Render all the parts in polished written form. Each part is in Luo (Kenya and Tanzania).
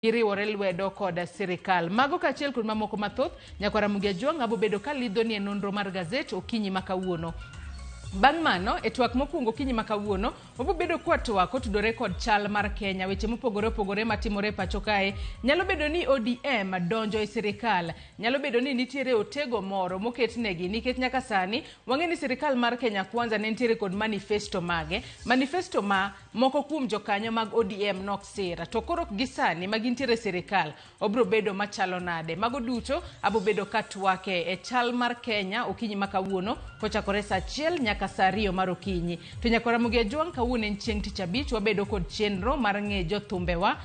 Giriwore lwedo kod sirikal. Mago kaachiel kod mamoko mathoth, Nyakwar Ramogi Ajwang' abo bedo ka lidhoni e nonro mar gazet okinyi ma kawuono. Bang' mano, e twak mokwongo okinyi ma kawuono, wabo bedo kwa twak kotudore kod chal mar Kenya, weche mopogore opogore matimore e pacho kae. Nyalo bedo ni ODM donjo e sirikal, nyalo bedo ni nitiere otego moro moketnegi nikech nyaka sani wang'e ni sirikal mar Kenya Kwanza ne nitiere kod manifesto mage. Manifesto ma Moko kuom jokanyo mag ODM nok sir, to koro gi sani ma gintiere e sirikal, obro bedo machalo nade? Mago duto abo bedo ka twake e chal mar Kenya okinyi ma kawuono kochakore saa achiel nyaka saa ariyo mar okinyi. To nyaka Ramogi Ajwang' kawuono en chieng' tich abich, wabedo kod chenro mar ng'e jothumbewa.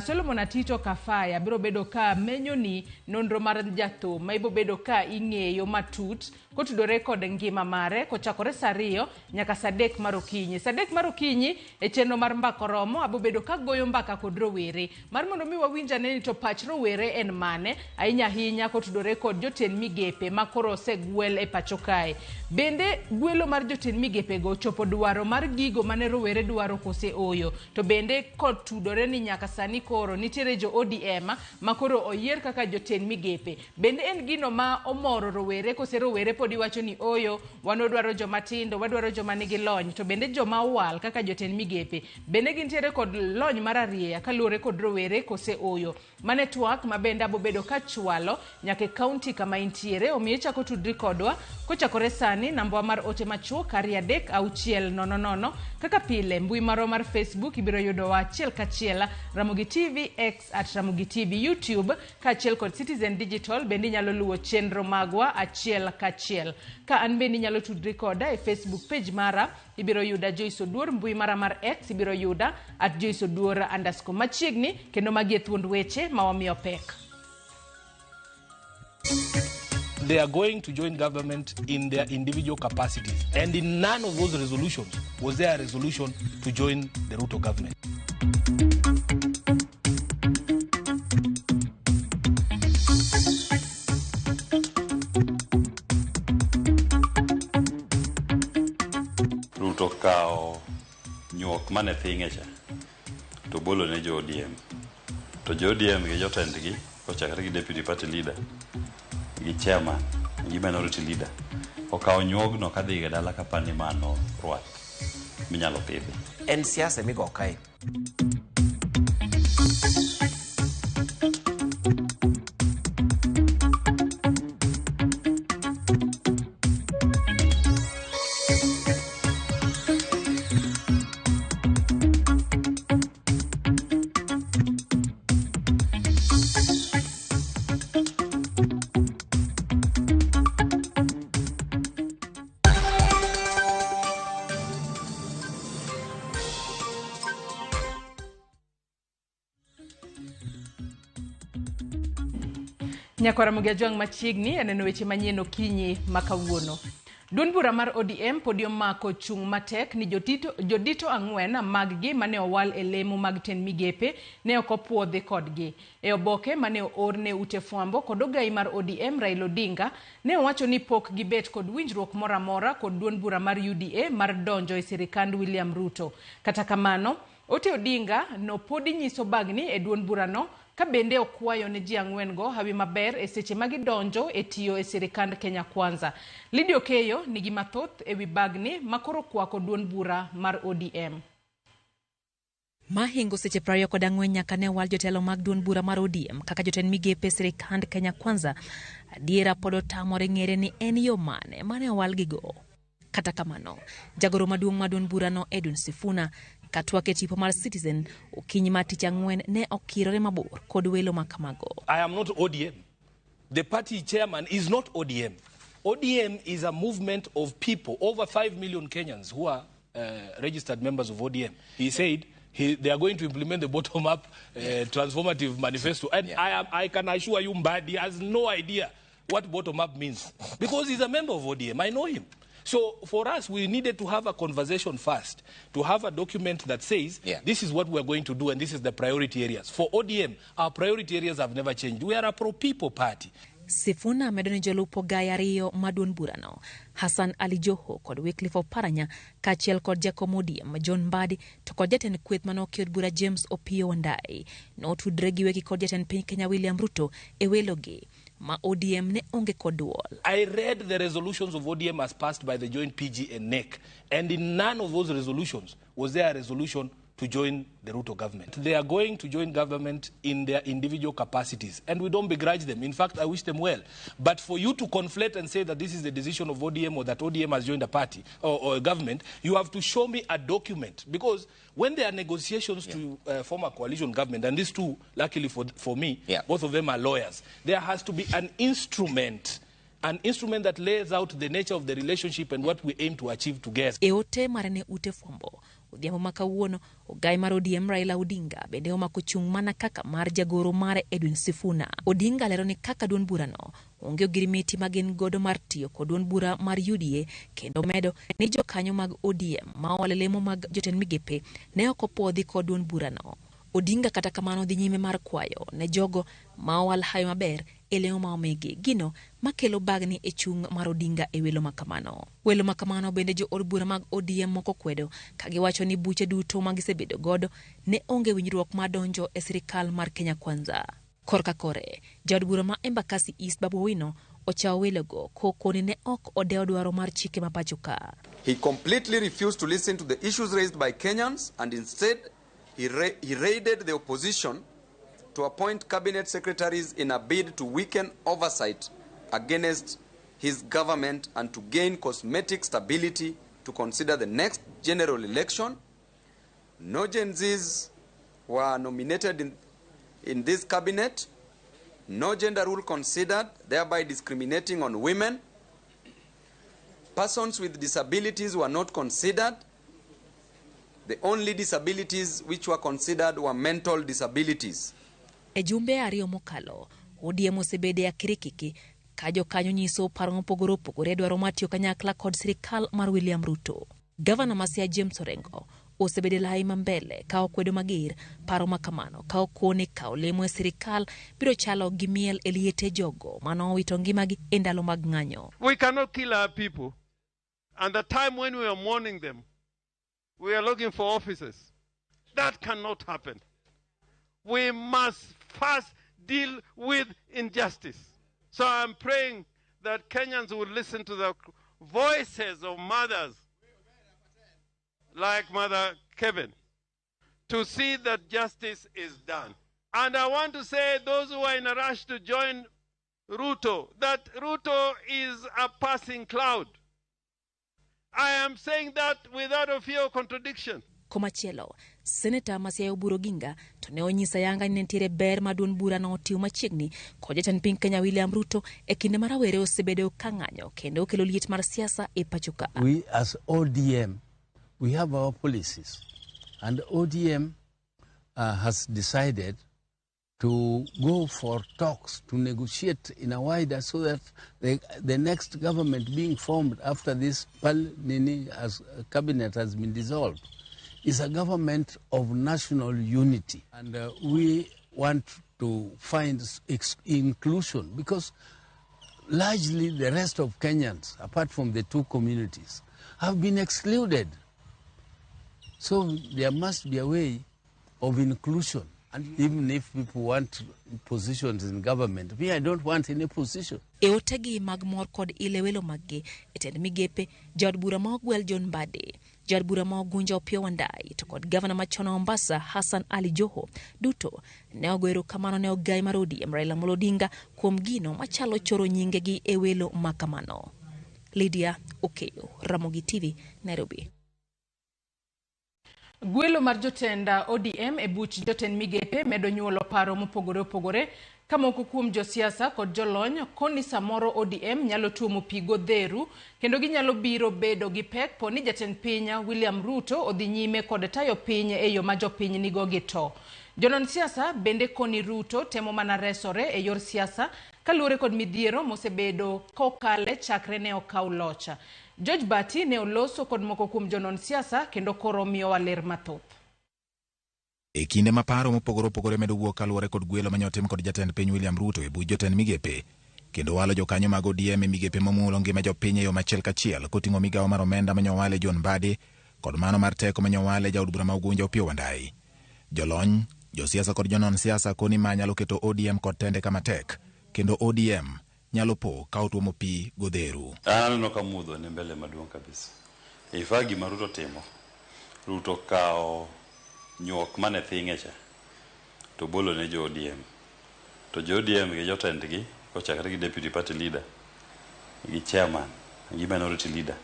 Solomon Atito Kafaya biro bedo ka menyoni nonro mar jathum ma ibo bedo ka ing'eyo matut kotudore kod ngima mare kochakore saa ariyo nyaka saa adek mar okinyi. Saa adek mar okinyi e chenro mar Mbaka Oromo abobedo kagoyo mbaka kod rowere mar mondo mi wawinj ane ni to pach rowere en mane ahinya ahinya kotudore kod jotend migepe ma koro osegwel e pacho kae. Bende gwelo mar jotend migepego ochopo dwaro mar gigo mane rowere dwaro kose ooyo? To bende kotudore ni nyaka sani koro nitiere jo ODM ma koro oyier kaka jotend migepe. Bende en gino ma omoro rowere kose rowere podi wacho ni ooyo wan wadwaro joma tindo, wadwaro joma nigi lony, to bende joma owal kaka jotend migepe bende gintiere kod lony mar arieya kaluwore kod rowere kose ooyo. Mano e twak ma bende abobedo kachwalo nyaka e kaunti kama intiere, omiyo ichako tudri kodwa kochakore sani. Nambawa mar ote machuok 23600. Kaka pile, mbui marwa mar Facebook ibiro yudowa achiel kachiel, Ramogi TV, X at Ramogi TV, YouTube kaachiel kod Citizen Digital bende inyalo luwo chenro magwa achiel kachiel. Ka an bende inyalo tudri koda e Facebook page mara, ibiro yuda Joyce Oduor, mbui mara mar X ibiro yuda at Joyce Oduor underscore. Machiegni kendo magi e thuond weche ma wamiyo pek. They are going to join government in their individual capacities. And in none of those resolutions was there a resolution to join the Ruto government. Ruto kawo nyuok mane thinge cha to bolo ne jo ODM. To jo ODM gi jotendgi kochakre gi deputy party leader gi chairman gi minority leader okawo nyuogno kadhigo e dala kapani mano rwath minyalo pidhi. En siasa emigo kae. Nyakwar Ramogi Ajwang' machiegni aneno weche manyien okinyi ma kawuono. Duond bura mar ODM podi omako chung' matek ni jodito ang'wen maggi mane owal e lemo mag tend migepe ne ok opuodhi kodgi. E oboke mane oor ne ute fwambo kod ogai mar ODM Raila Odinga ne owacho ni pok gibet kod winjruok moro amora kod duond bura mar UDA mar donjo e sirikand William Ruto. Kata kamano, ote Odinga no podi nyiso bagni e duond burano ka bende okwayo ne ji ang'wen go hawi maber e seche ma gidonjo e tiyo e sirikand Kenya Kwanza. Lydia Okeyo nigi mathoth e wi bagni ma koro kwako duond bura mar ODM. Mahingo seche 24 nyaka ne wal jotelo mag duond bura mar ODM kaka jotend migepe e sirikand Kenya Kwanza, adiera pod otamore ng'ere ni en yo mane mane owalgigo. Kata kamano, jagoro maduong' mar duond burano Edwin Sifuna katwak e tipo mar Citizen okinyi mar tich ang'wen ne okirore mabor kod welo ma kamago. I am not ODM. The party chairman is not ODM. ODM is a movement of people, over 5 million Kenyans who are registered members of ODM. He said they are going to implement the bottom-up transformative manifesto. And I can assure you Mbadi has no idea what bottom-up means because he's a member of ODM. I know him. So for us, we needed to have a conversation first, to have a document that says, this is what we're going to do and this is the priority areas. For ODM, our priority areas have never changed. We are a pro-people party. Sifuna medo ni jolup ogai ariyo ma duond burano, Hassan Ali Joho kod Wycliffe Oparanya, kaachiel kod jakom ODM John Mbadi to kod jatend kweth mane od bura James Opiyo Wandayi notudre giwegi kod jatend piny Kenya William Ruto e welogi ma ODM ne onge kod duol. I read the resolutions of ODM as passed by the joint PG and NEC, and in none of those resolutions was there a resolution to join the Ruto government. They are going to join government in their individual capacities, and we don't begrudge them. In fact, I wish them well. But for you to conflate and say that this is the decision of ODM or that ODM has joined a party or a government, you have to show me a document. Because when there are negotiations to form a coalition government, and these two, luckily for me, both of them are lawyers, there has to be an instrument that lays out the nature of the relationship and what we aim to achieve together. E ote mare ne ute fwambo odhiambo ma kawuono, ogai mar ODM Raila Odinga bende omako chung' mana kaka mar jagoro mare Edwin Sifuna. Odinga lero ni kaka duond burano onge ogirimiti ma gin godo mar tiyo kod duond bura mar UDA, kendo medo ni jokanyo mag ODM ma owalo lemo mag jotend migepe ne ok opuodhi kod duond burano. Odinga kata kamano dhi nyime mar kwayo ne jogo ma owal hayo maber e lemo ma omigi, gino makelo bagni e chung' mar Odinga e welo makamano. Welo makamano bende jo od bura mag ODM moko kwedo ka giwacho ni buche duto ma gisebedo godo ne onge winjruok mar donjo e sirikal mar Kenya Kwanza. Korka kore, jaod bura ma Embakasi East Babu Owino ochawo welogo kokoni ne ok odewo dwaro mar chike ma pacho ka. He completely refused to listen to the issues raised by Kenyans, and instead he raided the opposition to appoint cabinet secretaries in a bid to weaken oversight against his government and to gain cosmetic stability to consider the next general election. No Gen Zs were nominated in this cabinet. No gender rule considered, thereby discriminating on women. Persons with disabilities were not considered. The only disabilities which were considered were mental disabilities. E jumbe ariyo mokalo, ODM osebede e akirikiki ka jokanyo nyiso paro mopogore opogore dwaro mar tiyo kanyakla kod sirikal mar William Ruto. Gavana ma Siaya James Orengo osebedo e lai mambele ka okwedo mager paro makamano ka okone kawo lemo e sirikal biro chalo gi miel e liete jogo manowito ngimagi e ndalo mag ng'anyo. We cannot kill our people, and the time when we are mourning them, we are looking for offices. That cannot happen. We must first deal with injustice. So I'm praying that Kenyans will listen to the voices of mothers like Mother Kevin to see that justice is done. And I want to say those who are in a rush to join Ruto, that Ruto is a passing cloud. I am saying that without a fear of contradiction. Komachielo, Seneta ma Siaya Oburu Oginga to ne onyiso ayanga ni nitiere ber ma duond bura no otiyo machiegni kod jatend piny Kenya William Ruto e kinde ma rawere osebedo ka ng'anyo kendo okelo liet mar siasa e pacho ka. We as ODM, we have our policies, and ODM has decided to go for talks, to negotiate in a wider, so that the next government being formed after this cabinet has been dissolved is a government of national unity. And we want to find inclusion, because largely the rest of Kenyans, apart from the two communities, have been excluded. So there must be a way of inclusion. And even if people want positions in government, me, I don't want any position. E otegi mag mor kod ile welo maggi e tend migepe, jaod bura ma Ogwel John Mbadi, jaod bura ma Ugunja Opiyo Wandayi to kod gavana machon wa Mombasa Hassan Ali Joho duto ne ogo erokamano ne ogai mar ODM Raila Amolo Odinga kuom gino machalo choro nyingegi e welo makamano. Lydia Okeyo, Ramogi TV, Nairobi. Gwelo mar jotend ODM e buch jotend migepe medo nyuolo paro mopogore opogore ka moko kuom josiasa kod jolony koni samoro ODM nyalo tuomo pi godheru kendo ginyalo biro bedo gi pek po ni jatend piny William Ruto odhi nyime kod tayo piny e yo ma jopiny nigo gi to. Jonon siasa bende koni Ruto temo mana resore e yor siasa kaluwore kod midhiero mosebedo kokale chakre ne okaw loch. George Bati ne oloso kod moko kuom jonon siasa kendo koro miyowa ler mathoth. E kinde ma paro mopogore opogore medo wuok kaluwore kod gwelo mane otim kod jatend piny William Ruto e buch jotend migepe, kendo walo jokanyo mag ODM e migepe mamulo ngima jopiny e yo machiel kachiel koting'o migawo mar omenda manyowale John Mbadi kod mano mar teko manyowale jaod bura ma Ugunja Opiyo Wandayi. Jolony, josiasa kod jonon siasa koni ma nyalo keto ODM kod tende kama tek kendo ODM nyalo po ka otuomo pi godheru. An aneno ka mudho ni mbele maduong' kabisa. In fact gima Ruto timo, Ruto kawo nyuok mane thing'e cha to bolo ne jo ODM. To jo ODM gi jotendgi kochakre gi deputy party leader gi chairman gi minority leader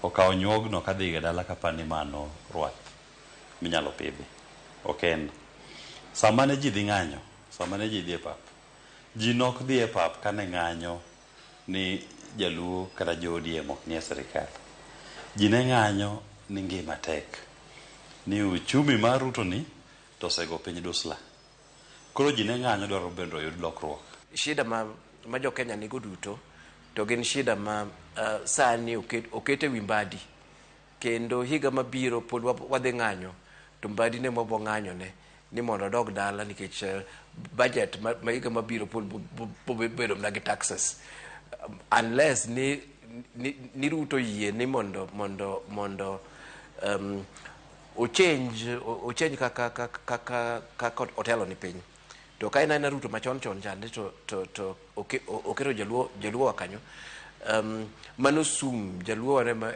okawo nyuogno kadhi go dala kapani mano rwath minyalo pidhi. Ok en. Sama ne ji dhi ng'anyo, sama ne ji dhi e pap, ji nok dhi e pap kane ng'anyo ni jaluo kata jo ODM ok nie sirikal. Ji ne ng'anyo ni ngima tek. Ni uchumi mar Ruto ni to osego piny dusla. Koro ji ne ng'anyo dwaro bende oyud lokruok. Shida ma jo Kenya nigo duto to gin shida ma sani oket e wi Mbadi kendo higa mabiro pod wadhi ng'anyo to Mbadi ne mwabo ng'anyo ne ni mondo odog dala nikech budget ma higa mabiro pod bedo mana gi taxes unless ni Ruto yie ni mondo ochange kaka otelo ni piny. To ka en aena Ruto machon chon chande to oketo jaluo wa kanyo, mano sum jaluo wa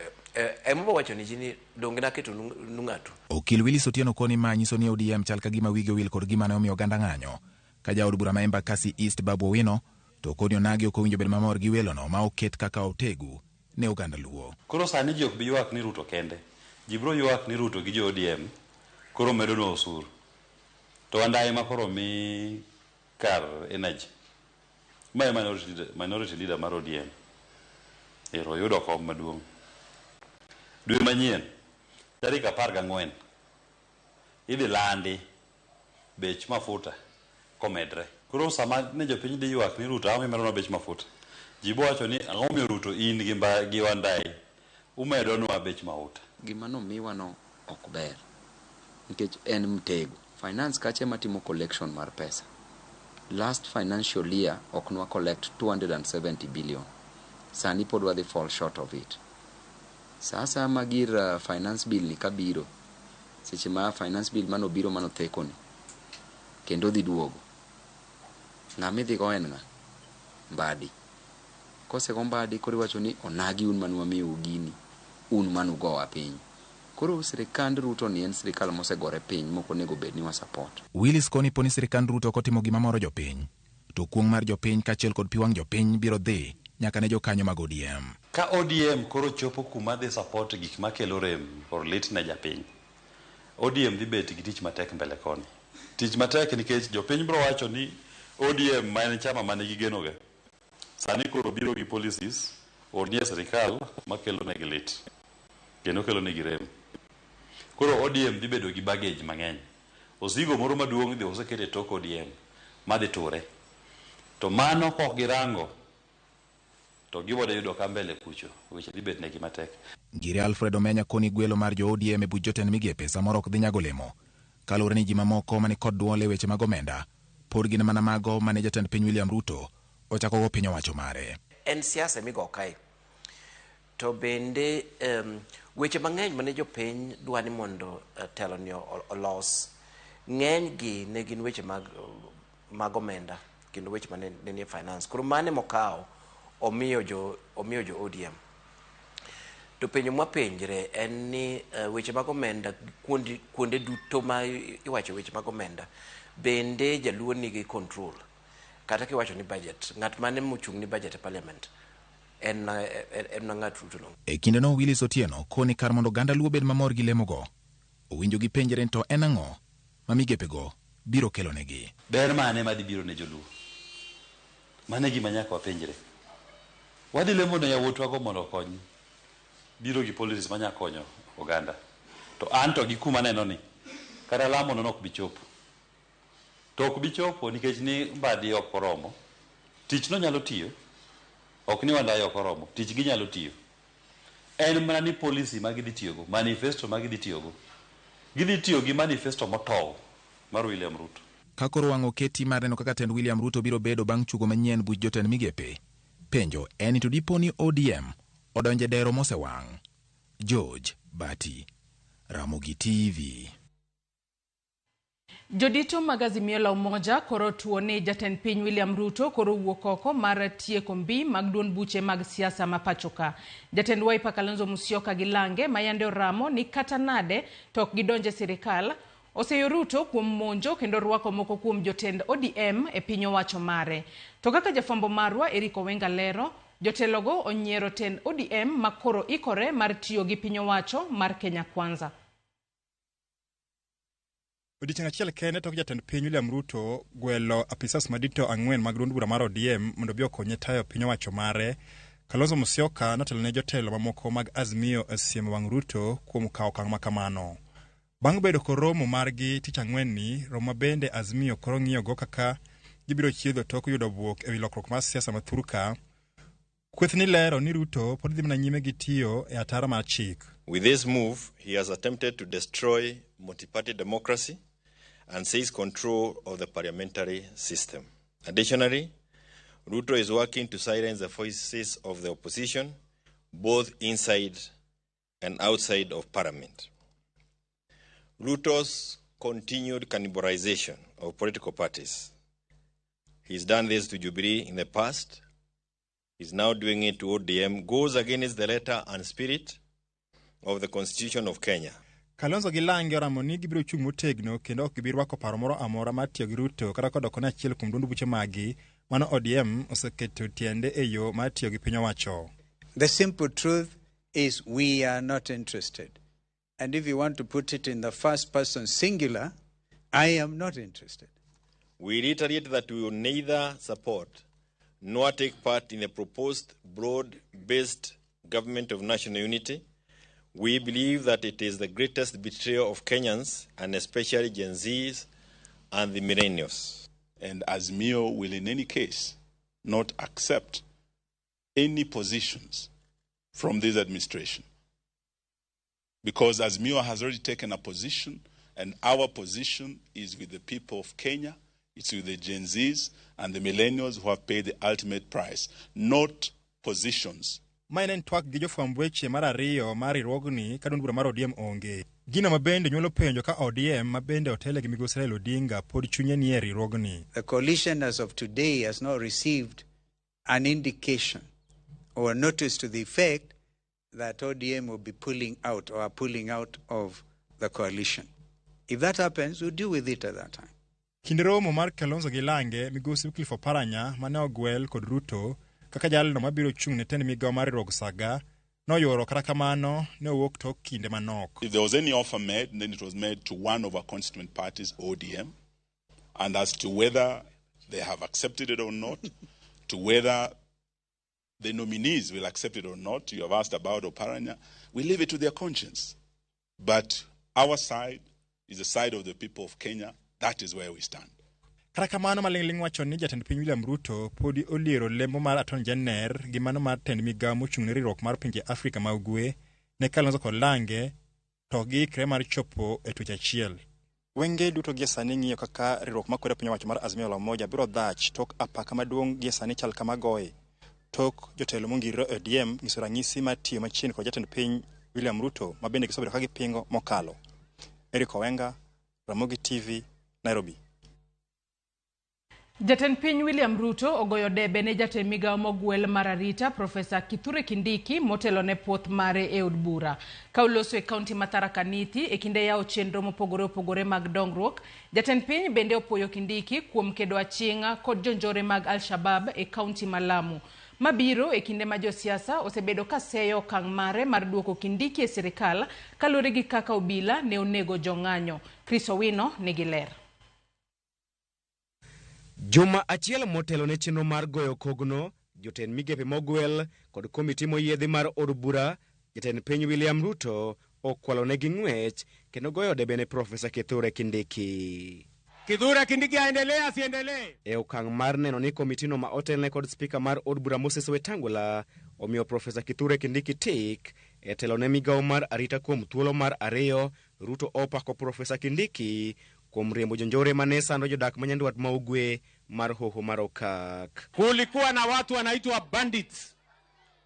ema wacho ni ji ni donge naketo nu ng'ato. Okil Willis Otieno koni ma nyiso ni ODM chal ka gima wigi owil kod gima ne omiyo oganda ng'anyo. Ka jaod bura ma Embakasi East Babu Owino to koni onagi ok owinjo bed mamor gi welono ma oket kaka otegu ne oganda Luo. Koro sani ji ok bi ywak ni Ruto kende. Ji biro ywak ni Ruto gi jo ODM koro medonwa osuru. To Wandayi ma koro mi kar energy. Ma e minority leader mar ODM. Ero oyudo kom maduong'. Dwe manyien, tarik 14, idhi landi bech mafuta komedre. Koro sama ne jopiny dhi ywak ni Ruto ang'o imedonwa bech mafuta? Ji bo wacho ni ang'o momiyo Ruto in gi Wandayi umedonwa bech mauta. Gima nomiwa no ok ber nikech en mtego. Finance kacha ema timo collection mar pesa. Last financial year ok nwa collect 270 billion. Sani pod wadhi fall short of it. Sa asaya ma gir finance bill ni kabiro, seche ma finance bill manobiro manotheko ni, kendo dhi duogo. Ng'ama idhi go en ng'a? Mbadi. Kosego Mbadi koro iwacho ni onagi un mane wamiyou gini, un manugowa piny. Koro sirikand Ruto ni en sirikal mosegore piny mok onego bed ni wa support. Willis koni poni sirikand Ruto ok otimo gima moro jopiny to kuong' mar jopiny kaachiel kod pi wang' jopiny biro dhi nyaka ne jokanyo mag ODM. Ka ODM koro chopo kuma dhi support gik makelo rem kod lit ne japiny, ODM dhi bet gi tich matek mbele koni. Tich matek nikech jopiny biro wacho ni ODM ma en chama mane gigeno ga. Sani koro biro gi policies or nie sirikal makelo negi lit kendo kelo negi rem. Koro ODM dhi bedo gi baggage mang'eny. Osigo moro maduong' dhi oseket e tok ODM madhi ture. To mano kok girango to gibodo yudo ka mbele kucho weche dhi bet negi matek. Ngire Alfred Omenya koni gwelo mar jo ODM e buch jotend migepe samoro ok dhi nyago olemo kaluwore ni ji mamoko mani kod duol e weche mag omenda pod gin mana mago mane jatend piny William Ruto ochakogo piny owacho mare. En siasa migo kae. To bende weche mang'eny mane jopiny dwa ni mondo telo ni olos, ng'eny gi ne gin weche mag omenda kendo weche mane ne nie finance. Koro mane mokawo omiyo jo ODM. To penjo mwapenjre en ni weche mag omenda kuonde duto ma iwacho weche mag omenda bende jaluo nigi control kata kiwacho ni budget ng'at mane mochung' ni budget e parliament en ng'at Ruto no. E kindeno Willis Otieno koni kar mondo oganda Luo bed mamor gi lemogo, owinjo gipenjre ni to en ang'o ma migepego biro kelonegi. Ber mane madhi biro ne joluo? Mano e gima nyaka wapenjre. Wadhi lemo ne yawuotwa go mondo okony biro gi policies manya konyo oganda. To an to gi kuma aneno ni kata lamo no ok bi chopo. To ok bi chopo nikech ni Mbadi ok oromo. Tich no nyalo tiyo. Ok ni Wandayi ok oromo. Tich gi nyalo tiyo. En mana ni policy ma gidhi tiyogo, manifesto ma gidhi tiyogo. Gidhi tiyo gi manifesto motow mar William Ruto. Ka koro wang' oketi mar neno kaka tend William Ruto biro bedo bang' chugo manyien buch jotend migepe. penjo en ni to dipo ni ODM odonjo e dero mosewang'. George Bati, Ramogi TV. Jodito mag Azimio la Umoja koro tuo ni jatend piny William Ruto koro wuok oko mar tieko mbi mag duond buche mag siasa ma pachoka. Jatend Wiper Kalonzo Musyoka gi lange ma yande oramo ni kata nade to ok gidonj e sirikal oseyo Ruto kuom monjo kendo rwako moko kuom jotend ODM e piny owacho mare. To kaka jafwambo marwa Eric Owenga lero, jotelogo onyiero tend ODM ma koro ikore mar tiyo gi piny owacho mar Kenya Kwanza. Odiechieng' achiel kende tok jatend piny William Ruto gwelo apisas madito 4 mag duond bura mar ODM mondo obi okonye tayo piny owacho mare, Kalonzo Musyoka notelo ne jotelo mamoko mag Azimio e siemo wang' Ruto kuom kawo okang' ma kamano. Bang' bedo kod romo margi tich ang'wen ni, romo ma bende Azimio koro ng'iyogo kaka gibiro chiedho tok yudo bwok ewi lokruok mar siasa ma thurka, kweth ni lero ni Ruto pod dhi mana nyime gi tiyo e ataro mar chik. With this move, he has attempted to destroy multi-party democracy and seize control of the parliamentary system. Additionally, Ruto is working to silence the voices of the opposition, both inside and outside of parliament. Ruto's continued cannibalization of political parties. He's done this to Jubilee in the past. He's now doing it to ODM, goes against the letter and spirit of the Constitution of Kenya. Kalonzo gi Lange oramo ni gibiro chung' motegno kendo ok gibi rwako paro moro amora mar tiyo gi Ruto kata kodoko ne achiel kuom duond buche magi mano ODM oseketo tiende e yo mar tiyo gi piny owacho. The simple truth is we are not interested. And if you want to put it in the first person singular, I am not interested. We reiterate that we will neither support nor take part in the proposed broad-based government of national unity. We believe that it is the greatest betrayal of Kenyans, and especially Gen Zs and the millennials. And Azimio will in any case not accept any positions from this administration. Because Azimio has already taken a position, and our position is with the people of Kenya, it's with the Gen Zs and the millennials who have paid the ultimate price, not positions. Ma en twak gi jofwamb weche mar ariyo mar riwruogni ka duond bura mar ODM onge. Gino ma bende nyuolo penjo ka ODM ma bende otele gi migosi Raila Odinga pod chunye nie riwruogni. The coalition as of today has not received an indication or a notice to the effect that ODM will be pulling out or are pulling out of the coalition. If that happens, we'll deal with it at that time. Kinde romo mar Kalonzo gi Lange, migosi Wycliffe Oparanya mane ogwel kod Ruto kaka jalno mabiro chung' ne tend migawo mar riwruog Saga noyuoro kata kamano ne owuok tok kinde manok. If there was any offer made, then it was made to one of our constituent parties, ODM, and as to whether they have accepted it or not, to whether the nominees will accept it or not, you have asked about Oparanya, we leave it to their conscience. But our side is the side of the people of Kenya. That is where we stand. Kata kamano maling'ling' wacho ni jatend piny William Ruto podi oliero lemo mar Attorney General gi mano mar tend migawo mochung' ne riwruok mar pinje Afrika ma Ugwe ne Kalonzo kod Lange to ok giikre mar chopo e twech achiel. Wenge duto gie sani ng'iyo kaka riwruok makwedo piny owacho mar Azimio la Umoja biro dhach tok apaka maduong' gie sani chal kama goye. Tok jotelo mongirore e ODM nyiso ranyisi mar tiyo machiegni kod jatend piny William Ruto ma bende gisebedo ka gipingo mokalo. Eric Owenga, Ramogi TV, Nairobi. Jatend piny William Ruto ogoyo debe ne jatend migawo mogwel mar arita Profesa Kithure Kindiki motelo ne puoth mare e od bura. Ka oloso e kaunti ma Tharaka Nithi e kinde yawo chenro mopogore opogore mag dongruok, jatend piny bende opuoyo Kindiki kuom kedo aching'a kod jonjore mag Al-Shabaab e kaunti ma Lamu. Mabiro e kinde ma josiasa osebedo ka seyo okang' mare mar duoko Kindiki e sirikal kaluwore gi kaka obila ne onego jong'anyo. Chris Owino nigi ler. Juma achiel motelo ne chenro mar goyo kogno, jotend migepe mogwel kod komiti moyiedhi mar od bura, jatend piny William Ruto okwalo negi ng'wech kendo goyo debe ne Profesa Kithure Kindiki. Kithure Kindiki aendelee asiendelee? E okang' mar neno ni komitino ma otelne kod spika mar od bura Moses Wetangula omiyo Profesa Kithure Kindiki tik e telo ne migawo mar arita kuom thuolo mar ariyo, Ruto opako Profesa Kindiki kuom riembo jonjore mane sando jodak ma Nyandwat ma Ugwe mar Hoho mar Okak. Kulikuwa na watu wanaitwa bandits,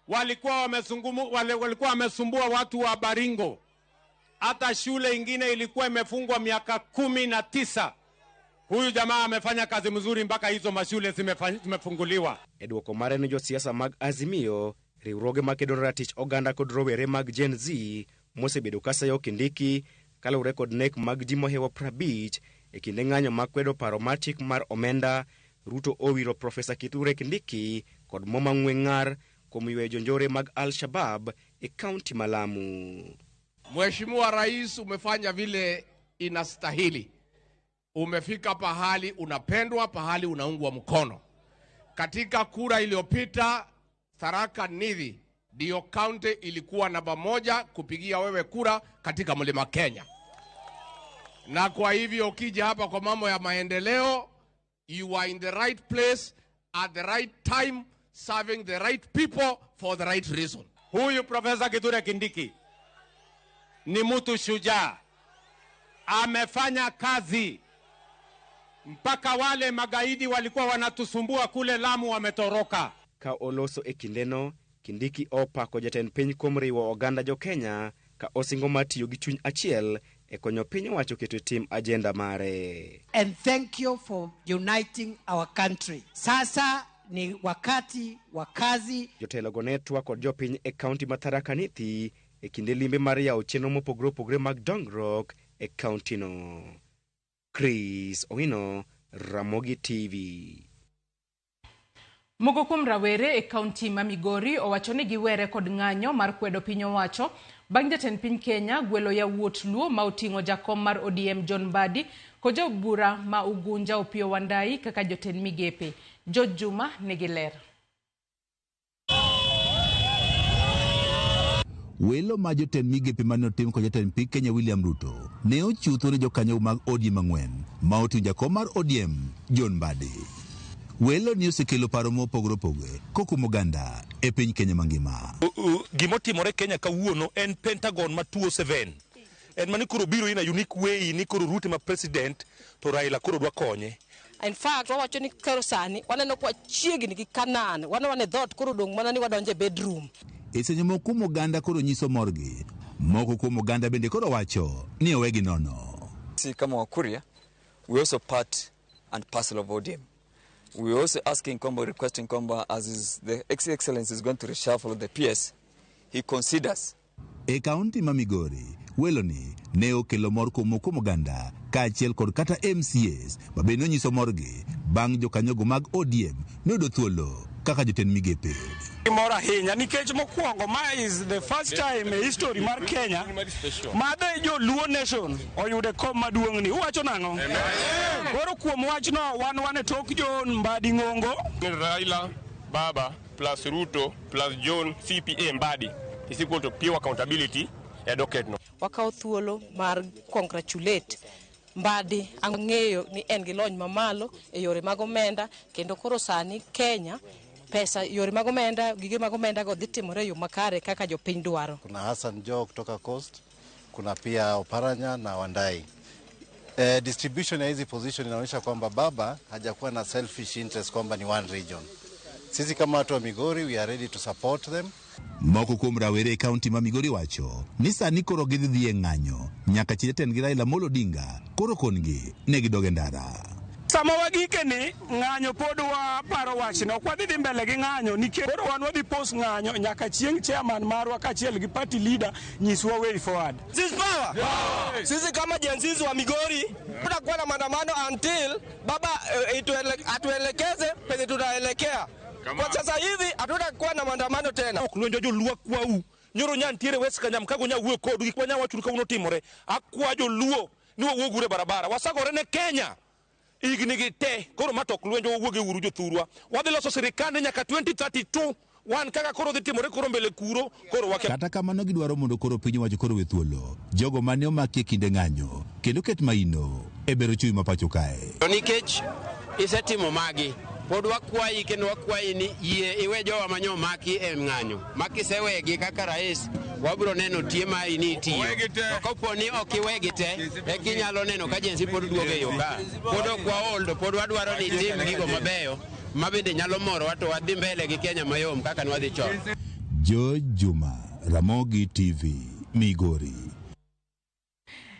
walikuwa wamesumbua watu wa Baringo. Hata shule ingine ilikuwa imefungwa miaka 19. Huyu jamaa amefanya kazi mzuri mpaka hizo mashule zimefunguliwa. E duoko mare ne josiasa mag Azimio, riwruoge makedo ratich oganda kod rowere mag Gen Z mosebedo kasayo Kindiki kaluwore kod nek mag ji mohewo 50 e kinde ng'anyo makwedo paro mar chik mar omenda. Ruto owiro Profesa Kithure Kindiki kod mo mang'we ng'ar kuom yweyo jonjore mag Al-Shabaab e kaunti ma Lamu. Mheshimiwa Rais, umefanya vile inastahili. Umefika pahali unapendwa, pahali unaungwa mkono. Katika kura iliyopita, Tharaka Nithi ndiyo county ilikuwa namba 1 kupigia wewe kura katika Mlima Kenya. Na kwa hivyo ukija hapa kwa mambo ya maendeleo, you are in the right place at the right time, serving the right people for the right reason. Huyu Profesa Kithure Kindiki ni mtu shujaa. Amefanya kazi mpaka wale magaidi walikuwa wanatusumbua kule Lamu wametoroka. Ka oloso e kindeno, Kindiki opako jatend piny kuom riwo oganda jo Kenya ka osingo mar tiyo gi chuny achiel e konyo piny owacho keto tim agenda mare. And thank you for uniting our country. Sasa ni wakati wa kazi. Jotelo go ne twak kod jopiny e kaunti ma Tharaka Nithi e kinde limbe mar yawo chenro mopogore opogore mag dongruok e kaunti no. Chris Owino, Ramogi TV. Moko kuom rawere e kaunti ma Migori owacho ni giwere kod ng'anyo mar kwedo piny owacho bang' jatend piny Kenya gwelo yawuot Luo ma oting'o jakom mar ODM John Mbadi kod jaod bura ma Ugunja Opiyo Wandayi kaka jotend migepe. George Juma nigi ler. Welo ma jotend migepe mane otim kod jatend piny Kenya William Ruto ne ochutho ne jokanyo mag ODM 4 ma oting'o jakom mar ODM John Mbadi. Welo ni osekelo paro mopogore opogore kokuom oganda e piny Kenya mangima. Gimotimore Kenya kawuono en Pentagon ma 207. En mani koro biro in a unique way ni koro Ruto ma president to Raila koro dwa konye. In fact, wawacho ni koro sani waneno kwa chiegni gi Canaan, waneno dhoot koro dong' mana ni wadonje bedroom. E seche moko kuom oganda koro nyiso morgi, moko kuom oganda bende koro wacho ni owegi nono. Si kama Wakuria, we also part and parcel of ODM. We are also asking kwamba, requesting kwamba, as is the Excellency is going to reshuffle the PS, he considers. E kaunti ma Migori, weloni ne okelo mor kuom moko kuom oganda kaachiel kod kata MCAs ma bende nonyiso morgi bang' jokanyogo mag ODM noyudo thuolo kaka jotend migepe. Mor ahinya nikech mokwongo ma is the first time e history mar Kenya ma the Joluo nation oyude kom maduong' ni. Uwacho nang'o? Koro kuom wachno wan e tok John Mbadi ng'ongo. Raila Baba plus Ruto plus John CPA Mbadi is equal to pure accountability e docket no. Wakawo thuolo mar congratulate Mbadi, ang'eyo ni en gi lony mamalo e yore mag omenda, kendo koro sani Kenya pesa yore mag omenda, gige mag omenda go dhi timore e yo makare kaka jopiny dwaro. Kuna Hassan Joho kutoka Coast, kuna pia Oparanya na Wandai. Distribution ya hizi position inaonyesha kwamba baba hajakuwa na selfish interest kwamba ni one region. Sisi kama watu wa Migori, we are ready to support them. Moko kuom rawere e kaunti ma Migori wacho ni sani koro gidhi dhi e ng'anyo nyaka chi jatendgi Raila Amolo Odinga koro kon-gi ne gidog e ndara. Sama wagike ni ng'anyo pod waparo wachno, ok wadhi dhi mbele gi ng'anyo nikech koro wan wadhi post ng'anyo nyaka chieng' chairman marwa kaachiel gi party leader nyiswa way forward. Sisi power. Sisi kama Gen Z wa Migori tutakuwa na maandamano until baba atuelekeze penye tunaelekea. Kwa sasa hivi hatutakuwa na maandamano tena. Ok lwenjo joluo kwau. Nyoro nya ntiere West Kanyam kago nya wuoyo kodu gik manya wachuru kawuono timore. Akwa joluo ni wawuog uru e barabara. Wasagore ne Kenya. Higni gi te koro ma tok lwenjo wawuog e uru jothurwa. Wadhi loso sirikande nyaka 2032. Wan kaka koro dhi timore koro mbele kuro koro wakia. Kata kamano gidwaro mondo koro piny owacho koro we thuolo jogo mane omaki e kinde ng'anyo kendo ket maino e bero chumi ma pacho kae. To nikech isetimo magi, pod wakwayi kendo wakwayi ni yie iwe jowa manyo maki e ng'anyo. Maki sewegi kaka rais Wabiro neno tie mari ni itiyo. To kopo ni ok iwegi te, eka inyalo neno ka Gen Z pod duogo e yo ka. Pod ok waol to pod wadwaro ni itim gigo mabeyo ma bende nyalo morowa to wadhi mbele gi Kenya mayom kaka ne wadhi chon. George Juma, Ramogi TV, Migori.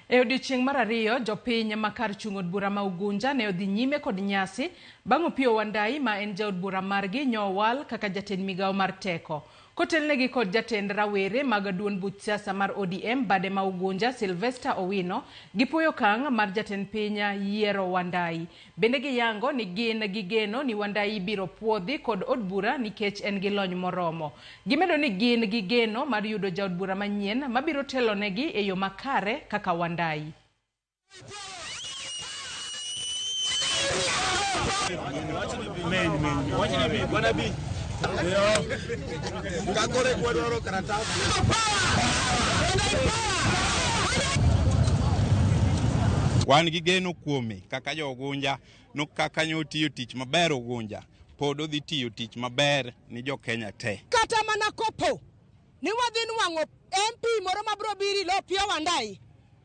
E odiechieng' mar ariyo, jopiny ma kar chung' od bura ma Ugunja ne odhi nyime kod nyasi bang' Opiyo Wandayi ma en jaod bura margi nyowal kaka jatend migawo mar teko. Kotelnegi kod jatend rawere mag duond buch siasa mar ODM bade ma Ugunja Sylvester Owino gipuoyo okang' mar jatend piny yiero Wandayi. Bende giyango ni gin gi geno ni Wandayi biro puodhi kod od bura nikech en gi lony moromo. Gimedo ni gin gi geno mar yudo jaod bura manyien mabiro telonegi e yo makare kaka Wandayi. Wan gi geno kuome kaka jo Ugunja no kaka nyotiyo tich maber Ugunja pod odhi tiyo tich maber ni jo Kenya te. Kata mana kopo ni wadhi nwang'o MP moro mabiro biro ilo Opiyo Wandayi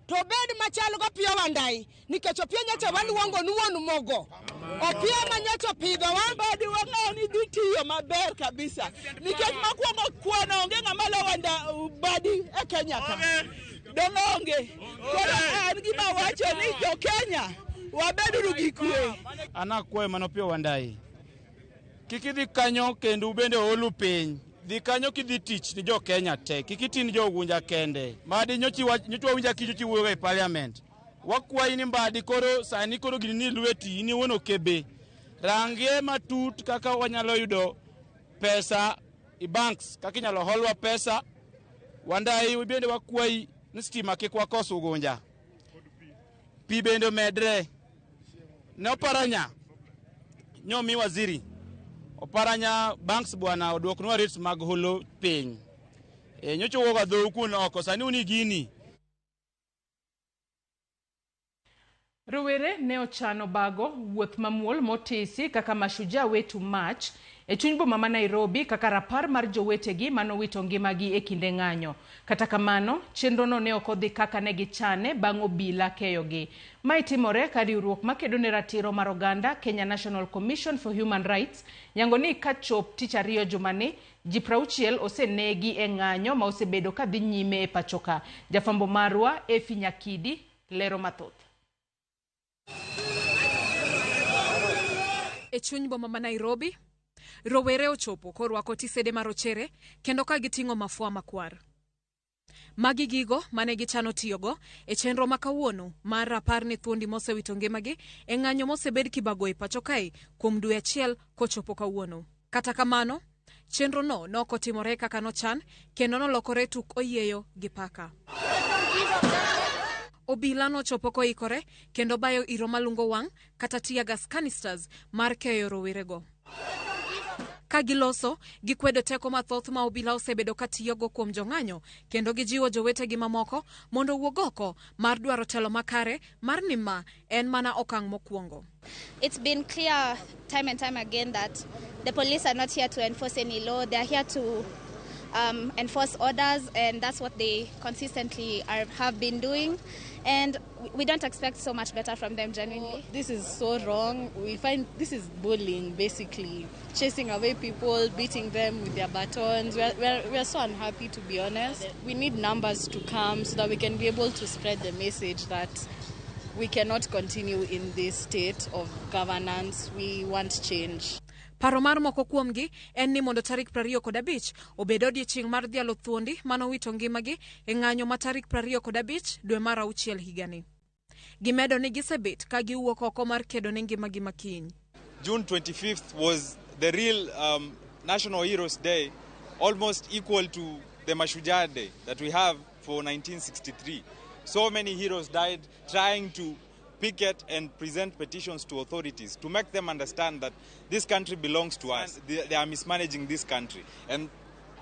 to bed machal go Opiyo Wandayi nikech Opiyo nyocha waluongo ni wuon mogo. Opiyo ma nyocha opidhowa. Mbadi wang'eyo ni dhi tiyo maber kabisa nikech mokwongo kwano onge ng'ama lo Mbadi e Kenya ka. Dong' onge. Koro an gima wacho ni jo Kenya wabeduru gi kwe. An akwayo mana Opiyo Wandayi kik idhi kanyo kendo ubende olu piny. Dhi kanyo kidhi tich ni jo Kenya te, kik iti ni jo Ugunja kende. Mbadi nyocha wawinjo ka iwuoyo e parliament. Wakwayi ni Mbadi koro sani koro gini ni lweti, in iwuon okebe. Rangie matut kaka wanyalo yudo pesa i banks, kaka inyalo holwa pesa. Wandayi bende wakwayi ni stima kik wakos Ugunja. Pi bende omedre. Ne Oparanya nyomi waziri. Oparanya banks bwana oduoknwa rates mag holo piny. Nyocha wuoga dhou kuon oko, sani un gini. Rowere ne ochano bago wuoth mamuol motisi kaka Mashujaa Wetu March e chuny boma ma Nairobi kaka rapar mar jowetegi manowito ngimagi e kinde ng'anyo. Kata kamano, chenrono ne ok odhi kaka ne gichane bang' obila keyogi. Mae timore ka riwruok makedo ne ratiro mar oganda Kenya National Commission for Human Rights yango ni kachop tich ariyo jumani, ji 60 osenegi e ng'anyo ma osebedo kadhi nyime e pachoka. Jafwambo marwa Efi Nyakidi lero mathoth. E chuny boma ma Nairobi, rowere ochopo korwako tisede marochere kendo ka giting'o mafua makwar. Magi gigo mane gichano tiyogo e chenro ma kawuono mar rapar ne thuondi mosewito ngimagi e ng'anyo mosebed kibago e pacho kae kuom dwe achiel kochopo kawuono. Kata kamano, chenrono nokotimore kaka nochan kendo nolokore tuk oyieyo gi paka. Obila nochopo koikore kendo bayo iro malungo wang' kata tear gas canisters mar keyo rowerego. Ka giloso, gikwedo teko mathoth ma obila osebedo katiyogo kuom jong'anyo kendo gijiwo jowetegi mamoko mondo owuog oko mar dwaro telo makare mar ni ma en mana okang' mokwongo. It's been clear time and time again that the police are not here to enforce any law. They are here to enforce orders, and that's what they consistently have been doing. And we don't expect so much better from them, genuinely. This is so wrong. We find this is bullying, basically. Chasing away people, beating them with their batons. We are so unhappy, to be honest. We need numbers to come so that we can be able to spread the message that we cannot continue in this state of governance. We want change. Paro mar moko kuomgi en ni mondo tarik 25 obed odiechieng' mar dhialo thuondi manowito ngimagi e ng'anyo ma tarik 25 dwe mar auchiel higani. Gimedo ni gisebet ka giwuok oko mar kedo ne ngimagi makiny. June 25th was the real National Heroes Day, almost equal to the Mashujaa Day that we have for 1963. So many heroes died trying to picket and present petitions to authorities to make them understand that this country belongs to us. They are mismanaging this country. And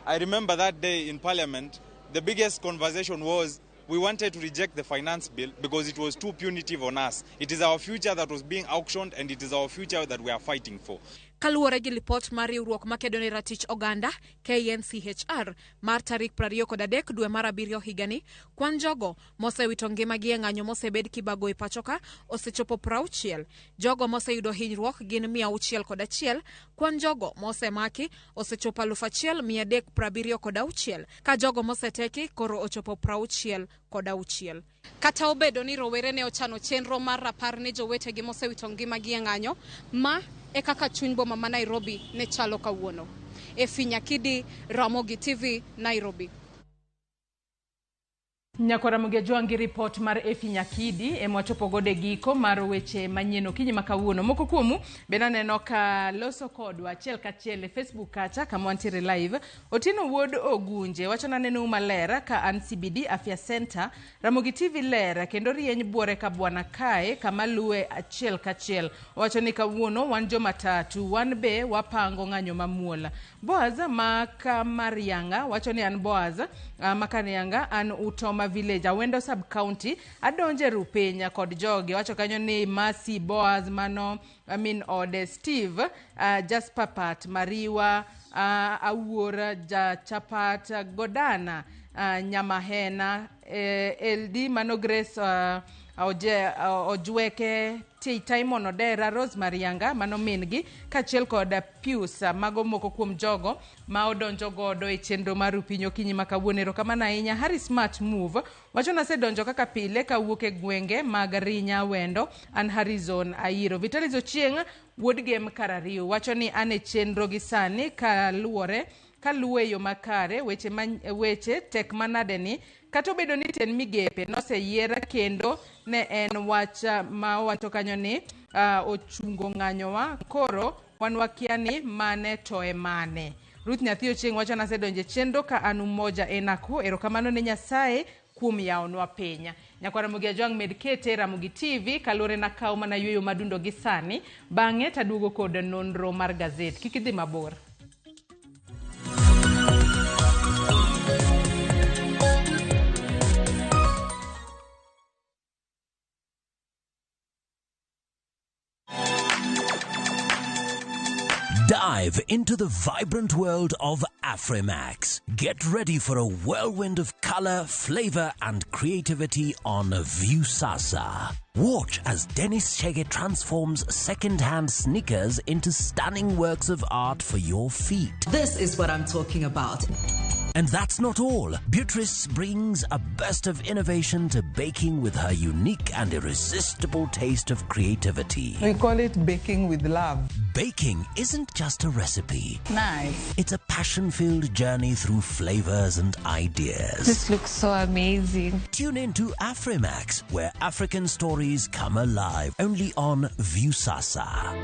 I remember that day in Parliament, the biggest conversation was we wanted to reject the finance bill because it was too punitive on us. It is our future that was being auctioned, and it is our future that we are fighting for. Kaluwore gi lipot mar riwruok makedo ne ratich oganda KNCHR mar tarik 23 dwe mar abiriyo higani, kwan jogo mosewito ngimagi e ng'anyo mosebed kibago e pachoka osechopo 60. Jogo moseyudo hinyruok gin 601, kwan jogo mosemaki osechopo 1376 ka jogo moseteki koro ochopo 66. Kata obedo ni rowere ne ochano chenro mar rapar ne jowetegi mosewito ngimagi e ng'anyo, ma e kaka chuny boma ma Nairobi ne chalo kawuono. Efi Nyakidi, Ramogi TV, Nairobi. Nyakwara Ramogi Ajwang' gi ripot mar Efi Nyakidi ema wachopo godo e giko mar weche manyien okinyi ma kawuono. Moko kuomu bende aneno ka loso kodwa achiel kachiel e Facebook kacha kama wantiere live. Otieno wuod Ogunje wacho nanenou maler ka an CBD Afya Center. Ramogi TV ler kendo rieny buore ka bwana kae kama luwe achiel kachiel. Owacho ni kawuono wan joma tatu, wan be wapango ng'anyo mamuol. Boaz ma Kamarianga wacho ni an Boaz Makarianga an Utoma Village Awendo Sub County adonje Rupiny kod jogi. Wacho kanyo ni Mercy Boaz mano min ode Steve Jasper Pat Mariwa Awuor Jachapat Godana Nyamahena LD mano Grace Ojweke Timon Odera Rose Marianga mano min gi kaachiel kod Pius. Mago moko kuom jogo ma odonjo godo e chenro mar Rupiny okinyi ma kawuono. Erokamano ahinya. Harry Smart Move wacho nasedonjo kaka pile kawuok e gwenge mag Rinya Wendo an Harrison Airo. Vitalis Ochieng' wuod Gem Karariu wacho ni an e chenro gi sani kaluwore kaluwe yo makare weche, weche tek manade ni kata obedo ni tend migepe noseyier kendo ne en wach ma owacho kanyo ni ochungo ng'anyowa koro wan wakia ni mane to e mane. Ruth Nyathi Ochieng' wacho nasedonjo e chenro ka an Umoja e Nakuru. Erokamano ne Nyasaye kuom yawonwa piny. Nyakwar Ramogi Ajwang' med kete Ramogi TV kaluwore na kaw mana yueyo madundo gi sani. Bang'e taduogo kod nonro mar gazet. Kik idhi mabor. Dive into the vibrant world of Afrimax. Get ready for a whirlwind of color, flavor, and creativity on Viusasa. Watch as Dennis Chege transforms second-hand sneakers into stunning works of art for your feet. This is what I'm talking about. And that's not all. Beatrice brings a burst of innovation to baking with her unique and irresistible taste of creativity. We call it baking with love. Baking isn't just a recipe. Nice. It's a passion-filled journey through flavors and ideas. This looks so amazing. Tune in to Afrimax, where African stories come alive, only on Viusasa.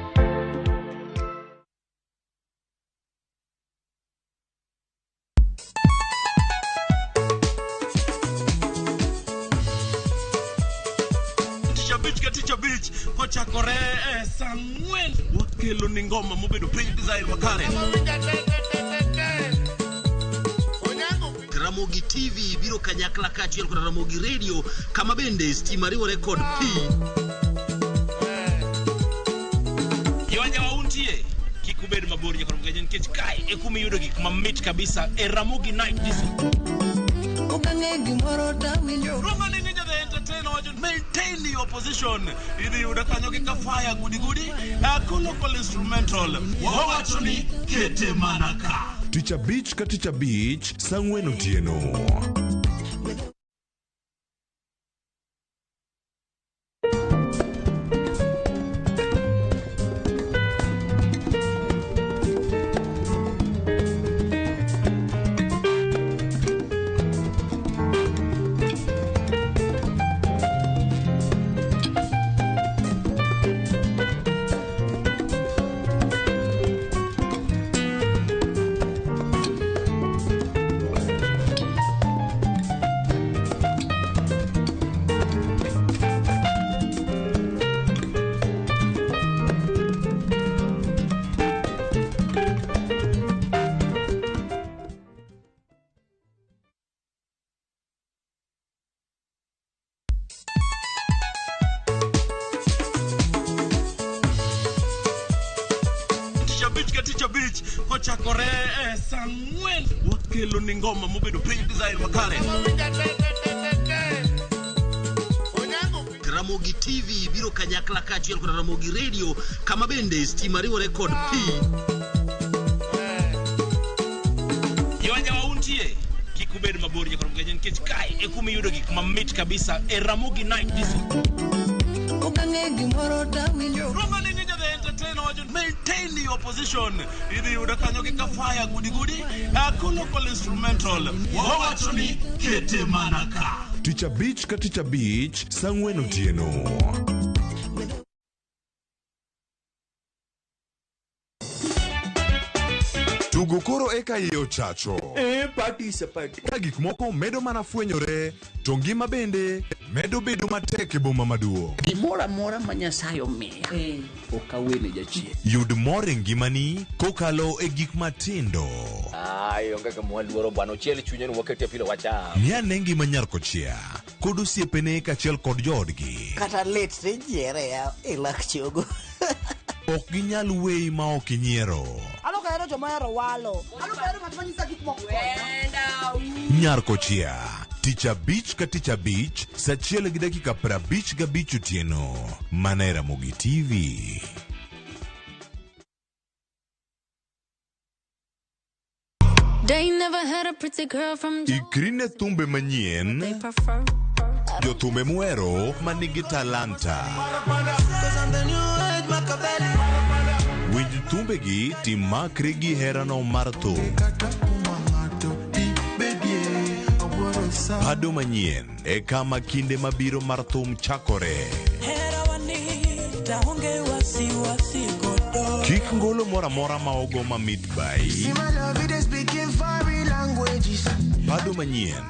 Tich abich kochakore e saa 4 wakelo ni ngoma mobedo piny design makare. Ramogi TV biro kanyakla kaachiel kod Ramogi Radio kama bende stima riwore kod pi. Jowajawa untie kik ubed mabor nyaka Ramogi nikech kae e kuma iyudo gik mamit kabisa e Ramogi Night Disco. Roma ni ninja the entertainer wacho maintain your position. Idhi yudo kanyo gi kafaya gudi gudi colloquial instrumental. Wawacho ni kete mana ka. Tich abich ka tich abich saa 4 otieno. abich ka tich abich kochakore e saa ang'wen wakelo ni ngoma mobedo piny design makare. Ramogi TV biro kanyakla kaachiel kod Ramogi Radio kama bende stima riwore kod pi. Jowanja wa untie kik ubed mabor nyakoro mgajen nikech kae e kuma iyudo gik mamit kabisa e Ramogi Night Disco. Roma ni ng'injo the entertainer wacho maintain your position. Idhi yudo kanyo gi Kafaya gudi gudi colloquial instrumental. Wawacho ni kete mana ka. Tich abich ka tich abich saa ang'wen otieno. Tugo koro eka iye ochacho. E party is a party. Ka gik moko medo mana fwenyore, to ngima bende medo bedo matek e boma maduong'. Gimoro amora ma Nyasaye omiya ok awene jachien. Yud mor e ngimani kokalo e gik matindo. Ai, onge gima waluoro bwana, ochiel chunye ni wakete pilo wacham. Ng'i ane ngima nyar kochia kod osiepene kaachiel kod joodgi. Kata lit tijiere ya e lak chogo. Ok ginyal weyi ma ok inyiero. An ok ahero joma ohero walo. An ok ahero ng'at ma nyisa gik moko. Nyar kochia tich abich ka tich abich saa achiel gi dakika 55 otieno mana e Ramogi TV. They never had a pretty girl from Ikri ne thumbe manyien, jothumbe muhero manigi talanta. Winj thumbegi timakri gi herano mar thum. Pado manyien e kama kinde mabiro mar thum chakore. Kik ngolo moro amora ma ogo mamit bai. Pado manyien.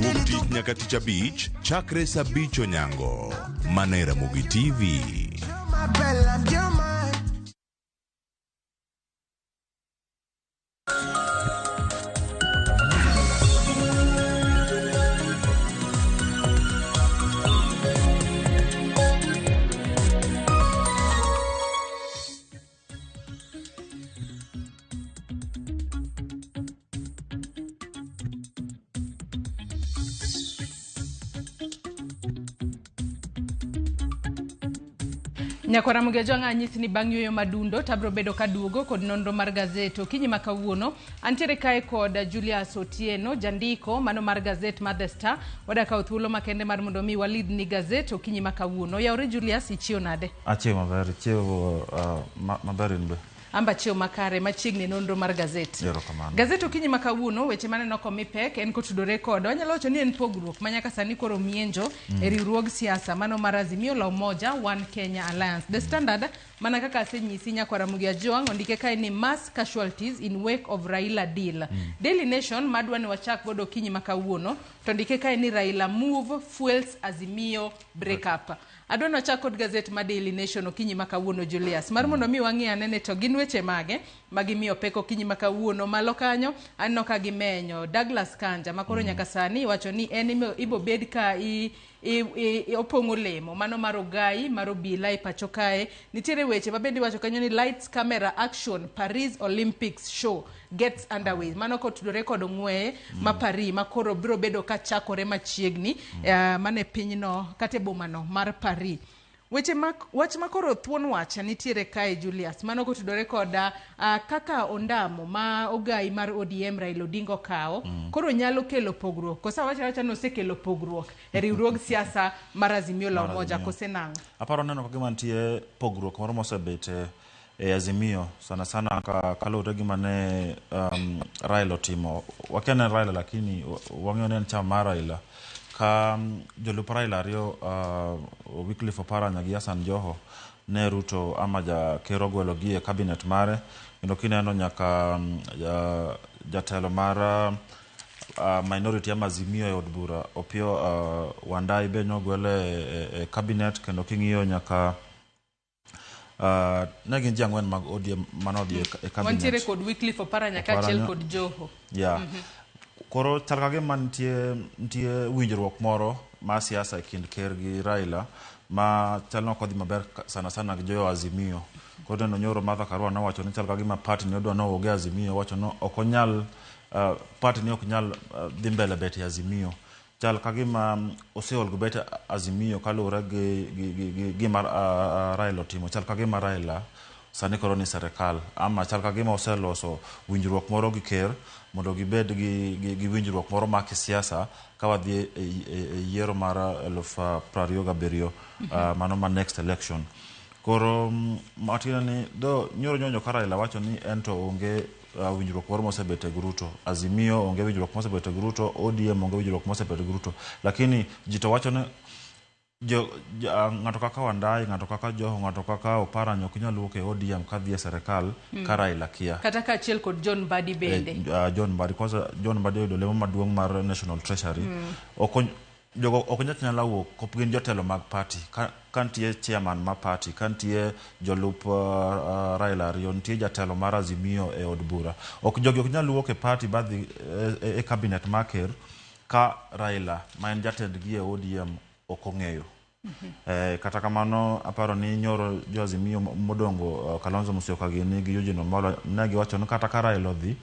Wuok tich nyaka tich abich, chakre saa abich onyango. Mana e Ramogi TV. Nyakwara Ramogi anyisi ni bang' yueyo madundo tabro bedo kaduogo kod nonro mar gazet okinyi ma kawuono. Antiere kae kod Julius Otieno, jandiko mano mar gazet mar The Star. Wadwa kawo thuolo makende mar mondo mi walid ni gazet okinyi ma kawuono. Yaore Julius, ichiew nade? Achiew maber, ichiew maber in be. Amba chiew makare machiegni nonro mar gazet. Erokamano. Gazet okinyi ma kawuono weche maneno komi pek en kotudore kod wanyalo wacho ni en pogruok ma nyaka sani koro mienjo e riwruog siasa mano mar Azimio la Umoja One Kenya Alliance. The Standard mana kaka asenyisi nyakwara Ramogi Ajwang' ondike kae ni mass casualties in wake of Raila deal. Daily Nation madwa ni wachak godo okinyi ma kawuono to ondike kae ni Raila move fuels Azimio breakup. Adwa ni wachak kod gazet ma Daily Nation okinyi ma kawuono Julius. Mar mondo mi wang'i anene to gin weche mage magimiyo pek okinyi ma kawuono. Malo kanyo aneno ka gimenyo Douglas Kanja makoro nyaka sani iwacho ni en ibo bed ka opong'o lemo mano mar ogai mar obila e pacho kae. Nitiere weche mabende iwacho kanyo ni lights camera action Paris Olympics show gets underway. Mano kotudore kod ng'weye ma Paris makoro biro bedo ka chakore machiegni mane pinyno kata e bomano mar Paris. Weche wach makoro thuon wach nitiere kae Julius, mano kotudore kod kaka ondamo ma ogai mar ODM Raila Odinga okawo koro nyalo kelo pogruok. Kosa wacha wacha nosekelo pogruok e riwruog siasa mar Azimio la Umoja kose nang'o? Aparo neno kagima nitie pogruok moro mosebet e Azimio sana sana kaluwore gi mane Raila otimo. Wakia ne en Raila lakini wang'eyo ni en chama mar Raila. Ka jolup Raila ariyo Wycliffe Oparanya gi Hassan Joho ne Ruto ama ja ker ogwelo gi e cabinet mare, kendo kineno nyaka jatelo mar minority ama Azimio e od bura Opiyo Wandayi be nogwele e cabinet, kendo king'iyo nyaka ne gin ji ang'wen mag ODM manodhi e cabinet. Wantiere kod Wycliffe Oparanya kaachiel kod Joho. Yeah. Koro chal ka gima nitie winjruok moro mar siasa e kind ker gi Raila ma chal ni ok odhi maber sana sana gi jo Azimio. Koro neno nyoro Martha Karua nowacho ni chal ka gima party ni odwa nowuog e Azimio, owacho ni ok onyal party ni ok nyal dhi mbele bet e Azimio. Chal ka gima oseol gi bet Azimio kaluwore gi gima Raila otimo. Chal ka gima Raila sani koro ni serikal ama chal ka gima oseloso winjruok moro gi ker mondo gibed gi winjruok moro mar kisiasa ka wadhi e yiero mar 2027, mano ma next election. Koro matiende ni do nyoro nyonyo ka Raila wacho ni en to onge winjruok moro mosebete gi Ruto. Azimio onge winjruok mosebete gi Ruto, ODM onge winjruok mosebete gi Ruto. Lakini ji to wacho ni ng'ato kaka Wandayi, ng'ato kaka Joho, ng'ato kaka Oparanya ok nyal wuok e ODM kadhi e serikal ka Raila kia. Kata kaachiel kod John Mbadi bende. John Mbadi, kwanza John Mbadi oyudo lemo maduong' mar National Treasury. Jogo ok nyal wuok kop gin jotelo mag party. Ka nitie chairman mar party, ka nitie jolup Raila ariyo, nitie jatelo mar Azimio e od bura. Ok jogi ok nyal wuok e party badhi e cabinet mar ker ka Raila ma en jatendgi e ODM ok ong'eyo. Kata kamano aparo ni nyoro jo Azimio modongo Kalonzo Musyoka gini gi Eugene Wamalwa ne giwacho ni kata ka Raila odhi,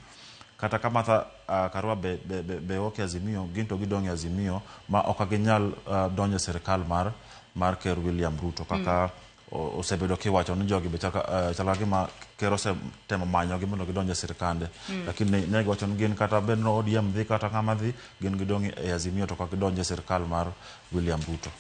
kata ka Martha Karua be ok e Azimio, gin to gidong' e Azimio ma ok ginyal donjo e sirikal mar Ker William Ruto kaka osebedo kiwacho ni jogi be chal ka gima ker osetemo manyogi mondo gidonj e sirikande. Lakini ne giwacho ni gin kata bed ni ODM dhi kata ng'ama dhi, gin gidong' e Azimio to ok gidonj e sirikal mar William Ruto.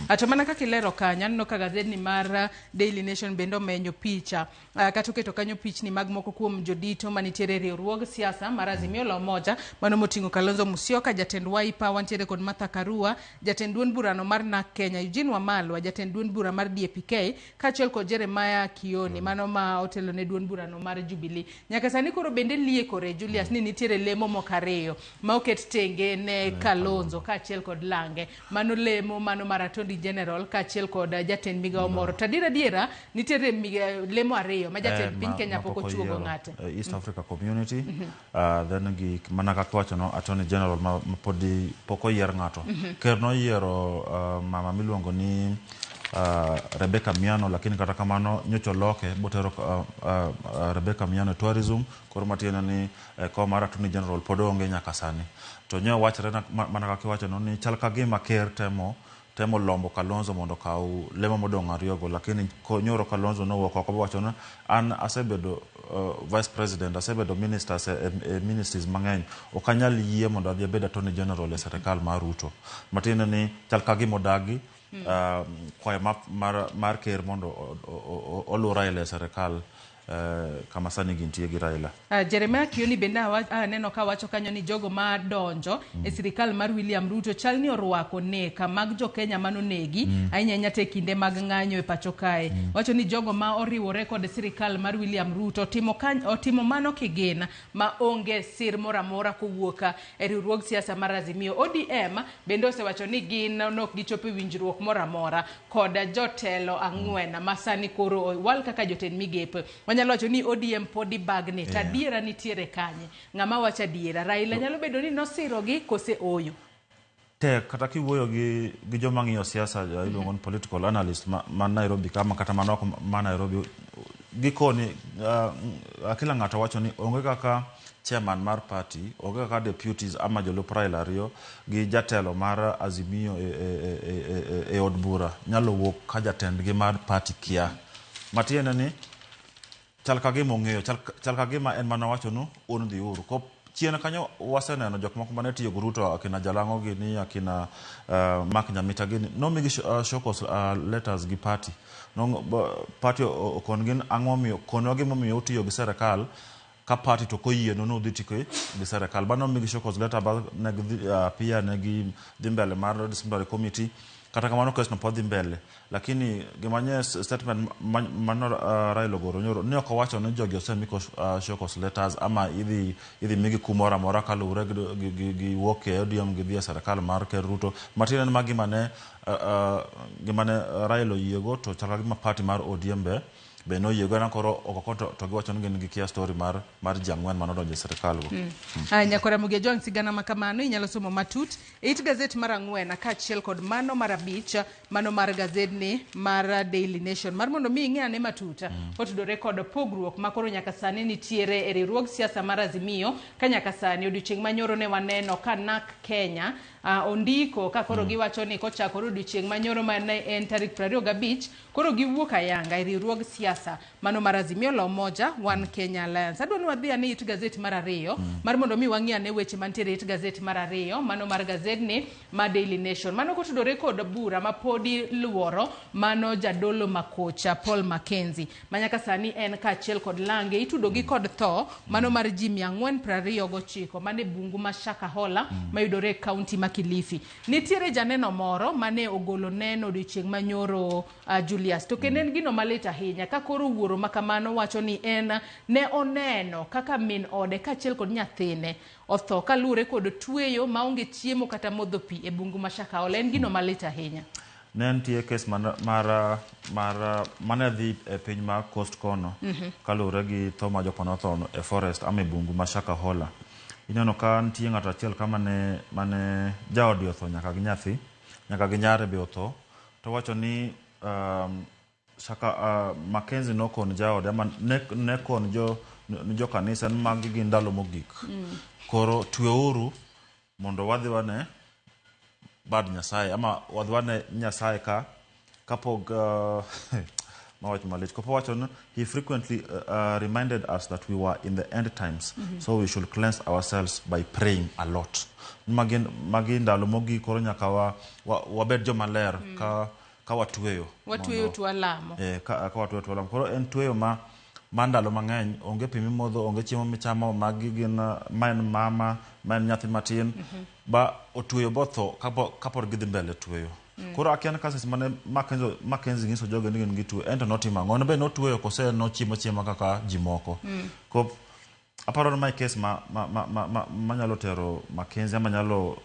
Ato mana kaka ilero kanyo, aneno ka gazetni mar Daily Nation bende omenyo picha kata oketo kanyo pichni mag moko kuom jodito manitiere e riwruog siasa mar Azimio la Umoja, mano moting'o Kalonzo Musyoka, jatend Wiper, wantiere kod Martha Karua, jatend duond burano mar NARC Kenya, Eugene Wamalwa, jatend duond bura mar DAP-K, kaachiel kod Jeremiah Kioni, mano ma otelo ne duond burano mar Jubilee. Nyaka sani koro bende liekore Julius ni nitiere lemo moko ariyo ma oket tenge ne Kalonzo kaachiel kod Lange. Mano lemo mano mar Attorney General kaachiel kod jatend migawo moro. To adiera adiera nitiere lemo ariyo ma jatend piny Kenya pok ochuogo ng'ate. East Africa Community, then gi mana kaka iwacho no Attorney General ma podi pok oyier ng'ato. Ker noyiero mama miluongo ni Rebecca Miano, lakini kata kamano nyocha oloke botero Rebecca Miano e tourism, koro matiende ni kom mar Attorney General pod onge nyaka sani. To nyo wachre mana kaka iwacho no ni chal ka gima ker temo lombo Kalonzo mondo okaw lemo modong' ariyogo, lakini nyoro Kalonzo nowuok oko bowacho ni an asebedo vice president, asebedo ministers e ministries mang'eny, ok anyal yie mondo adhi abed Attorney General e sirikal mar Ruto. Matiende ni chal ka gima odagi kwayo mar ker mondo oluw Raila e sirikal kama sani gintie gi Raila. Jeremiah Kioni bende aneno ka wacho kanyo ni jogo ma donjo e sirikal mar William Ruto chal ni orwako neka mag jo Kenya manonegi ahinya ahinya te kinde mag ng'anyo e pacho kae. Wacho ni jogo ma oriwore kod sirikal mar William Ruto otimo mano kigin ma onge sir moro amora kowuok e riwruog siasa mar Azimio. ODM bende osewacho ni gin nok gichopo e winjruok moro amora kod jotelo ang'wen ma sani koro owal kaka jotend migepe. Wanyalo wacho ni ODM podi bagni, to adiera nitiere kanye? Ng'ama wacho adiera? Raila nyalo bedo ni nosirogi kose oyo? Tek kata kiwuoyo gi joma ng'iyo siasa iluongo ni political analyst ma Nairobi kama kata mana oko ma Nairobi, gikoni kila ng'ato wacho ni onge kaka chairman mar party, onge kaka deputies ama jolup Raila ariyo gi jatelo mar Azimio e od bura nyalo wuok ka jatendgi mar party kia. Matiende ni chal ka gima ong'eyo, chal ka gima en mana wacho nu un dhiuru. Ko chien kanyo waseneno jok moko mane tiyo gi Ruto, akina Jalang'o gini, akina Mark Nyamita gini, nomigi show cause letters gi party. Party okon gin ang'o momiyo, konwa gimomiyo utiyo gi serikal ka party to koyienu ni udhi tiyo gi serikal. Bang' nomigi show cause letter, bang' ne gidhi apia ne gidhi mbele mar disciplinary committee. Kata kamano kes no pod dhi mbele, lakini gima nye statement mano Raila ogoro nyoro ne ok owacho ni jogi osemi show cause letters ama idhi migi kum moro amora kaluwore gi wuok e ODM gidhi e sirikal mar Ker Ruto. Matiende ni ma gima ne Raila oyiego to chal ka gima party mar ODM Be noyie go koro oko to giwacho ni gin gikia story mar ji ang'wen manodonjo e sirikal go. Nyakora Ramogi Ajwang', sigana ma kamano inyalo somo matut e it gazet mar 4 kaachiel kod mano mar 5, mano mar gazedni mar Daily Nation, mar mondo mi ing'e ane matut kotudore kod pogruok ma koro nyaka sani nitiere e riwruog siasa mar Azimio, ka nyaka sani odiochieng' manyoro ne waneno ka NARC Kenya ondiko ka koro giwacho ni kochakore odiochieng' manyoro mane en tarik 25 koro giwuok ayanga e riwruog siasa mano mar Azimio la Umoja One Kenya Alliance. Adwa ni wadhi ane it gazet mar 2 mar mondo mi wang'i ane weche mantiere it gazet mar 2 mano mar gazedni ma Daily Nation, mano kotudore kod bura ma podi luoro mano jadolo makocha Paul Mackenzie ma nyaka sani en kaachiel kod lange itudogi kod tho mano mar ji 429 mane bungu ma Shakahola mayudore e kaunti ma Kilifi. Nitiere janeno moro mane ogolo neno odiochieng' manyoro, Julius, to kendo en gino malit ahinya ka koro wuoro ma kamano wacho ni en ne oneno kaka min ode kaachiel kod nyathine otho kaluwore kod tweyo maonge chiemo kata modho pi e bungu ma Shakahola. En gino malit ahinya. Ne nitie kes mar mane dhi e piny mar Coast kono kaluwore gi tho ma jok manotho e forest ama e bungu ma Shakahola. Ineno ka nitie ng'ato achiel ka mane jaode otho nyaka gi nyathi, nyaka gi nyare be otho, to wacho ni Shaka Mackenzie nokon jaode ama ne kon jo kanisa ni magi gin ndalo mogik. Koro tweuru mondo wadhi wane bad Nyasaye ama wadhi wane Nyasaye ka kapok mawach malich. Kopo wacho ni he frequently reminded us that we were in the end times, so we should cleanse ourselves by praying a lot. Magi ndalo mogik koro nyaka wabed joma ler ka watweyo. Watweyo to walamo. Ka watweyo to walamo. Koro en tweyo ma ndalo mang'eny onge pi mimodho, onge chiemo michamo, magi gin ma en mama, ma en nyathi matin, ba otweyo botho kapod gidhi mbele tweyo. Koro akia ni ka seche mane Mackenzie nyiso joge ni gin gitwe, en to notimo ang'o? En be notweyo kose nochiemo achiema kaka ji moko? Ko aparo ni mae kes ma nyalo tero Mackenzie ama nyalo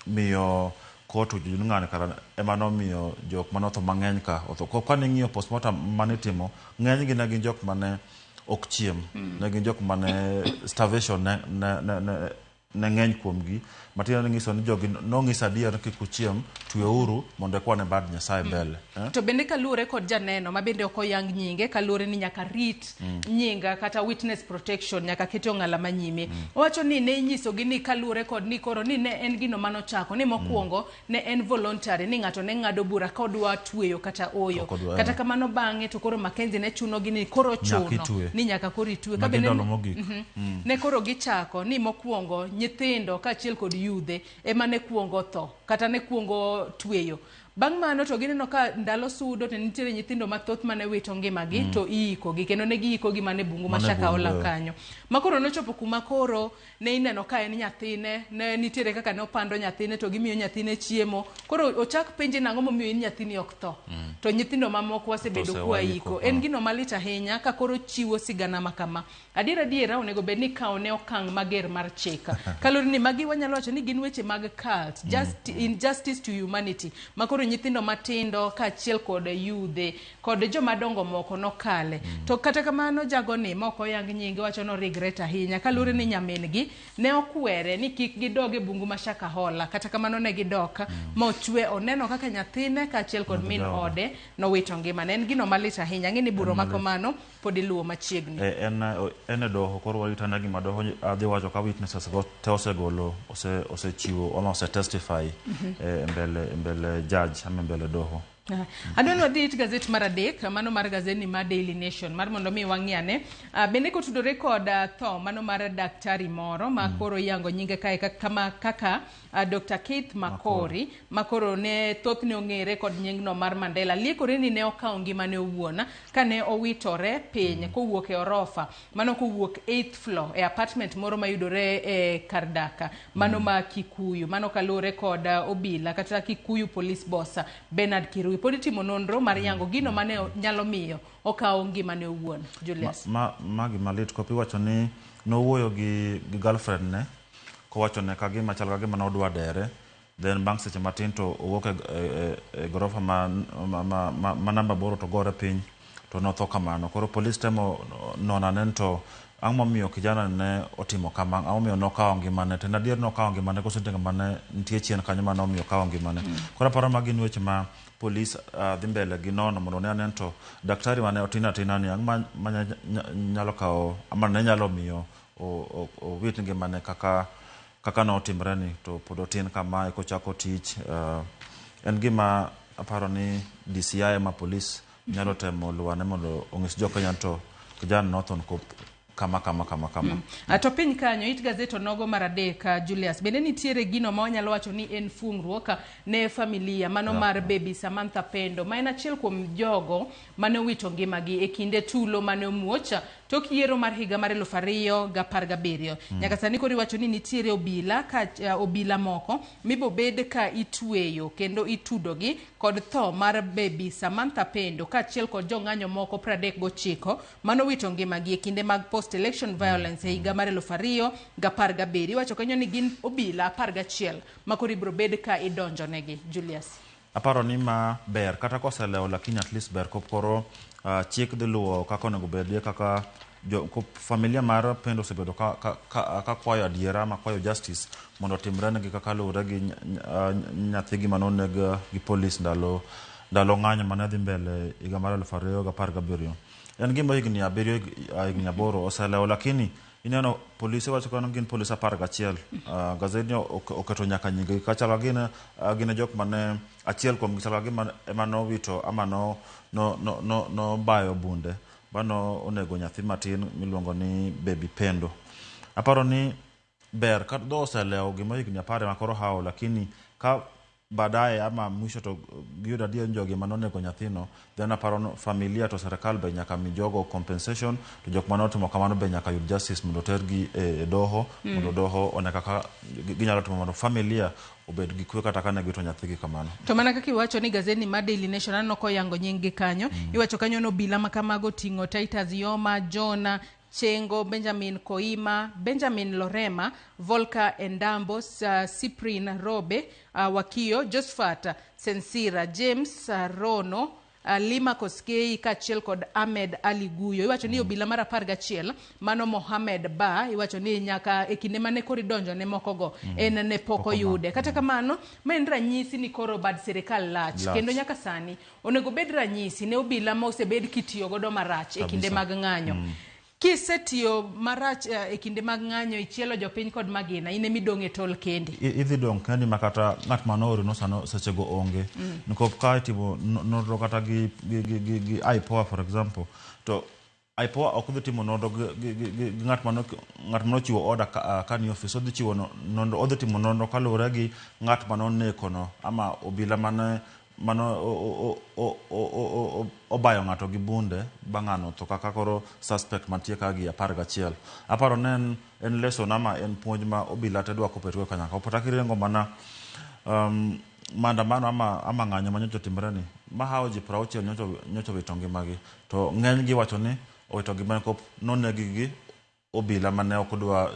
miyo kot owinjo ni ng'ani kara ema nomiyo jok manotho mang'eny ka otho. Ko kane ing'iyo postmortem manitimo, ng'enygi ne gin jok mane ok chiem. Ne gin jok mane starvation ne ng'eny kuomgi. Matiende ni nyiso ni jogi nong'iso adier ni kik uchiem, tweuru mondo eka wane bad Nyasaye mbele. To bende kaluwore kod janeno ma bende ok oyang nyinge, kaluwore ni nyaka rit nyinga kata witness protection nyaka kete ong'ala manyime. Owacho ni ne inyisogi ni kaluwore kod ni koro ni ne en gino manochako ni mokwongo ne en voluntary, ni ng'ato ne ng'ado bura ka odwa tweyo kata oyo. Ok odwa, Kata kamano bang'e to koro Mackenzie ne chunogi ni koro Nyaka chuno itwe. ni nyaka koro itwe. Ka Magi bende ndalo mogik. Ne koro gichako ni mokwongo nyithindo kaachiel kod yudhe ema ne kuongo tho kata ne kuongo tweyo. Bang' mano to gineno ka ndalo sudo to nitiere nyithindo mathoth mane wito ngimagi to iikogi kendo ne giikogi mana e bungu ma Mana e Shakahola bungu, eh. kanyo. Ma koro nochopo kuma koro ne ineno ka en nyathine, ne nitiere kaka ne opando nyathine to gimiyo nyathine chiemo. Koro ochak penje nang'o momiyo in nyathini ok tho. To nyithindo mamoko wasebedo To kwa osewaiko, iko. En gino malit ahinya ka koro chiwo sigana ma kama. Adier adiera onego bed ni ikawo ne okang' mager mar chik. Kaluwore ni magi wanyalo wacho ni gin weche mag cult, just injustice to humanity. Ma koro nyithindo matindo kaachiel kod yudhe kod joma dongo moko nokale. To kata kamano jagoni ma ok oyang nyinge wacho no regret ahinya kaluwore ni nyamin gi ne okwere ni kik gidog e bungu ma Shakahola. Kata kamano ne gidok ma ochwe oneno kaka nyathine kaachiel kod min ode nowito ngimane. En gino malit ahinya. Ang'e ni bura ma kamano pod iluwo machiegni. En e doho koro warito ane gima doho dhi wacho ka witnesses go te osegolo osechiwo ama ose testify e mbele judge ama e mbele doho. Adwa ni wadhi it gazet mar 3, mano mar gazeti mar Daily Nation, mar mondo mi wang'i ane bende kotudore kod tho mano mar daktari moro ma koro iyango nyinge kae kama kaka Dr. Keith Makori, ma koro ne thothne ong'ere kod nyingno mar Mandela. Liekore ni ne okawo ngimane owuon kane owitore piny kowuok e orofa mano kowuok 8th floor e apartment moro mayudore e kar dak mano ma Kikuyu. Mano kaluwore kod obila kata Kikuyu Police Boss Bernard Kirui. Pod itimo nonro mar yango gino mane nyalo miyo okawo ngimane owuon. Julius. Ma gima lit kopi wacho ni nowuoyo gi girlfriend ne kowacho ne ka gima chal ka gima nodwa dere, then bang' seche matin to owuok e gorofa ma namba 8 to gore piny. to notho kamano. Koro polis temo nono ane ni to ang'o momiyo kijana ne otimo kama, ang'o momiyo nokawo ngimane, to en adier nokawo ngimane koso nitie ng'ama ne nitie chien kanyo mane omiyo okawo ngimane. Koro aparo magi gin weche ma polis dhi mbele gi nono mondo one ane ni to daktari mane otin atina ni ang'o ma nyalo kawo ama ne nyalo miyo owit ngimane kaka kaka notimre ni to pod otin kama eka ochako tich. En gima aparo ni DCI ma polis nyalo temo luwane mondo ong'is jo Kenya to kijana notho nikop kama kama kama kama. To piny kanyo it gazet onogo mar adek, Julius, bende nitiere gino ma wanyalo wacho ni en fungruok ne familia mano mar baby Samantha Pendo, ma en achiel kuom jogo mane owito ngimagi e kinde tulo mane omuoch tok yiero mar higa mar 2017. Nyaka sani koro iwacho ni nitiere obila ka obila moko mibobed ka itweyo kendo itudogi kod tho mar baby Samantha Pendo kaachiel kod jong'anyo moko 39 manowito ngimagi e kinde mag post election violence e higa mar 2017. Iwacho kanyo ni gin obila 11 ma koro ibiro bed ka idonjonegi, Julius. Aparo ni ma ber kata koselewo, lakini at least ber kop koro chik dhi luwo kaka onego bedie, kaka jo kop familia mar Pendo osebedo ka kwayo adiera, ma kwayo justice mondo otimre negi kaka luwore gi nyathigi manoneg gi polis ndalo ndalo ng'anyo mane dhi mbele higa mar 2017. En gima higni 7, higni 8 oselewo, lakini ineno polise wacho kano gin polise 11. Gazedni oketo nyaka nying gi kachalo gin jok mane achiel kuom gi chalo gima ema nowito ama no no no no nobayo bunde mano onego nyathi matin miluongo ni baby Pendo. Aparo ni ber ka dho oselewo gima higni 10 ema koro hawo, lakini ka baadaye ama mwisho to giyudo adier ni jogi manonego nyathino, then aparo no familia to serikal be nyaka mi jogo compensation, to jok manotimo kamano be nyaka yud justice mondo otergi e doho mondo doho one kaka ginyalo timo mondo familia obed gi kwe kata kane giwito nyathigi kamano. To mana kaka iwacho ni gazeti mar Daily Nation aneno koyango nying gi kanyo. Iwacho kanyo ni obila ma kamago ting'o Titus Yoma, John Chengo, Benjamin Koima, Benjamin Lorema, Volker Endambo, Cyprian Robe, Wakio, Josephat Sensira, James Rono, Lima Koskei kaachiel kod Ahmed Ali Guyo. Iwacho ni obila mar 11 mano Mohamed Ba, iwacho ni nyaka e kinde mane koro idonjo ne mokogo en ne pok oyude. Kata kamano, ma en ranyisi ni koro bad sirikal lach, Lach. Kendo nyaka sani onego bed ranyisi ne obila ma osebed kitiyo godo marach e kinde Kabisa. mag ng'anyo. Kisetiyo marach e kinde mag ng'anyo, ichielo jopiny kod magina, in emidong' e tol kendi. Idhi dong' kendi ma kata ng'at manoori no sano sechego onge. Nikop ka itimo nonro kata gi IPOA, for example, to IPOA ok dhi timo nonro gi ng'at manochiwo order ka ni ofis odhi chiwo nonro, odhi timo nonro kaluwore gi ng'at manoneko no ama obila mane mano obayo ng'ato gi bunde ba ng'ano otho, kaka koro suspect mantie ka gi 11. Aparo ne en lesson ama en puonj ma obila te dwa kopetgo kanyakla kata kiringo mana maandamano ama ng'anyo ma nyocha otimre ni mahawo ji 60 nyocha owito ngimagi, to ng'eny gi wacho ni owito ngimagi nikop nonegi gi obila mane ok odwa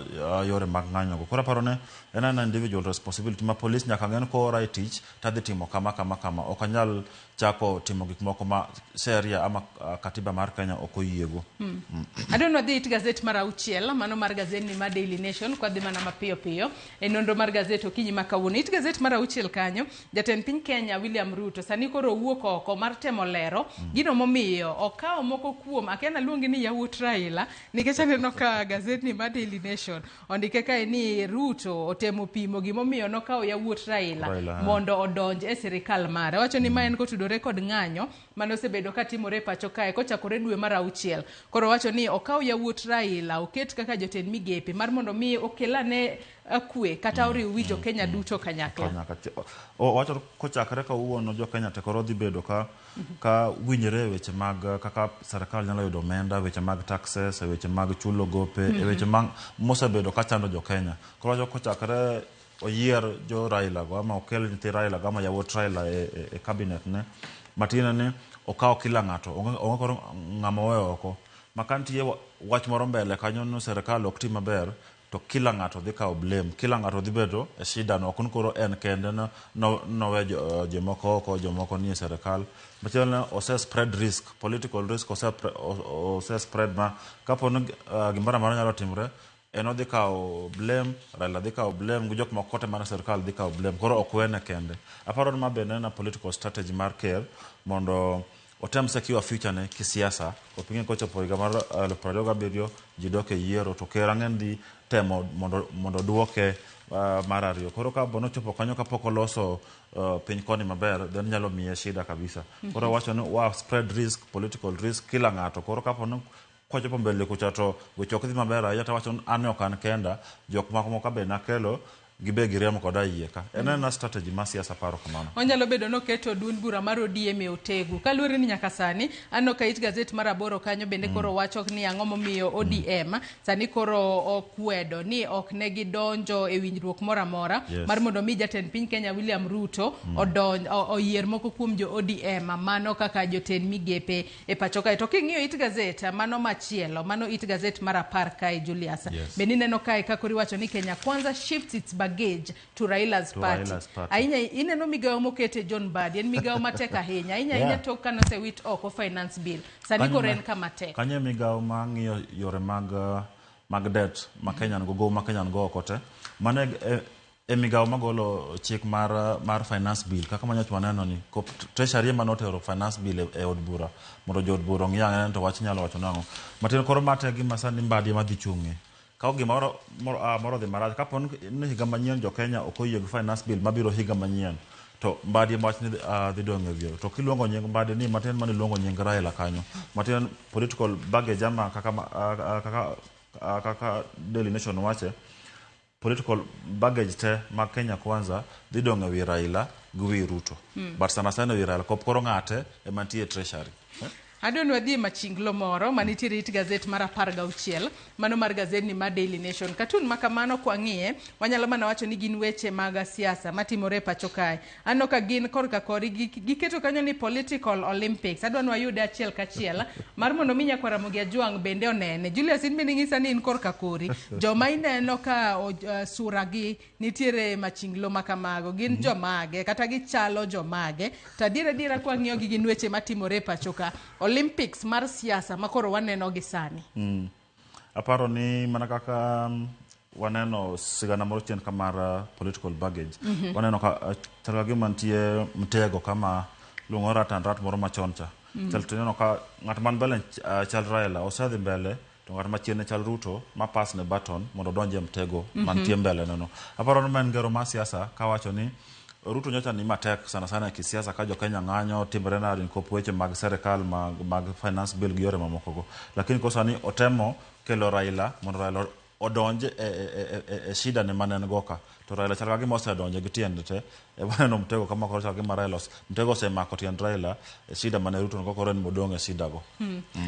yore mag ng'anyo go. Koro aparo ne en ana individual responsibility ma polis nyaka ng'e ni koora e tich tadhi timo kama kama kama, ok anyal chako timo gik moko ma sheria ama katiba mar Kenya ok oyiego. Adwa wadhi it gazet mar auchiel, mano mar gazetni mar Daily Nation, kwadhi mana mapiyo piyo e nonro mar gazet okinyi ma kawuono. It gazet mar auchiel kanyo, jatend piny Kenya William Ruto sani koro owuok oko mar temo lero gino momiyo okawo moko kuom, akia naluongi ni yawuot Raila, nikech aneno ka gazetni mar Daily Nation ondike kae ni Ruto otemo pimo gimomiyo nokawo yawuot Raila, Raila, mondo odonj e sirikal mare. Owacho ni ma en kotudore kod ng'anyo mane osebedo ka timore e pacho kae kochakore dwe mar auchiel. Koro owacho ni okaw yawuot Raila oket kaka jotend migepe mar mondo mi okel ane kwe kata oriw wi jo-Kenya duto kanyakla. Kanyakla. Owacho kochakre kawuono jo Kenya te koro dhi bedo ka winjre e weche mag kaka sirikal nyalo yudo omenda, weche mag taxes, e weche mag chulo gope, e weche mag mosebedo ka chando jo Kenya. Koro wacho kochakre oyier jo Raila go ama okel nyithi Raila go ama yawuot Raila e cabinet ne, matiende ni okawo kila ng'ato, onge koro ng'ama oweyo oko. Ma ka nitie wach moro mbele kanyo no sirikal ok ti maber. To kila ng'ato dhi kawo blame, kila ng'ato dhi bedo e shida no, ok ni koro en kende no, no, nowe jo, jomoko oko, jomoko nie sirikal. Machielo ne ose spread risk, political risk ose, ose spread ma kapo ni gimoro amora nyalo timre, en odhi kawo blame, Raila dhi kawo blame, gi jok moko te mar sirikal dhi kawo blame. Koro ok wene kende. Aparo ni ma bende en a political strategy mar ker mondo otem secure future ne kisiasa. Oping'e kochopo higa mar 2027 ji dok e yiero to ker ang'en dhi temo mondo duoke mar ariyo. Koro ka bonochopo kanyo kapok oloso piny koni maber, then nyalo miye shida kabisa. Koro wacho ni wa spread risk, political risk kila ng'ato. Koro kapo ni kochopo mbele kucha to weche ok dhi maber ahinya to wacho ni an ok an kenda, jok moko be nakelo gibe giriembo koda iye ka. En ena strategy mar siasa paro kamano. Onyalo bedo noketo duond bura mar ODM e otegu. Kaluwore ni nyaka sani, aneno ka it gazet mar 8 kanyo bende koro wacho ni ang'o momiyo ODM sani koro okwedo ni ok ne gidonjo e winjruok moro amora mar mondo mi jatend piny Kenya William Ruto odonj oyier moko kuom jo ODM mano kaka jotend migepe e pacho kae. To king'iyo it gazet mano machielo, mano it gazet mar 10 kae Julius. Bende ineno kae ka koro iwacho ni Kenya Kwanza shifts its baggage to Raila's To party. Raila's party. Ahinya ineno migawo mokete John Mbadi, en migawo matek ahinya. Ahinya ahinya tok kane osewit oko finance bill. Sani koro en kama tek. Kanyo e migawo ma ng'iyo yore mag debt ma Kenya nigo, gowi ma Kenya nigo oko te. Mano e migawo magolo chik mar finance bill kaka manyocha waneno ni Treasury ema notero finance bill e od bura mondo jo od bura ong'i ang'e to wach nyalo wacho nang'o. Matin koro mate gima sani Mbadi ema dhi chung'e. Ka gimoro moro odhi marach, kapo ni higa manyien jo Kenya ok oyie gi finance bill mabiro higa manyien, to Mbadi ema wach ni dhi dong' e wiye. To kiluongo nying Mbadi ni matin mane iluongo nying Raila kanyo. Matin political baggage ama kaka Daily Nation wache, political baggage te mag Kenya Kwanza dhi dong' e wi Raila gi wi Ruto. But sana sana e wi Raila, kop koro ng'ate ema nitie e Treasury. Adwa ni wadhi e machinglo moro manitiere it gazet mar 16, mano mar gazet ni mar Daily Nation. Katun ma kamano kwang'iye, wanyalo mana wacho ni gin weche mag siasa matimore e pacho kae. Aneno ka gin korka kori giketo kanyo ni political Olympics. Adwa ni wayude achiel kachiel mar mondo mi nyakwar Ramogi Ajwang' bende onene. Julius, in bende ing'isa ni in korka kori. Joma ineno ka sura gi nitiere machinglo ma kamago, gin jomage kata gichalo jomage. To adier adiera kwang'iyo gi gin weche matimore e pacho ka. Olympics mar siasa ma koro waneno gi sani. Aparo ni mana kaka waneno sigana moro chien ka mar political baggage. Waneno ka chal ka gima nitie mtego kama luongo rat and rat moro machon cha. Chal to ineno ka ng'at man mbele chal Raila osedhi mbele to ng'at machien ne chal Ruto ma pass ne baton mondo odonj e mtego mantie mbele neno. Aparo ni ma en ngero mar siasa kawacho ni Ruto nyocha ni matek sana sana e kisiasa ka jo Kenya ng'anyo timre nade nikop weche mag serikal mag finance bill gi yore mamoko go. Lakini ko sani otemo kelo Raila mondo Raila odonj e shida ne mane en go ka. To Raila chal ka gima osedonjo gi tiende te. E waneno mtego kama koro chal ka gima Raila mtego osemako tiend Raila e shida mane Ruto nigo koro en modong' e shida go.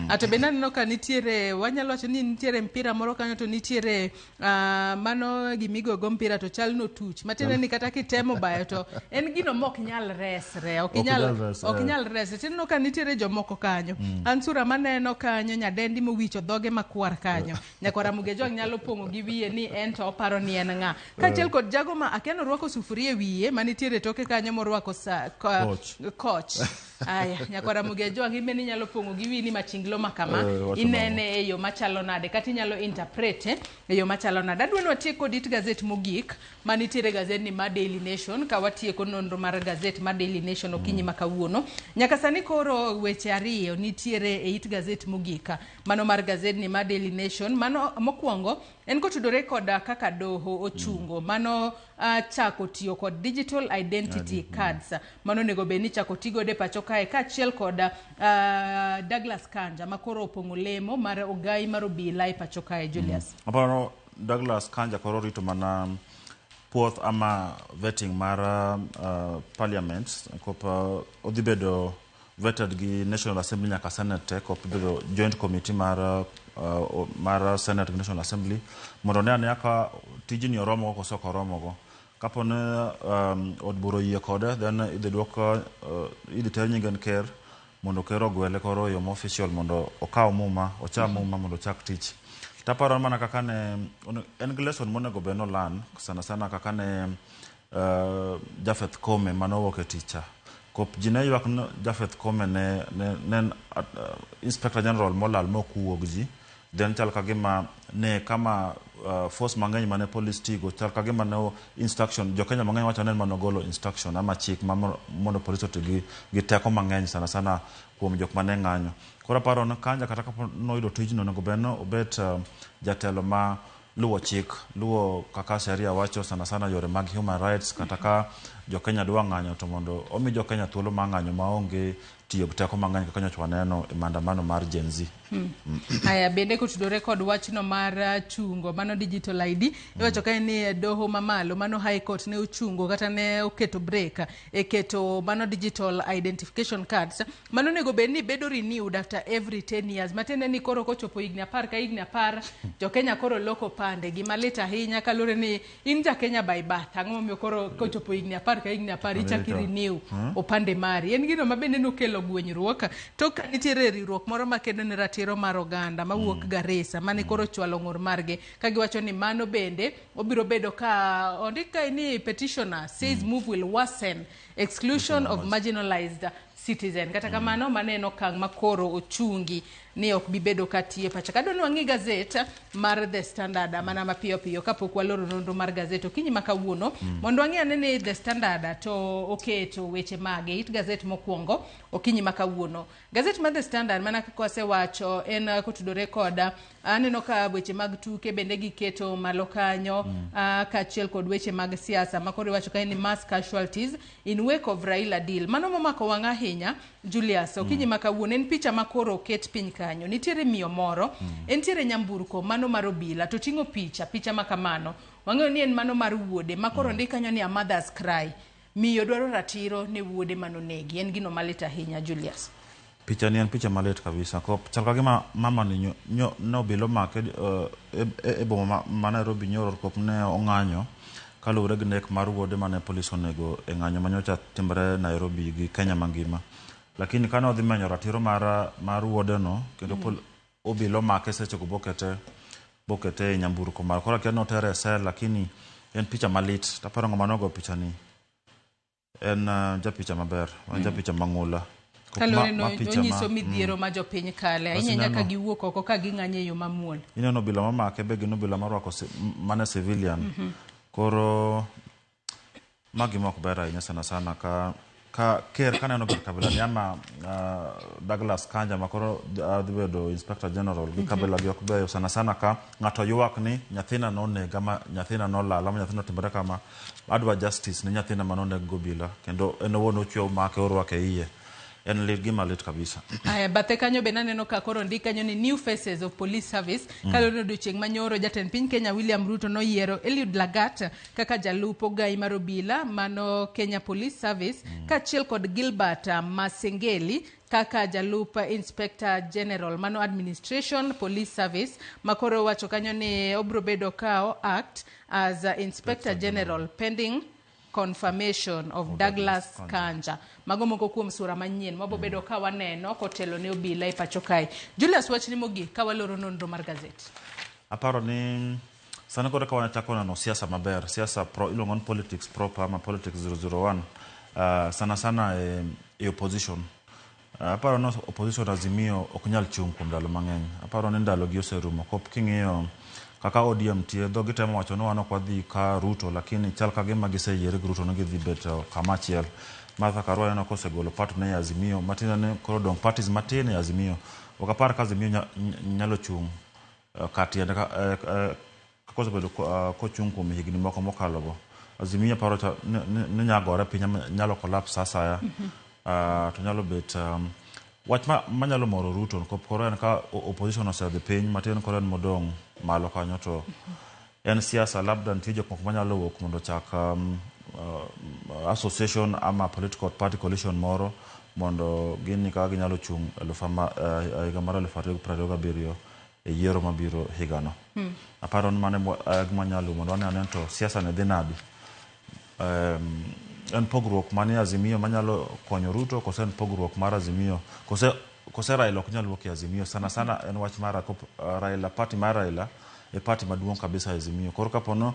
Ato bende aneno ka nitiere, wanyalo wacho ni nitiere mpira moro kanyo to nitiere mano gimigogo mpira to chal notuch. Matiende ni kata kitemo bayo to en gino mok nyal resre. Ok Ok inyal nyal res, ok eh. nyal resre. Tineno ka nitiere jomoko kanyo. An sura maneno kanyo nyadendi mowicho dhoge makwar kanyo. Nyakwar Ramogi Ajwang' nyalo pong'o gi wiye ni en to oparo ni en ng'a. Kaachiel kod jago ma akia norwako sufuria e wiye manitiere toke kanyo morwako Koch. koch. Aya, nyakwar Ramogi Ajwang' in bende inyalo pong'o gi wiyi ni machinglo ma kama, Wacho inene nang'o? e yo machalo nade kata inyalo interpret e yo machalo nade. Adwa ni watiek kod it gazet mogik manitiere gazet ni mar Daily Nation ka watieko nonro mar gazet mar Daily Nation okinyi ma kawuono. Nyaka sani koro weche ariyo nitiere e it gazet mogik mano mar gazet ni mar Daily Nation. Mano mokwongo en kotudore kod kaka doho ochungo mano chako tiyo kod digital identity cards mano onego bed ni chako ti godo e pacho kae kaachiel kod Douglas Kanja ma koro opong'o lemo mar ogai mar obila e pacho kae. Julius. Aparo Douglas Kanja koro rito mana puoth ama vetting mar parliament kop odhi bedo vetted gi National Assembly nyaka Senate te kop bedo joint committee mar Senate gi National Assembly mondo ne ane ka tijni oromogo koso ok oromogo. Kapo ni od bura oyie kode then idhi duok idhi ter nyinge ne ker mondo ker ogwele koro e yo ma official mondo okaw muma ocham muma mondo ochak tich. Taparo mana kaka ne en gi lesson monego bed nolan sana sana kaka ne Japheth Kome manowuok e tich cha. Kop ji ne ywak ni Japheth Kome ne Inspector General molal mok wuog ji. Then chal ka gima ne kama force mang'eny mane police tigo chal ka gima ne instruction jo Kenya mang'eny wacho ni en manogolo instruction ama chik ma mondo police oti gi teko mang'eny sana sana kuom jok mane ng'anyo. Koro aparo ni Kanja kata kapo noyudo tijno onego bed ni obet jatelo ma luwo chik, luwo kaka sheria wacho sana sana yore mag human rights kata ka jo Kenya dwa ng'anyo to mondo omi jo Kenya thuolo mar ng'anyo maonge tiyo gi teko mang'eny kaka nyocha waneno e maandamano mar Gen Z. Aya, bende kotudore kod wachno mar chungo mano digital ID, iwacho kae ni doho mamalo mano High Court ne ochungo kata ne oketo break e keto mano digital identification cards mano onego bed ni bedo renewed after every 10 years, matiende ni koro kochopo higni 10 ka higni 10 jo Kenya koro loko pande. Gima lit ahinya kaluwore ni in ja Kenya by birth, ang'o momiyo koro kochopo higni 10 ka higni 10 ichako renew opande mari? En gino ma bende nokelo gwenyruok tok ka nitiere riwruok moro makedo ne ratiro mar oganda mawuok Garissa mane koro chwalo ng'ur margi ka giwacho ni mano bende obiro bedo ka ondik kae ni petitioner says move will worsen exclusion of marginalized citizen. Kata kamano mano en okang' ma koro ochungi ni ok bi bedo ka tiyo e pacho. Kadwa ni wang'i gazet mar The Standard mana mapiyo piyo kapok waloro nonro mar gazet okinyi ma kawuono, mondo wang'i ane ni The Standard to oketo weche mage. It gazet mokwongo okinyi ma kawuono. Gazet mar The Standard mana kaka wasewacho en kotudore kod aneno ka weche mag tuke bende giketo malo kanyo, kaachiel kod weche mag siasa ma koro iwacho kae ni mass casualties in wake of Raila deal. Mano momako wang' ahinya Julius okinyi ma kawuono en picha ma koro oket piny kanyo. Nitiere miyo moro, entiere nyamburko mano mar obila to ting'o picha ma kamano. Wang'eyo ni en mano mar wuode ma koro ndik kanyo ni a mother's cry. Miyo dwaro ratiro ne wuode manonegi. En gino malit ahinya Julius. Picha ni en picha malit kabisa. Ko chal ka gima mama ni nyo ne obila omake e boma ma Nairobi nyoro kop ne ong'anyo kaluwore gi nek mar wuode mane polis onego e ng'anyo manyocha timore Nairobi gi Kenya mangima. Lakini kane odhi menyo ratiro mar wuode no kendo obila omake sechego bokete e nyamburko mar. Koro akia notere e sel lakini en picha malit. Taparo ng'ama nogo picha ni en japicha maber, en japicha mang'ula. Kaluwore no onyiso midhiero ma jopiny kale ahinya nyaka giwuok oko ka ging'anyo e yo mamuol. Ineno obila mamake be gin obila marwako mane civilian. Koro ma gima ok ber ahinya sana sana ka ker kaneno ber kabila ni ama Douglas Kanja ma koro dhi bedo Inspector General gi kabila gi ok beyo sana sana ka ng'ato ywak ni nyathina nonega ma nyathina nolal ama nyathina otimore kama, adwa justice ne nyathina manoneg gobila kendo en owuon ochwe omake orwake iye. En lit gima lit kabisa. Aya, bathe kanyo be naneno ka koro ndik kanyo ni new faces of police service. Kaluwore ni odiochieng' manyoro jatend piny Kenya William Ruto noyiero Eliud Lagat kaka jalup ogai mar obila mano Kenya Police Service, kaachiel kod Gilbert Masengeli kaka jalup Inspector General mano Administration Police Service, makoro wacho kanyo ni obro bedo ka act as Inspector General pending confirmation of Douglas Kanja. Mago moko kuom sura manyien mabo bedo ka waneno kotelo ne obila e pacho kae. Julius, wachni mogik ka waloro nonro mar gazet. Aparo ni sani koro ka wanachako neno siasa maber, siasa pro, iluongo ni politics proper ama politics 001, sana sana e opposition. Aparo ni opposition Azimio ok nyal chung' kuom ndalo mang'eny. Aparo ni ndalo gi oserumo. Kop king'iyo kaka ODM tie, dho gitemo wacho ni wan ok wadhi ka Ruto, lakini chal ka gima giseyiere gi Ruto ni gidhi bet kama achiel. Martha Karua neno kosegolo part ne Azimio, matiende ni koro dong' parties matin e Azimio. Ok apar ka Azimio nyalo chung' ka tiende kosebedo kochung' kuom higni moko mokalogo. Azimio paro ni nyagore piny nyalo collapse sa asaya. To nyalo bet wach manyalo moro Ruto koro en ka opposition osedhi piny matin koro en modong' malo kanyo to en siasa labda nitie jok moko manyalo wuok mondo ochak association ama political party coalition moro mondo gini kaka ginyalo chung' higa mar 2027 e yiero mabiro higano. Aparo ni mano gima nyalo mondo wane ane to siasa ne dhi nadi. En pogruok mane Azimio manyalo konyo Ruto kose en pogruok mar Azimio kose Kose Raila ok nyal wuok e Azimio sana sana en wach mar Raila, party mar Raila e party maduong' kabisa e Azimio. Koro kapono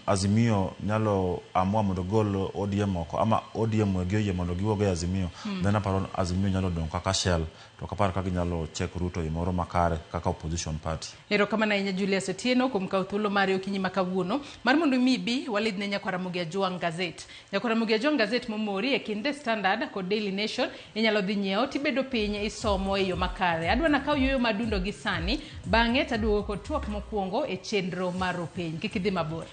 Azimio nyalo amua mondo gol ODM oko ama ODM wegi oyie mondo giwuog e Azimio, then aparo Azimio nyalo dong' kaka shell, to ok apar ka ginyalo check Ruto e moro makare kaka opposition party. Erokamano ahinya Julius Otieno kuom kawo thuolo mari okinyi ma kawuono mar mondo mi ibi walidh ne Nyakwar Ramogi Ajwang' Gazette. Nyakwar Ramogi Ajwang' Gazette momori e kind The Standard kod Daily Nation inyalo dhi nyiewo tibedo piny isomo e yo makare. Adwa nakaw yueyo madundo gi sani, bang'e taduogo kod twak mokwongo e chenro mar Rupiny. Kik idhi mabor.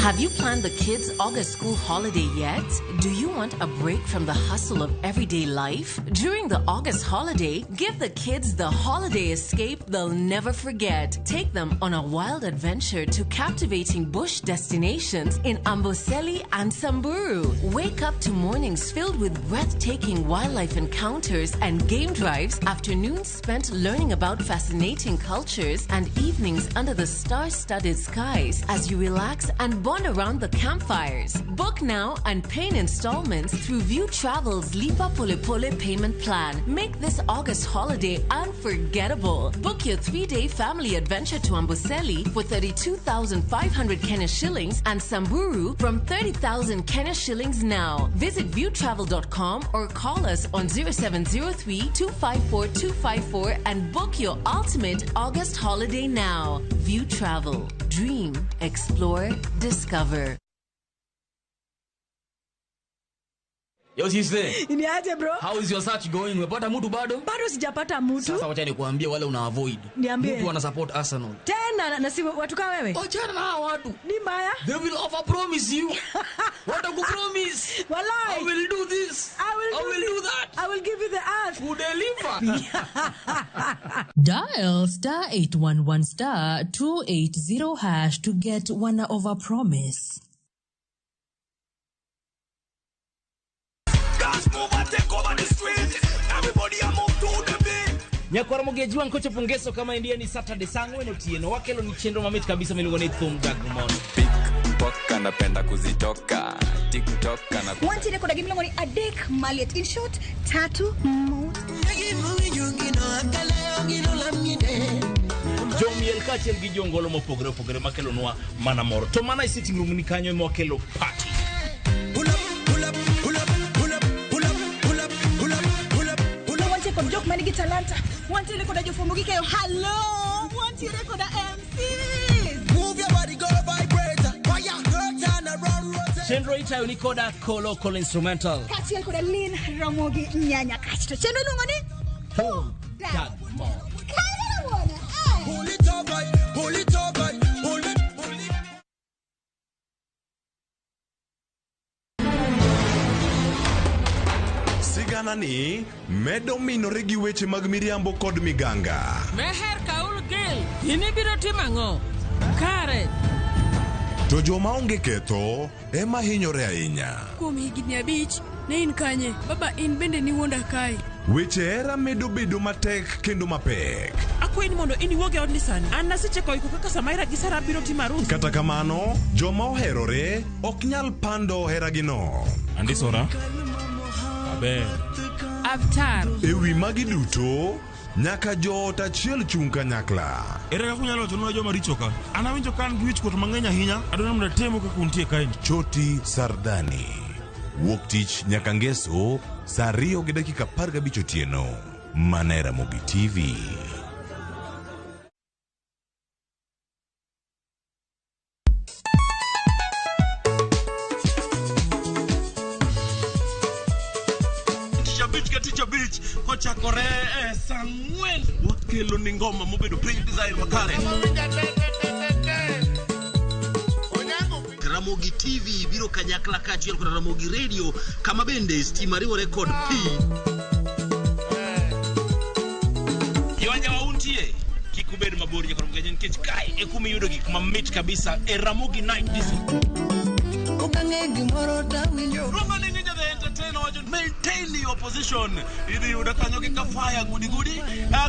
Have you planned the kids' August school holiday yet? Do you want a break from the hustle of everyday life? During the August holiday, give the kids the holiday escape they'll never forget. Take them on a wild adventure to captivating bush destinations in Amboseli and Samburu. Wake up to mornings filled with breathtaking wildlife encounters and game drives, afternoons spent learning about fascinating cultures, and evenings under the star-studded skies as you relax and bond around the campfires. Book now and pay in installments through View Travel's Lipa Pole Pole payment plan. Make this August holiday unforgettable. Book your 3-day family adventure to Amboseli for 32,500 Kenya shillings and Samburu from 30,000 Kenya shillings now. Visit viewtravel.com or call us on 0703 254 254 and book your ultimate August holiday now. View Travel. Dream, explore, discover. Yo sister. Niaje bro? How is your search going? Umepata mtu bado? Bado sijapata mtu. Sasa wacha nikuambie wale una avoid. Niambie. Mtu ana support Arsenal. Tena na si watu kama wewe? Achana na hawa watu. Ni mbaya? They will over promise you. Watakupromise. Walai. I will do this. I will do that. I will give you the earth. Who deliver? Dial star 811 star 280 hash to get one over promise. Nyakwar Ramogi Ajwang' kochopo ngeso kama ndiye ni Saturday saa 4 otieno wakelo ni chenro mamit kabisa miluongo ni Thum Dag Mon. Pickpocket anapenda kuzitoka TikTok anapenda. Wantiere koda gimiluongo ni adek maliet, in short tatu mo. Jomiel kaachiel gi jongolo mopogore opogore makelonwa mana mor. To mana e sitting room ni kanyo ema wakelo party. Kod jok manigi talanta, wantiere koda jofwambo gi keyo, hello, wantiere koda MCs. Move your body, go vibrate, fire, turn around, rotate. Chenro itayo ni koda Kolo Kolo Instrumental kaachiel koda Lin Ramogi Nyanya. Kasto chenro iluongo ni Thum Dag Mon. Pull it up, pull it up, pull it, pull it. Sigana ni medo minore gi weche mag miriambo kod miganga. Meher Kaul Gil, in ibiro timo ang'o? Kare. To joma onge ketho ema hinyore ahinya. Kuom higni 5 ne in kanye? Baba in bende niwuonda kae. Weche hera medo bedo matek kendo mapek. Akwayi ni mondo in iwuog e odni sani. An nasechako iko kaka Samaira gi Sara biro timo arus. Kata kamano, joma oherore ok nyal pando heragino. Andisora. Aber. Avtar. Ewi magi duto, nyaka joot achiel chung' kanyakla. Ere kaka unyalo wachonwa joma richo ka? An awinjo ka an gi wichkuot mang'eny ahinya. Adwaro mondo atemu kaka untie kaendi. Choti Sardani. Wuok tich nyaka ngeso saa 2:15 otieno. Mana e Ramogi TV. Tich abich kochakore saa 4 wakelo ni ngoma mobedo piny design makare. Ramogi TV biro kanyakla kaachiel kod Ramogi Radio kama bende stima riwore kod pi. Yonya wauntie kik ubed mabor nyakwar Ramogi nikech kae e kuma iyudo gik mamit kabisa e Ramogi Night Disco. Kong'e gimoro tawinjo. Luongo ni Ninja the Entertainer wacho maintain your position. Idhi yudo kanyo gi Kafaya gudi gudi.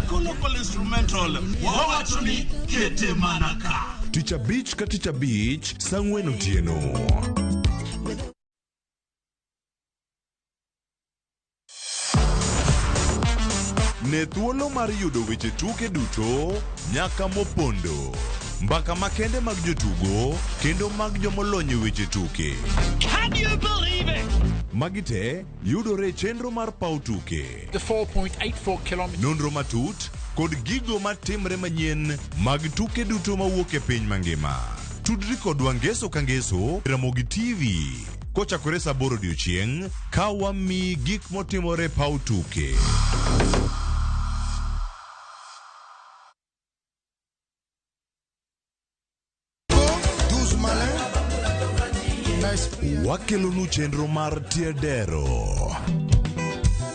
Colloquial instrumental. Wawacho ni kete mana ka. Tich abich ka tich abich saa ang'wen otieno. Ne thuolo mar yudo weche tuke duto nyaka mopondo. Mbaka makende mag jotugo kendo mag jomolony e weche tuke. Can you believe it? Magi te yudore e chenro mar paw tuke. The 4.84 kilometers. Nonro matut kod gigo matimre manyien mag tuke duto mawuok e piny mangima. Tudri kodwa ngeso ka ngeso Ramogi TV kochakore saa aboro odiochieng' ka wamiyi gik motimore e paw tuke. Wakelonu chenro mar Tiedero.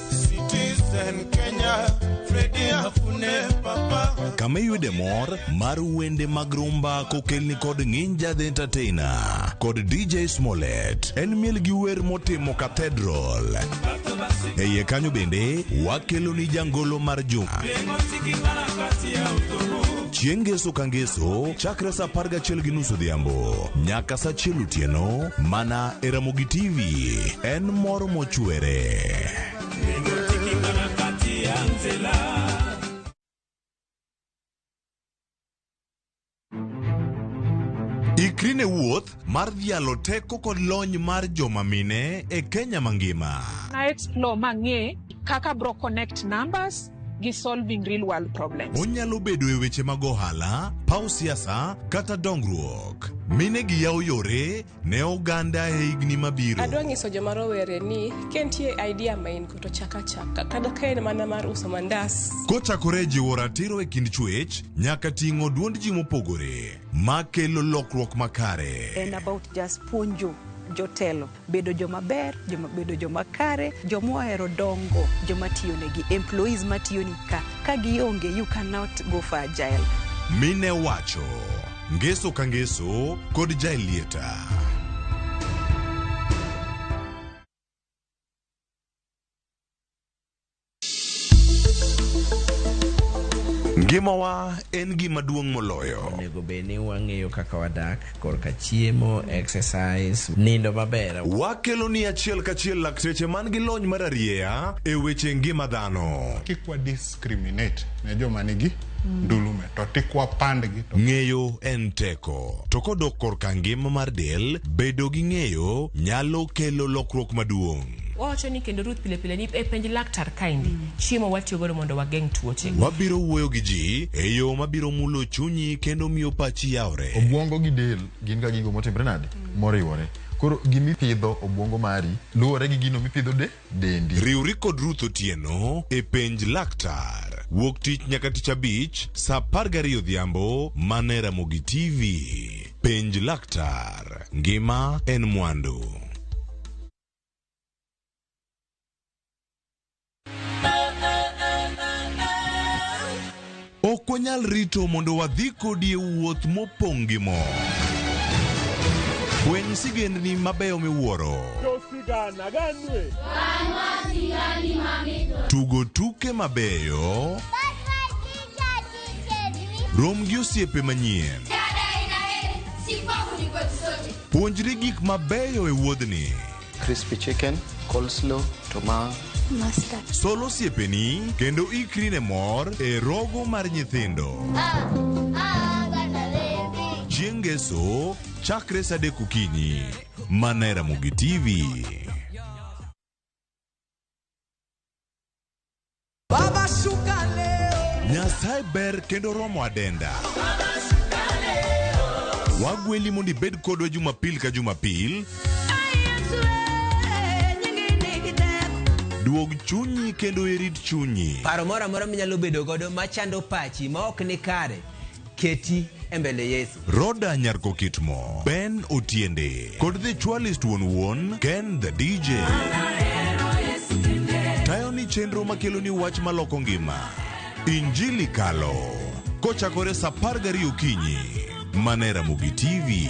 Citizen Kenya, Freddy Afune Papa. Kama iyude mor mar wende mag rumba kokelni kod Nginja the Entertainer kod DJ Smollett. En miel gi wer motimo Cathedral. E iye kanyo bende wakeloni jangolo mar juma. Chieng' ngeso ka ngeso chakre saa apar gachiel gi nus odhiambo nyaka saa achiel otieno mana e Ramogi TV. En mor mochwere. Ikri ne wuoth mar dhialo teko kod lony mar joma mine e Kenya mangima. Na explore mang'e kaka bro connect numbers gi solving real world problems. Onyalo bedo e weche mag ohala, paw siasa kata dongruok. Mine gi yawo yore ne oganda e higni mabiro. Adwa nyiso joma rowere ni ka nitie idea ma in go to chak achaka kata ka en mana mar uso mandas. Kochakore e jiwo ratiro e kind chwech nyaka ting'o duond ji mopogore makelo lokruok makare. En about just puonjo jotelo bedo joma ber, joma bedo joma kare, joma ohero dongo, joma tiyo negi, employees matiyo ni ka. Ka gionge, you cannot go for agile. Mine wacho ngeso ka ngeso kod Jaelieta. Ngimawa en gima duong' moloyo. Onego bed ni wang'eyo kaka wadak korka chiemo, exercise, nindo maber. Wakelo ni achiel kachiel lakteche man gi lony mar arieya e weche ngima dhano. Kik wa discriminate ne joma nigi ndulume to tik wapandgi to Ng'eyo en teko. To kodok korka ngima mar del, bedo gi ng'eyo nyalo kelo lokruok maduong'. Wawacho ni kendo Ruth pile pile ni e penj laktar kaendi chiemo watiyo godo mondo wageng' tuoche. Wabiro wuoyo gi ji e yo mabiro mulo chunyi kendo miyo pachi yawre. Obwongo gi del gin ga gigo motimre nade? Moriwore. Koro gimipidho obwongo mari luwore gi gino mipidho de dendi. Riwri kod Ruth Otieno e penj laktar. Wuok tich nyaka tich abich saa 12 odhiambo mana e Ramogi TV. Penj laktar. Ngima en mwandu. Ok wanyal rito mondo wadhi kodi e wuoth mopong' gi mor. Fweny sigendni mabeyo miwuoro. Tugo tuke mabeyo. Rom gi osiepe manyien. Puonjri gik mabeyo e wuodhni. Crispy chicken, coleslaw, tomato. Mustard. Sol osiepeni kendo ikri ne mor e rogo mar nyithindo. Chieng' ngeso chakre saa adek okinyi mana e Ramogi TV. Baba shuka leo. Nyasaye ber kendo romo adenda. Wagweli mondo ibed kodwa Jumapil ka Jumapil. Duog chunyi kendo irit chunyi. Paro moro amora minyalo bedo godo machando pachi ma ok ni kare, keti e mbele Yesu. Roda Nyarkokitmo, Ben Otiende, kod The Chwalist wuon wuon, Ken the DJ. Tayo ni chenro makelo ni wach maloko ngima. Injili kalo. Kochakore saa 12 okinyi. Mana e Ramogi TV.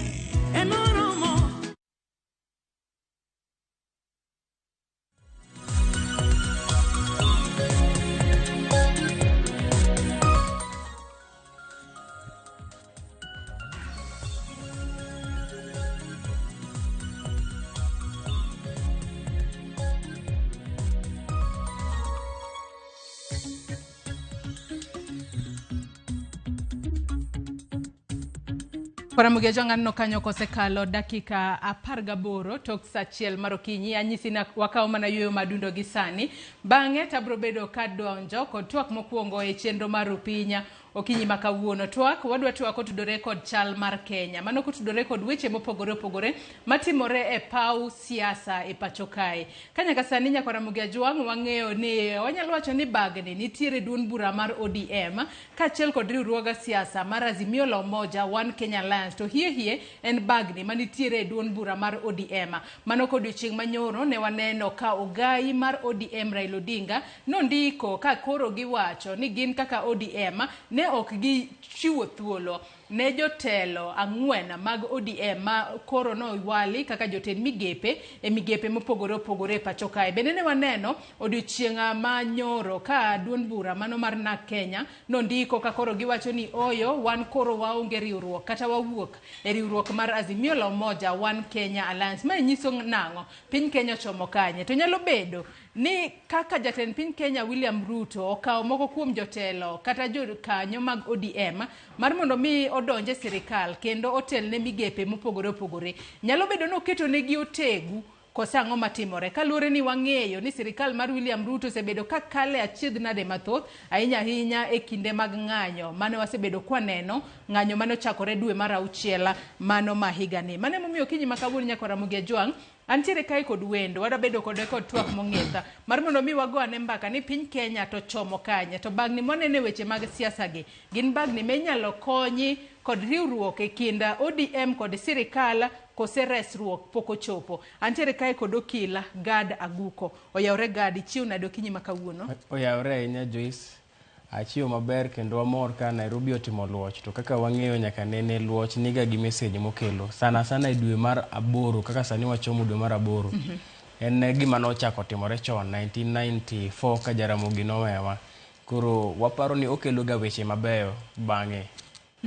Ramogi Ajwang' aneno kanyo kosekalo dakika 18 tok sa 1 mar okinyi. Anyisi ni wakawo mana yueyo madundo gi sani. Bang'e to abiro bedo kadonjo kod twak mokwongo e chenro mar Rupinya okinyi ma kawuono. Twak wadwa twak kotudore kod chal mar Kenya. Mano kotudore kod weche mopogore opogore matimore e paw siasa e pacho kae. Ka nyaka sani nyaka Ramogi Ajwang' wang'eyo ni wanyalo wacho ni bagni nitiere duond bura mar ODM kaachiel kod riwruog siasa mar Azimio la Umoja One Kenya Alliance. To hie hie en bagni manitiere e duond bura mar ODM. Mano kodiochieng' manyoro ne waneno ka ogai mar ODM Raila Odinga nondiko ka koro giwacho ni gin kaka ODM ne ok gichiwo thuolo ne jotelo 4 mag ODM ma koro nowali kaka jotend migepe e migepe mopogore opogore e pacho kae. Bende ne waneno odiochieng' ma nyoro ka duond bura mano mar NARC Kenya nondiko ka koro giwacho ni oyo wan koro waonge riwruok kata wawuok e riwruok mar Azimio la Umoja One Kenya Alliance. Mae nyiso nang'o? Piny Kenya ochomo kanye? To nyalo bedo ni kaka jatend piny Kenya William Ruto okawo moko kuom jotelo kata jokanyo mag ODM mar mondo mi odonje sirikal kendo otel ne migepe mopogore opogore, nyalo bedo ni oketo negi otegu koso ang'o matimore? Kaluwore ni wang'eyo ni sirikal mar William Ruto osebedo ka kale achiedh nade mathoth ahinya ahinya e kinde mag ng'anyo mane wasebedo kwaneno ng'anyo mane ochakore dwe mar 6 mano ma higani. Mano emomiyo okinyi ma kawuono nyaka Ramogi Ajwang' antiere kae kod wendo, wadwa bedo kode kod twak mong'ith mar mondo mi wago ane mbaka ni piny Kenya to chomo kanye, to bagni mwaneno e weche mag siasa gi gin bagni ma inyalo konyi kod riwruok e kind ODM kod sirikal kose resruok pok ochopo. Antiere kae kod okila Gad Aguko. Oyawre Gad, ichiew nade okinyi ma kawuono? Oyawre ahinya Joyce. Achiew maber kendo wamor ka Nairobi otimo luoch, to kaka wang'eyo nyaka nene luoch niga gi message mokelo sana sana e dwe mar 8 kaka sani wachomo dwe mar 8. En gima nochako timore chon 1994 ka Jaramogi nowewa. Koro waparo ni okelo ga weche mabeyo bang'e.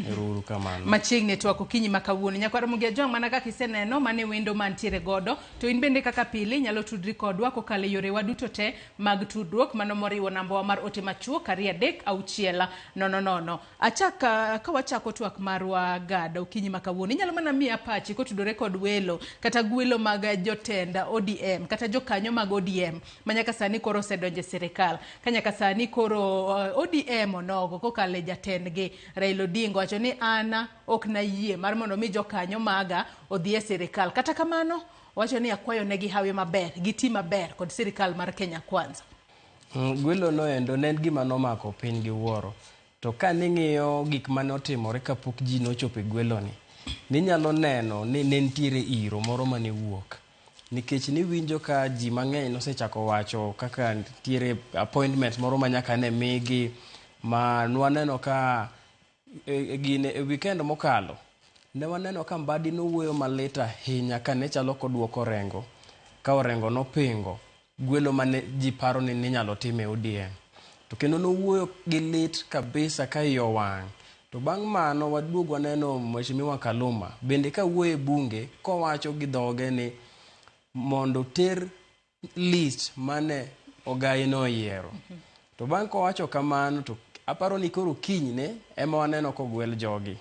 Ero uru kamano. Machiegni twak okinyi ma kawuono. Nyaka Ramogi Ajwang' mana kaka iseneno mane wendo mantiere godo, to in bende kaka pile inyalo tudri kodwa kokalo e yorewa duto te mag tudruok, mano moriwo nambawa mar ote machuok 2 3 6 0 0. Achak ka wachako twak marwa Gad okinyi ma kawuono, inyalo mana miya pachi kotudore kod welo kata gwelo mag jotend ODM kata jokanyo mag ODM ma nyaka sani koro osedonjo e sirikal. Ka nyaka sani koro ODM onogo kokalo e jatendgi Raila Odinga wacho ni an ok nayie mar mondo mi jokanyo maga odhi e sirikal. Kata kamano wacho ni akwayo negi hawi maber, giti maber kod sirikal mar Kenya Kwanza. Gwelo noendo ne en gima nomako piny gi wuoro. To ka ning'iyo gik mane otimore kapok ji nochopo e gweloni, ninyalo neno ni ne nitiere iro moro mane wuok. Nikech niwinjo ka ji mang'eny nosechako wacho kaka nitiere appointment moro ma nyaka ne migi, ma nwaneno ka gine e weekend mokalo, ne waneno ka Mbadi nowuoyo malit ahinya ka ne chalo koduoko Orengo, ka Orengo nopingo gwelo mane ji paro ni ninyalo tim e ODM. To kendo nowuoyo gi lit kabisa ka iye owang'. To bang' mano waduog waneno Mheshimiwa Kaluma bende ka wuoyo e bunge kowacho gi dhoge ni mondo ter list mane ogai noyiero. To bang' kowacho kamano to aparo ni koro kinyne ema waneno kogwel jogi.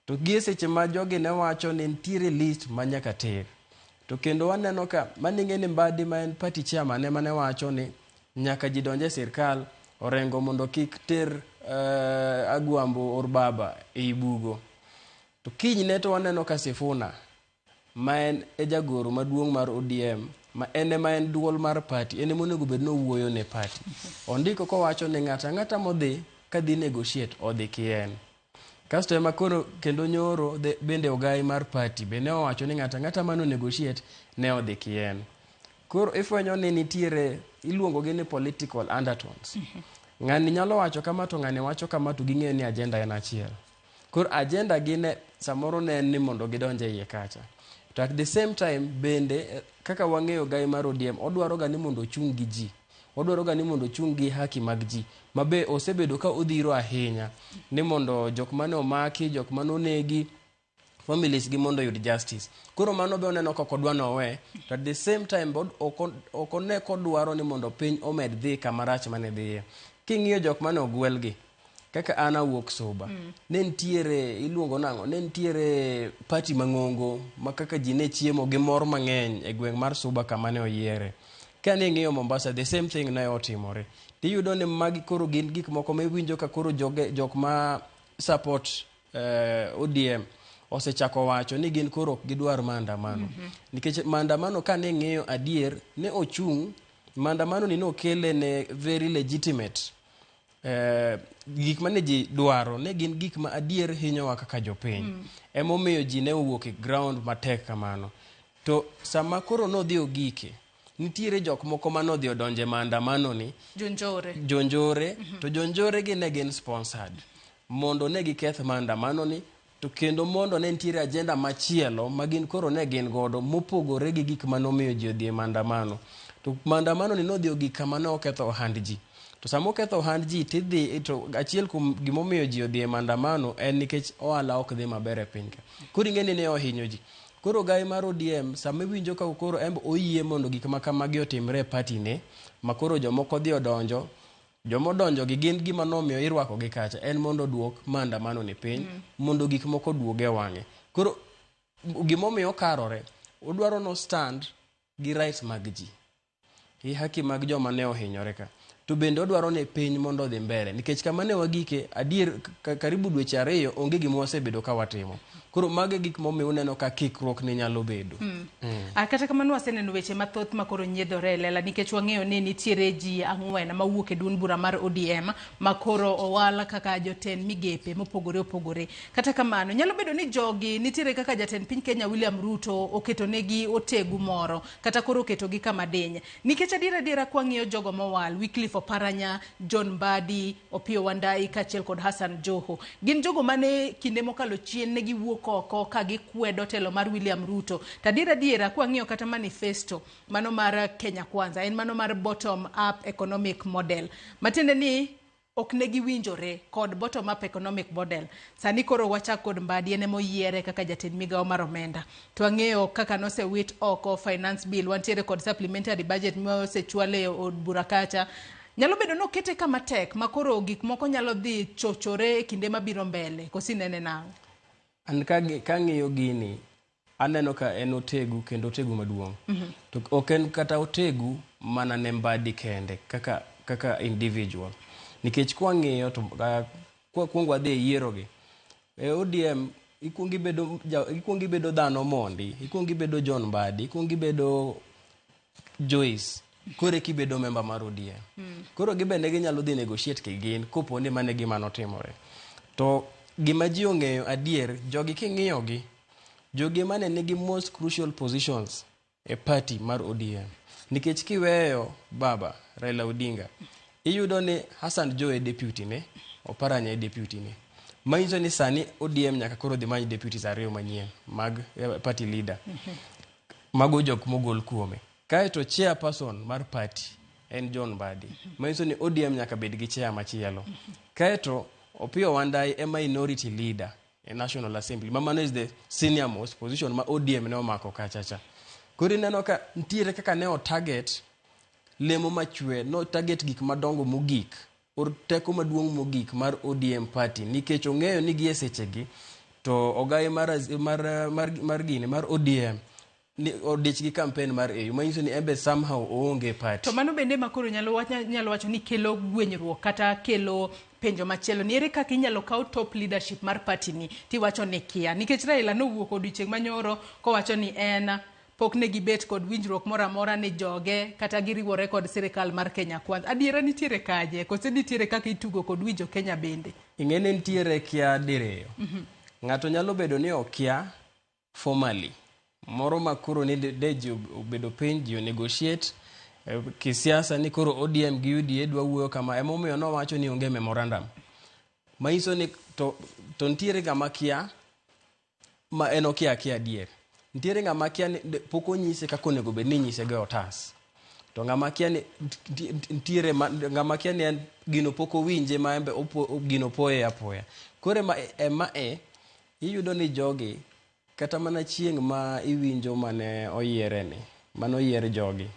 To gi e seche ma jogi ne wacho ni nitiere list ma nyaka ter. To kendo waneno ka maning'e ni Mbadi ma en party chairman ema ne wacho ni nyaka ji donj e sirkal Orengo mondo kik ter Agwambo or baba ei bugo. To kinyne to waneno ka Sifuna ma en e jagoro maduong' mar ODM ma en ema en duol mar party, en ema onego bed ni owuoyo ne party. Ondiko kowacho ni ng'ato ang'ata modhi kadhi negotiate odhi kien. Kasto ema koro kendo nyoro bende ogai mar party be ne owacho ni ng'ato ang'ata mano negotiate ne odhi kien. Koro ifwenyo ni nitiere iluongo gi ni political undertones. Ng'ani nyalo wacho kama to ng'ani wacho kama to ging'eyo ni agenda en achiel. Koro agenda gi ne samoro ne en ni mondo gidonj e iye kacha. To at the same time bende kaka wang'eyo gai mar ODM odwaro ga ni mondo ochung' gi ji. Odwaro ga ni mondo ochung' gi haki mag ji. Ma be osebedo ka odhiro ahinya ni mondo jok mane omaki, jok mane onegi, families gi mondo oyud justice. Koro mano be oneno ka ok odwa nowe. To at the same time be ok one kodwaro ni mondo piny omed dhi kama rach mane dhiye. King'iyo jok mane ogwel gi, Kaka an awuok Suba, ne nitiere iluongo nang'o, ne nitiere party mang'ongo ma kaka ji ne chiemo gi mor mang'eny e gweng' mar Suba kama ne oyiere. Kane ing'iyo Mombasa, the same thing ne otimore. Tiyudo ni magi koro gin gik moko miwinjo ka koro joge, jok ma support ODM osechako wacho ni gin koro ok gidwar maandamano. Nikech maandamano kane ing'iyo adier, ne ochung', maandamano ni nokele ne very legitimate gik mane ji dwaro ne gin gik ma adier hinyowa kaka jopiny. Emomiyo ji ne owuok e ground matek kamano. To sama koro nodhi ogike, nitiere jok moko manodhi odonje maandamano ni Jonjore. Jonjore. To jonjore gi ne gin sponsored mondo ne giketh maandamano ni, to kendo mondo ne nitiere agenda machielo ma gin koro ne gin godo mopogore gi gik manomiyo ji odhi e maandamano. To maandamano ni nodhi ogik kama ne oketho ohand ji. To sama oketho ohand ji, tidhi to achiel kuom gimomiyo ji odhi e maandamano en nikech ohala ok dhi maber e piny ka. Koro ing'e ni ne ohinyo ji. Koro gai mar ODM sama iwinjo ka koro en oyie mondo gik ma kamagi otimre e party ne, ma koro jomoko dhi odonjo, jomodonjo gi gin gima nomiyo irwako gi kacha en mondo oduok maandamano ni piny, mondo gik moko oduog e wang'e. Koro gimomiyo okarore, odwaro no stand gi rights mag ji, gi haki mag joma ne ohinyore ka. To bende odwaro ni piny mondo odhi mbele, nikech kama ne wagike adier karibu dweche 2 onge gima wasebedo ka watimo. Koro mago e gik momiyo uneno ka kikruok ni nyalo bedo. Kata kamano waseneno weche mathoth ma koro nyiedhore e lela, nikech wang'eyo ni nitiere ji 4 mawuok e duond bura mar ODM ma koro owal kaka jotend migepe mopogore opogore. Kata kamano nyalo bedo ni jogi nitiere kaka jatend piny Kenya William Ruto oketonegi otegu moro, kata koro oketogi kama diny. Nikech adiera adiera kwang'iyo jogo mowal, Wycliffe Oparanya, John Mbadi, Opiyo Wandayi kaachiel kod Hassan Joho, gin jogo mane kinde mokalo chien ne giwuok oko ka gikwedo telo mar William Ruto. To adiera adiera kwang'iyo kata manifesto mano mar Kenya Kwanza, en mano mar bottom up economic model, matiende ni ok ne giwinjore kod bottom up economic model. Sani koro wachak kod Mbadi, en emoyiere kaka jatend migawo mar omenda. To wang'eyo kaka nosewit oko finance bill, wantiere kod supplementary budget mosechwal e od bura kacha. Nyalo bedo ni okete kama tek ma koro gik moko nyalo dhi chochore e kinde mabiro mbele, koso inene nang'o? An kang'iyo gini, aneno ka en otegu kendo otegu maduong'. To ok en kata otegu mana ne Mbadi kende kaka individual. Nikech kwang'iyo to kwakwongo wadhi e yiero gi. E ODM ikuongo ibedo dhano mondi, ikuongo ibedo John Mbadi, ikuongo ibedo Joyce, koro eka ibedo member mar ODM. Koro gibende ginyalo dhi negotiate kigin kopo ni mano e gima notimore. To gima ji ong'eyo adier, jogi king'iyo gi, jogi mane nigi most crucial positions e party mar ODM. Nikech kiweyo baba Raila Odinga, iyudo ni Hassan Joho e deputy ne, Oparanya e deputy ne. Manyiso ni sani ODM nyaka koro dhi many deputies 2 manyien mag party leader. Mago jok mogol kuome. Kaeto chairperson mar party en John Mbadi. Manyiso ni ODM nyaka bed gi chair machielo. Kaeto Opiyo Wandayi e minority leader e National Assembly. Ma mano is the senior most position ma ODM ne omako kacha cha. Koro ineno ka nitiere kaka ne o target lemo machwe, no target gik madongo mogik, or teko maduong' mogik mar ODM party, nikech ong'eyo ni gi e sechegi to ogai mar gini mar ODM ni odich gi campaign mar AU, manyiso ni embe somehow oonge party. To mano bende ma koro nyalo wacho ni kelo gwenyruok kata kelo penjo machielo ni ere kaka inyalo kaw top leadership mar party ni tiwacho ni kia, nikech Raila nowuok odiochieng' manyoro kowacho ni en pok ne gibet kod winjruok moro amora ni joge kata giriwore kod sirikal mar Kenya Kwanza. Adiera nitiere kaje, kose nitiere kaka itugo kod winjo Kenya bende? Ing'e ni nitiere kia diriyo. Ng'ato nyalo bedo ni okia formally, moro ma koro ni de ji obedo piny, ji negotiate kisiasa ni koro ODM gi UDA dwa wuoyo kama, emomiyo nowacho ni onge memorandum. Manyiso ni to nitiere ng'ama kia ma en okia akia adier. Nitiere ng'ama kia ni pok onyise kaka onego bed ni inyise go e otas. To ng'ama kia ni nitiere ng'ama kia ni en gino pok owinje ma en be gino poye apoya. Koro ema iyudo ni jogi kata mana chieng' ma iwinjo mane oyiere ni, mane oyier jogi,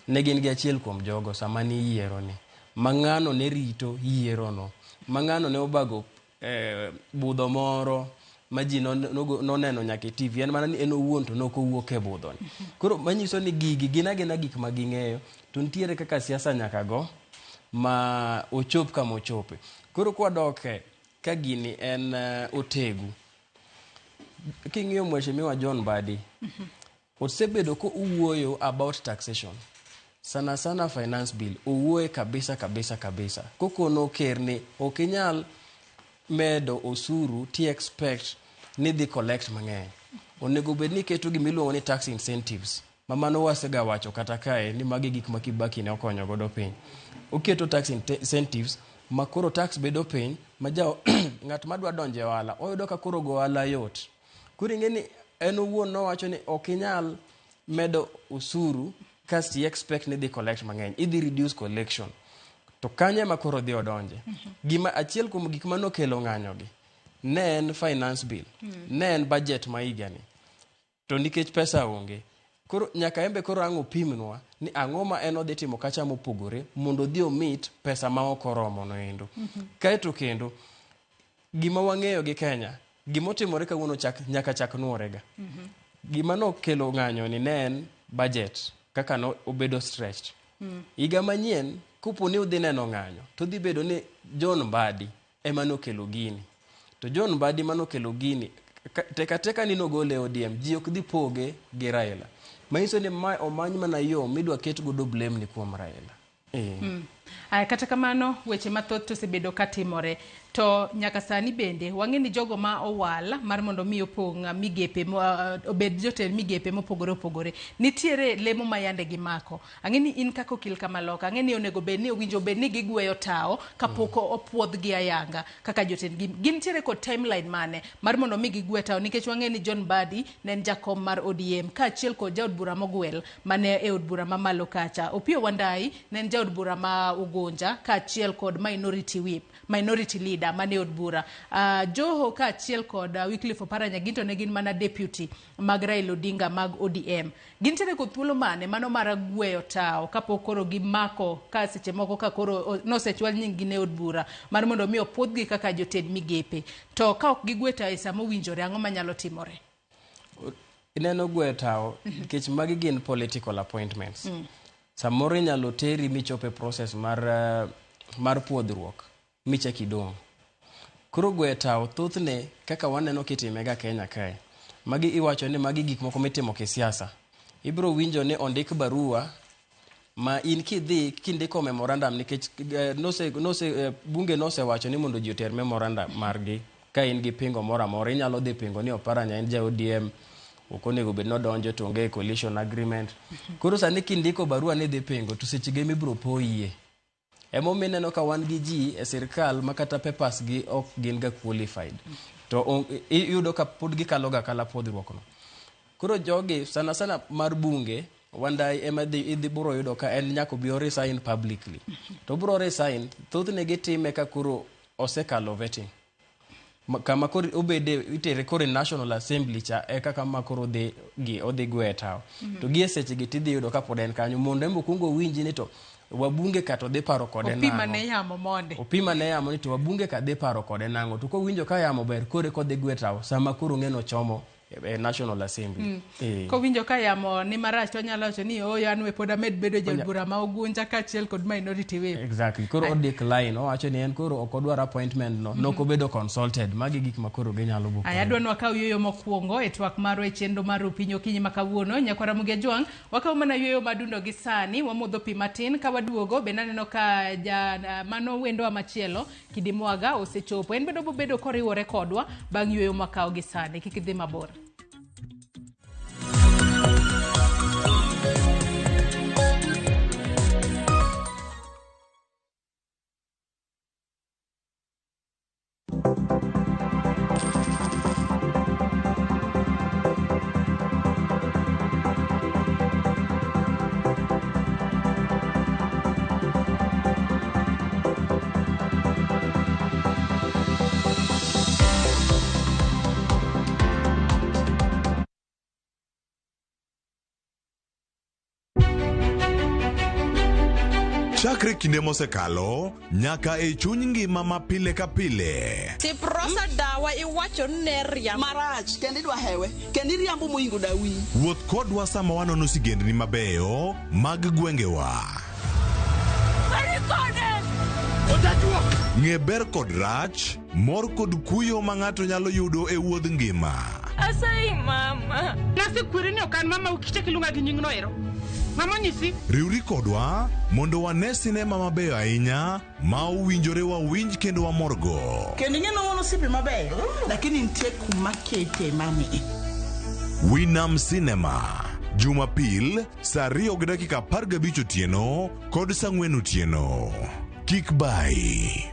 ne gin gi achiel kuom jogo sama niyiero ni. Ma ng'ano ne rito yierono. Ma ng'ano ne obago budho moro ma ji noneno nyaka e TV. En mana ni en owuon to nok owuok e budhoni. Koro manyiso ni gigi gin agina gik ma ging'eyo to nitiere kaka siasa nyaka go ma ochop kama ochope. Koro kwadoke ka gini en otegu. King'iyo Mheshimiwa John Mbadi, osebedo ko owuoyo about taxation. Sana sana finance bill owuoye kabisa kabisa kabisa. Kokono ker ni ok inyal medo osuru ti expect ni dhi collect mang'eny. Onego bed ni iketo gima iluongo ni tax incentives. Ma mano wasega wacho kata kae ni magi gik ma Kibaki ne okonyo godo piny. Oketo tax incentives ma koro tax bedo piny ma ja ng'at madwa donjo e ohala oyudo ka koro go ohala yot. Koro ing'e ni en owuon nowacho ni ok inyal medo osuru kasto i expect ni dhi collect mang'eny. Idhi reduce collection. To kanyo ema koro dhi odonje. Gima achiel kuom gik manokelo ng'anyo gi ne en finance bill. Ne en budget ma higani. To nikech pesa onge. Koro nyaka embe koro ang' opimnwa ni ang'o ma en odhi timo kacha mopogore mondo odhi omit pesa ma ok oromo no endo. Kaeto kendo gima wang'eyo gi Kenya, gimotimore kawuono chak nyaka chak nuorega. Gima nokelo ng'anyo ni ne en budget kaka no obedo stretched. Higa manyien kopo ni udhi neno ng'anyo to dhi bedo ni John Mbadi ema nokelo gini. To John Mbadi manokelo gini teka teka ni nogole ODM ji ok dhi poge gi Raila. Manyiso ni mae omany mana yo midwa ket godo blame ni kuom Raila. Aya, kata kamano weche mathoth to osebedo katimore to nyaka sani bende wang'e ni jogo ma owal mar mondo mi opong' migepe obed jotend migepe mopogore opogore nitiere lemo ma yande gimako. Ang'e ni in kaka okil kamaloka ang'e ni onego bed ni owinjo bed ni gigweyo tawo kapok opuodhgi ayanga kaka jotend gi. Gintiere kod timeline mane mar mondo mi gigwe tawo nikech wang'e ni John Mbadi ne en jakom mar ODM kaachiel kod jaod bura mogwel mane e od bura mamalo kacha. Opiyo Wandayi ne en jaod bura ma Ugunja kaachiel kod minority whip, minority leader mane od bura. Joho kaachiel kod Wycliffe Oparanya gin to ne gin mana deputy mag Raila Odinga mag ODM. Gintiere kod thuolo mane mano mar gweyo tawo kapok koro gimako ka seche moko ka koro nosechwal nying gi ne od bura mar mondo mi opuodhgi kaka jotend migepe. To ka ok gigwe tawo e sama owinjore ang'o manyalo timore? Ineno gweyo tawo nikech magi gin political appointments. Samoro inyalo teri michop e process mar puodhruok michak idong'. Koro gweyo tawo thothne kaka waneno kitime ga Kenya kae. Magi iwacho ni magi gik moko mitimo kisiasa. Ibiro winjo ni ondik barua ma in kidhi kindiko memorandum nikech bunge nosewacho ni mondo ji oter memorandum margi ka in gi pingo moro amora inyalo dhi pingo ni Oparanya en ja ODM ok onego bed nodonjo to onge coalition agreement. Koro sani kindiko barua ni dhi pingo to seche go ema ibiro poyie. Emomiyo ineno ka wan gi ji e sirkal ma kata papers gi ok gin ga qualified. To iyudo ka pod gikalo ga kala puodhruok no. Koro jogi sana sana mar bunge Wandayi ema idhi biro yudo ka en nyaka obi resign publicly. To obiro resign thothne gitime ka koro osekalo vetting. Kama koro obede itere koro e National Assembly cha eka kama koro odhi gwe tawo. To gi e seche gi tidhi yudo ka pod en kanyo mondo en be okuong owinji ni to wabunge ka to dhi paro kode Opima nang'o. ne yamo monde. Opima ne yamo ni to wabunge ka dhi paro kode nang'o. To kowinjo ka yamo ber koro eka odhi gwe tawo sama koro ong'e nochomo e National Assembly. Kowinjo ka yamo ni marach to onyalo wacho ni ooyo an we pod amed bedo jaod bura ma Ugunja kaachiel kod minority whip. Exactly. Koro o decline owacho ni en koro ok odwar appointment no. Nok obedo consulted. Magi gik ma koro ginyalo buko. Aya, adwa ni wakaw yueyo mokwongo e twak marwa e chenro mar Opinyi Okinyi ma kawuono. Nyakwar Ramogi Ajwang', wakaw mana yueyo madundo gi sani, wamodho pi matin ka waduogo bende aneno ka mano wendowa machielo Kidi Mwaga osechopo. En bende obobedo koriwore kodwa bang' yueyo mwakawo gi sani. Kik idhi mabor. Chakre kinde mosekalo nyaka e chuny ngima ma pile ka pile. Siprosa dawa iwacho ni ne riambo. Marach kendo idwa hewe kendo iriambo moingo dawi. Wuoth kodwa sama wanono sigendni mabeyo mag gwengewa. Ng'e ber kod rach, mor kod kuyo ma ng'ato nyalo yudo e wuodh ngima. Asayi mama. Nasekweri ni ok an mama ukichak iluonga gi nyingno ero. Mama onyisi? Riwri kodwa mondo wane sinema mabeyo ahinya ma owinjore wawinj kendo wamorgo. Kendo ing'e ni wan osiepe mabeyo, lakini nitie kuma kete mami. Winam Cinema, Jumapil saa 2:15 otieno kod saa 4 otieno. Kik bayi.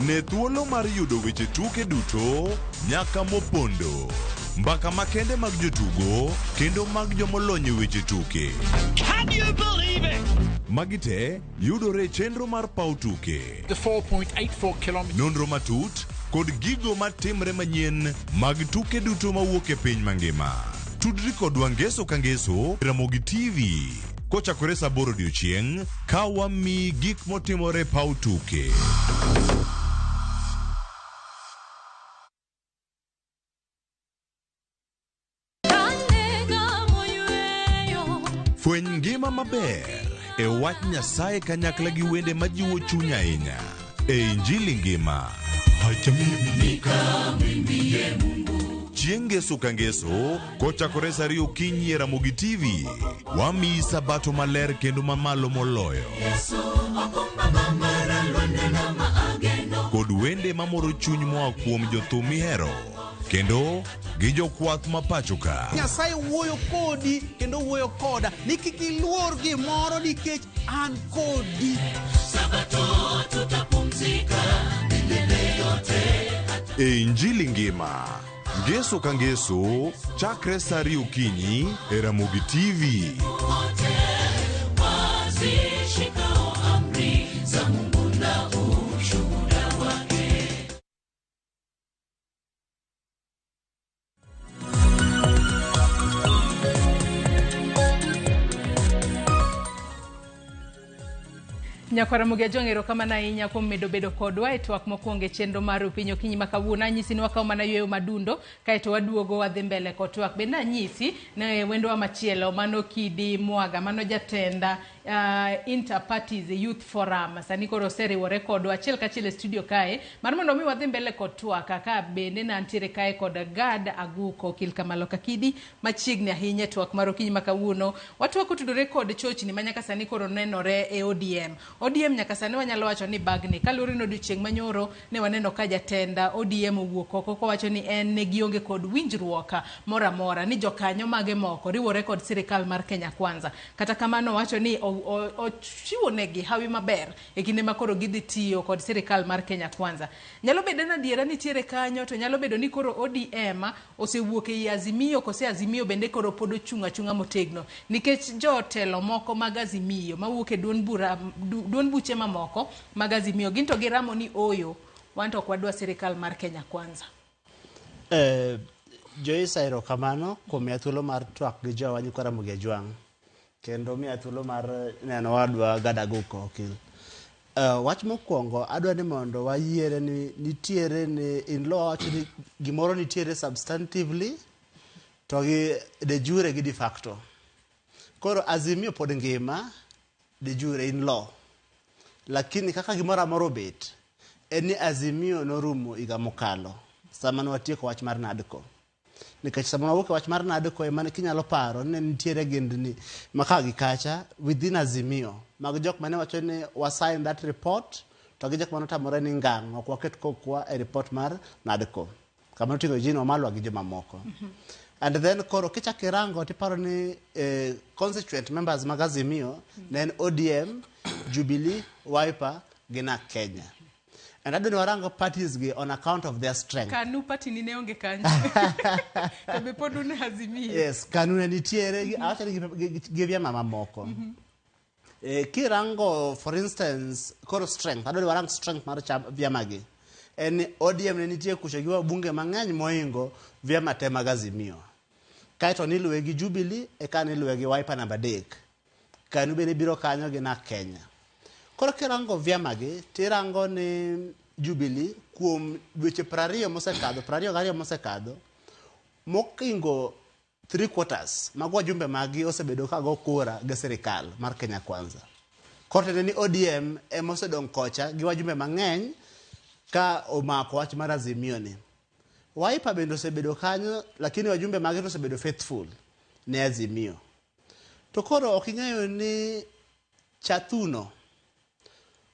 Ne thuolo mar yudo weche tuke duto nyaka mopondo. Mbaka makende mag jotugo kendo mag jomolony e weche tuke. Can you believe it? Magi te yudore e chenro mar paw tuke. The 4.84 kilometers. Nonro matut kod gigo matimre manyien mag tuke duto mawuok e piny mangima. Tudri kodwa ngeso ka ngeso Ramogi TV kochakore saa 8 odiochieng' ka wamiyi gik motimore e paw tuke. Fweny ngima maber e wach Nyasaye kanyakla gi wende majiwo chuny ahinya e Injili ngima. Chieng' ngeso ka ngeso kochakore saa 2 okinyi e Ramogi TV, wamiyi sabato maler kendo mamalo moloyo. Kod wende mamoro chuny moa kuom jothum mihero kendo gi jokwath ma pacho ka. Nyasaye wuoyo kodi kendo wuoyo koda ni kik iluor gimoro nikech an kodi. Sabato tutapumzika milele yote. E Injili ngima, ngeso ka ngeso, chakre saa 2 okinyi e Ramogi TV. Wote wazishikao amri za Mungu na ushuhuda wake. Nyakwara Ramogi Ajwang' erokamano ahinya kuom medo bedo kodwa e twak mokwongo e chenro mar Upiny Okinyi ma kawuono. Anyisi ni wakawo mana yueyo madundo kaeto waduogo wadhi mbele kod twak. Bende anyisi ne wendwa machielo mano Kidi Mwaga, mano jatenda Inter-Parties Youth Forum. Sani koro oseriwore kodwa achiel kachiel e studio kae mar mondo mi wadhi mbele kod twak ka bende nantiere kae kod Gad Aguko okil Kamalo Kakidi machiegni ahinya e twak mar okinyi ma kawuono. Watwak otudore kod chochni ma nyaka sani koro nenore e ODM. ODM nyaka sani wanyalo wacho ni bagni kaluwore ni odiochieng' manyoro ne waneno ka jatenda ODM owuok oko kowacho ni en ne gionge kod winjruok moro amora ni jokanyo mage moko riwore kod sirikal mar Kenya Kwanza. Kata kamano owacho ni ochiwo negi hawi maber e kinde ma koro gidhi tiyo kod sirikal mar Kenya Kwanza. Nyalo bedo ni adiera nitiere kanyo to nyalo bedo ni koro ODM osewuok ei Azimio kose Azimio bende koro pod ochung' achung'a motegno nikech jotelo moko mag Azimio mawuok e duond bura duond buche mamoko mag Azimio gin to giramo ni oyo wan to ok wadwa sirikal mar Kenya Kwanza. Joyce, erokamano kuom miya thuolo mar twak gi jowa nyikwa Ramogi Ajwang' kendo miya thuolo mar neno wadwa Gad Aguko okil. Wach mokwongo adwa ni mondo wayiere ni nitiere ni in law wacho ni gimoro nitiere substantively to gi de jure gi de facto. Koro Azimio pod ngima de jure in law. Lakini kaka gimoro amora obet, en ni Azimio norumo higa mokalo sama ne watieko wach mar NADCO. Nikech sama wawuok e wach mar NADCO ema ne kinyalo paro ni ne nitiere gendni ma ka gi kacha within Azimio mag jok mane wacho ni wa sign that report to gi jok mane otamore ni ngang' ok waket kokwa e report mar NADCO. Kama noting'o Eugene Wamalwa gi jomamoko. And then koro kichako irango tiparo ni constituent members mag Azimio ne en ODM, Jubilee, Wiper gi NARC Kenya. And adwa ni warango parties gi on account of their strength. Kanu party ni ne onge kanyo. To be pod un e Azimio. Yes, Kanu ne nitiere, awacho ni gi vyama mamoko. Kirango for instance koro strength, adwa ni warang strength mar vyama gi. En ni ODM ne nitie kucho gi wabunge mang'eny moingo vyama te mag Azimio. Kaeto niluwe gi Jubilee, eka niluwe gi Wiper namba 3. KANU bende biro kanyo gi NARC Kenya. Koro kirango vyama gi, tirango ni Jubilee kuom dweche 20 mosekadho, 22 mosekadho, mokingo 3/4 mag wajumbe maggi osebedo ka go kura gi sirikal mar Kenya Kwanza. Koro tiende ni ODM ema osedong' kocha gi wajumbe mang'eny ka omako wach mar Azimio ni. Wiper bende osebedo kanyo, lakini wajumbe mage to osebedo faithful ne Azimio. To koro ok ing'eyo ni chathuno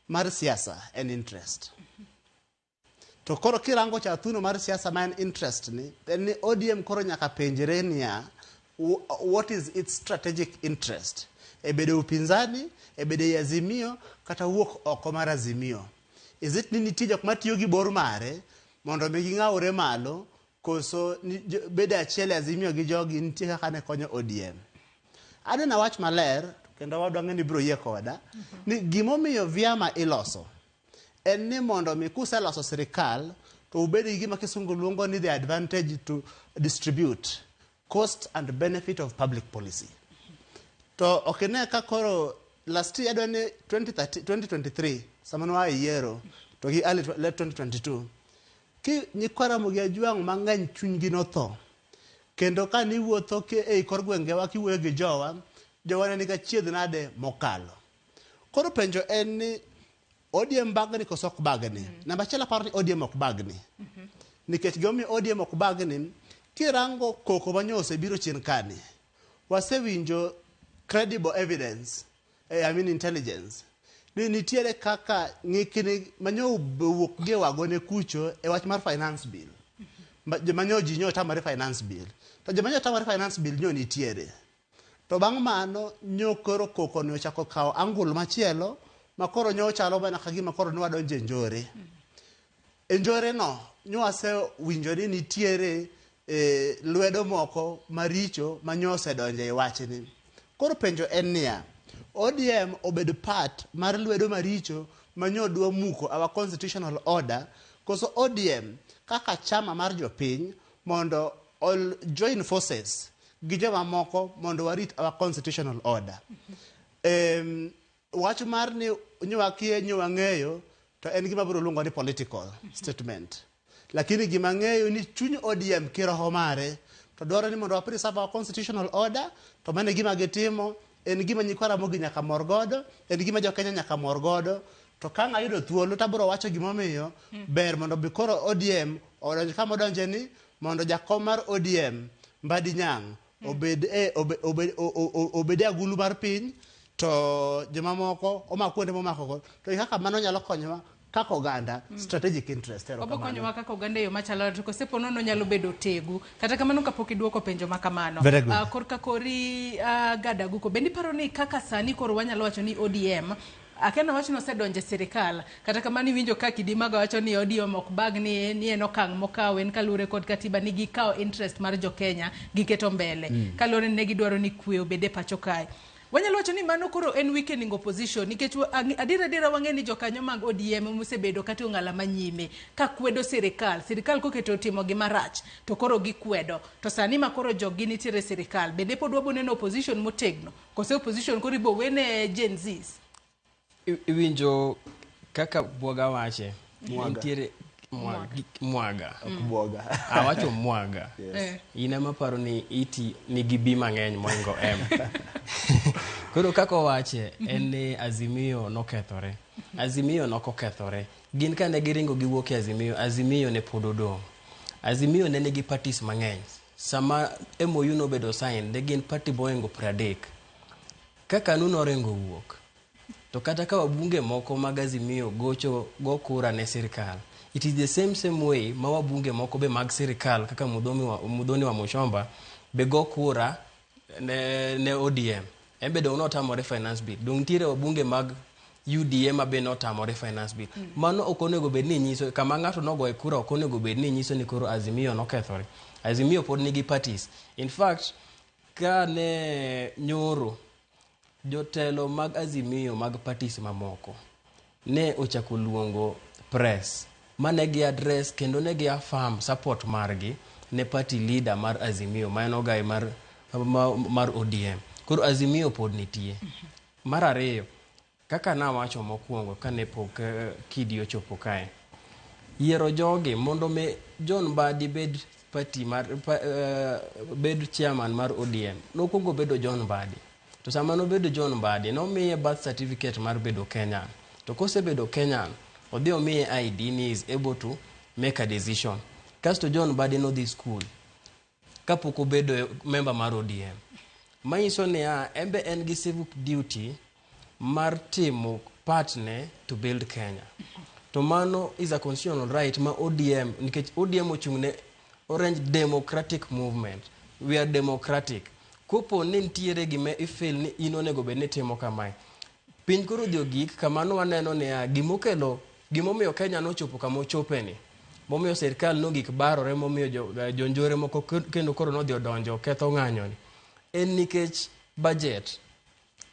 mar siasa en interest. To koro kirango chathuno mar siasa ma en interest ni, en ni ODM koro nyaka penjre niya, what is its strategic interest? E bedo upinzani, e bedo e Azimio, kata wuok oko mar Azimio. Is it ni nitie jok matiyo gi bor mare mondo mi ging'awre malo, koso ni bedo achiel e Azimio gi jogi nitie kaka ne konyo ODM? Adwa wach maler, kendo wadwa ng'e ni biro yie koda, ni gimomiyo vyama iloso en ni mondo mi kuseloso sirikal to ubed gi gima kisungu luongo ni the advantage to distribute cost and benefit of public policy. To ok ine ka koro last year adwa ni 2030, 2023 sama ne waa e yiero to gi early late 2022 ki nyikwa Ramogi Ajwang' mang'eny chunygi notho. Kendo ka niwuotho ei kor gwengewa kiwuoyo gi jowa, jowa ne nigi achiedh nade mokalo. Koro penjo en ni ODM bagni koso ok bagni? Namba achiel aparo ni ODM ok bagni. Nikech gimomiyo ODM ok bagni, kirango koko manyo osebiro chien kani, wasewinjo credible evidence, I mean intelligence, ni nitiere kaka ng'ikni manyo owuok gi e wagone kucho e wach mar finance bill. Joma nyo ji nyo otamore finance bill. To joma nyo otamore finance bill nyo nitiere. To bang' mano nyo koro koko ni ochako kawo angle machielo ma koro nyo chalo mana ka gima koro nwadonjo e njore. E njore no nyo wasewinjo ni nitiere lwedo moko maricho ma nyo osedonjo e wachni. Koro penjo en niya, ODM obedo part mar lwedo maricho ma nyo dwa muko our constitutional order, koso ODM kaka chama mar jopiny mondo all join forces gi joma moko mondo warit our constitutional order. Wach mar ni nyo wakie nyo wang'eyo to en gima biro luongo ni political statement. Lakini gima ng'eyo ni chuny ODM kiroho mare to dwaro ni mondo wa preserve our constitutional order, to mano e gima gitimo, en gima nyikwa Ramogi nyaka mor godo, en gima jo Kenya nyaka mor godo. To ka ang' ayudo thuolo to abiro wacho gimomiyo ber mondo bi koro ODM odonj kama odonje ni mondo jakom mar ODM Mbadi Nyang' obed e obed e agulu mar piny to jomamoko omak kuonde momako go to kaka mano nyalo konyowa kaka oganda strategic interest. Obo konyowa kaka oganda e yo machalo to kose po nono nyalo bedo tegu kata kamano kapok iduoko penjo ma kamano. Very good. Korka kori Gadaguko bende iparo ni kaka sani koro wanyalo wacho ni ODM akia wach nosedonjo e sirikal kata kamano iwinjo ka Kidimaga wacho ni ODM ok bagni ni en okang' mokawo en kaluwore kod katiba ni gikawo interest mar jokenya giketo mbele kaluwore ni ne gidwaro ni kwe obed e pacho kae. Wanyalo wacho ni mano koro en weakening opposition nikech adier adiera wang'e ni jokanyo mag ODM mosebedo kata ong'ala manyime ka kwedo sirikal sirikal koketo timo gima rach to koro gikwedo to sani ma koro joggi nitiere e sirikal bende pod wabo neno opposition motegno kose opposition koro ibo wene Gen Zs? Iwinjo kaka Bwoga wache. Mwaga. Nitiere mwaga, mwaga. Ok Bwoga. Awacho mwaga. Yes. In ema paro ni iti nigi B mang'eny moingo M. Koro kaka owache en ni Azimio nokethore. Azimio nokokethore. Gin kane giringo giwuok e Azimio, Azimio ne pod odong'. Azimio ne nigi parties mang'eny. Sama MOU nobedo signed, ne gin party moingo 30. Ka KANU noringo owuok, to kata ka wabunge moko mag Azimio gocho go kura ne sirikal, it is the same same way ma wabunge moko be mag sirikal kaka Muthoni wa Muchomba be go kura ne ODM. En be dong' notamore finance bill. Dong' nitiere wabunge mag UDA ma be notamore finance bill. Mano ok onego bed ni nyiso kama ng'ato nogoye kura ok onego bed ni nyiso ni koro Azimio nokethore. Azimio pod nigi parties. In fact, ka ne nyoro jotelo mag Azimio mag parties mamoko ne ochako luongo press mane gi address kendo ne gi affirm support margi. ne party leader mar Azimio ma en ogai mar ODM. Koro Azimio pod nitie. Mar ariyo, kaka nawacho mokwongo kane pok Kidi ochopo kae, yiero jogi mondo mi John Mbadi bed party mar bed chairman mar ODM, nokwongo bedo John Mbadi. To sama nobedo John Mbadi, nomiye birth certificate mar bedo Kenyan. To kosebedo Kenyan, odhi omiye ID ni is able to make a decision. Kasto John Mbadi nodhi school kapok obedo member mar ODM. Manyiso niya, en be en gi civic duty mar timo part ne to build Kenya. To mano is a constitutional right ma ODM, nikech ODM ochung' ne Orange Democratic Movement. We are democratic. Kopo ni nitiere gima ifeel ni in onego bed ni itimo kamae. Piny koro odhi ogik kama nwaneno niya, gimokelo, gimomiyo Kenya nochopo kama ochopeni, momiyo sirkal nogik barore, momiyo jonjore moko kendo koro nodhi odonjo ketho ng'anyo ni, en nikech budget,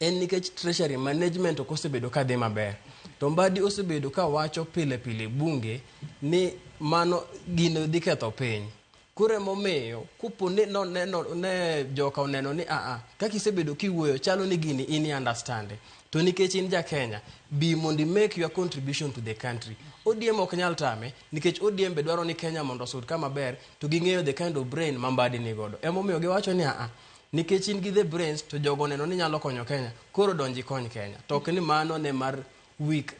en nikech treasury management ok osebedo ka dhi maber. To Mbadi osebedo ka wacho pile pile bunge ni mano gino dhi ketho piny. Koro emomiyo kopo ni noneno ne joka oneno ni aa kaka isebedo kiwuoyo chalo ni gini in i understand. To nikech in ja Kenya, bi mondo i make your contribution to the country. ODM ok nyal tame nikech ODM be dwaro ni Kenya mondo osud kama ber to ging'eyo the kind of brain ma Mbadi nigodo. Emomiyo giwacho ni aa nikech in gi the brains to jogo oneno ni nyalo konyo Kenya, koro donji ikony Kenya. To ok ni mano ne mar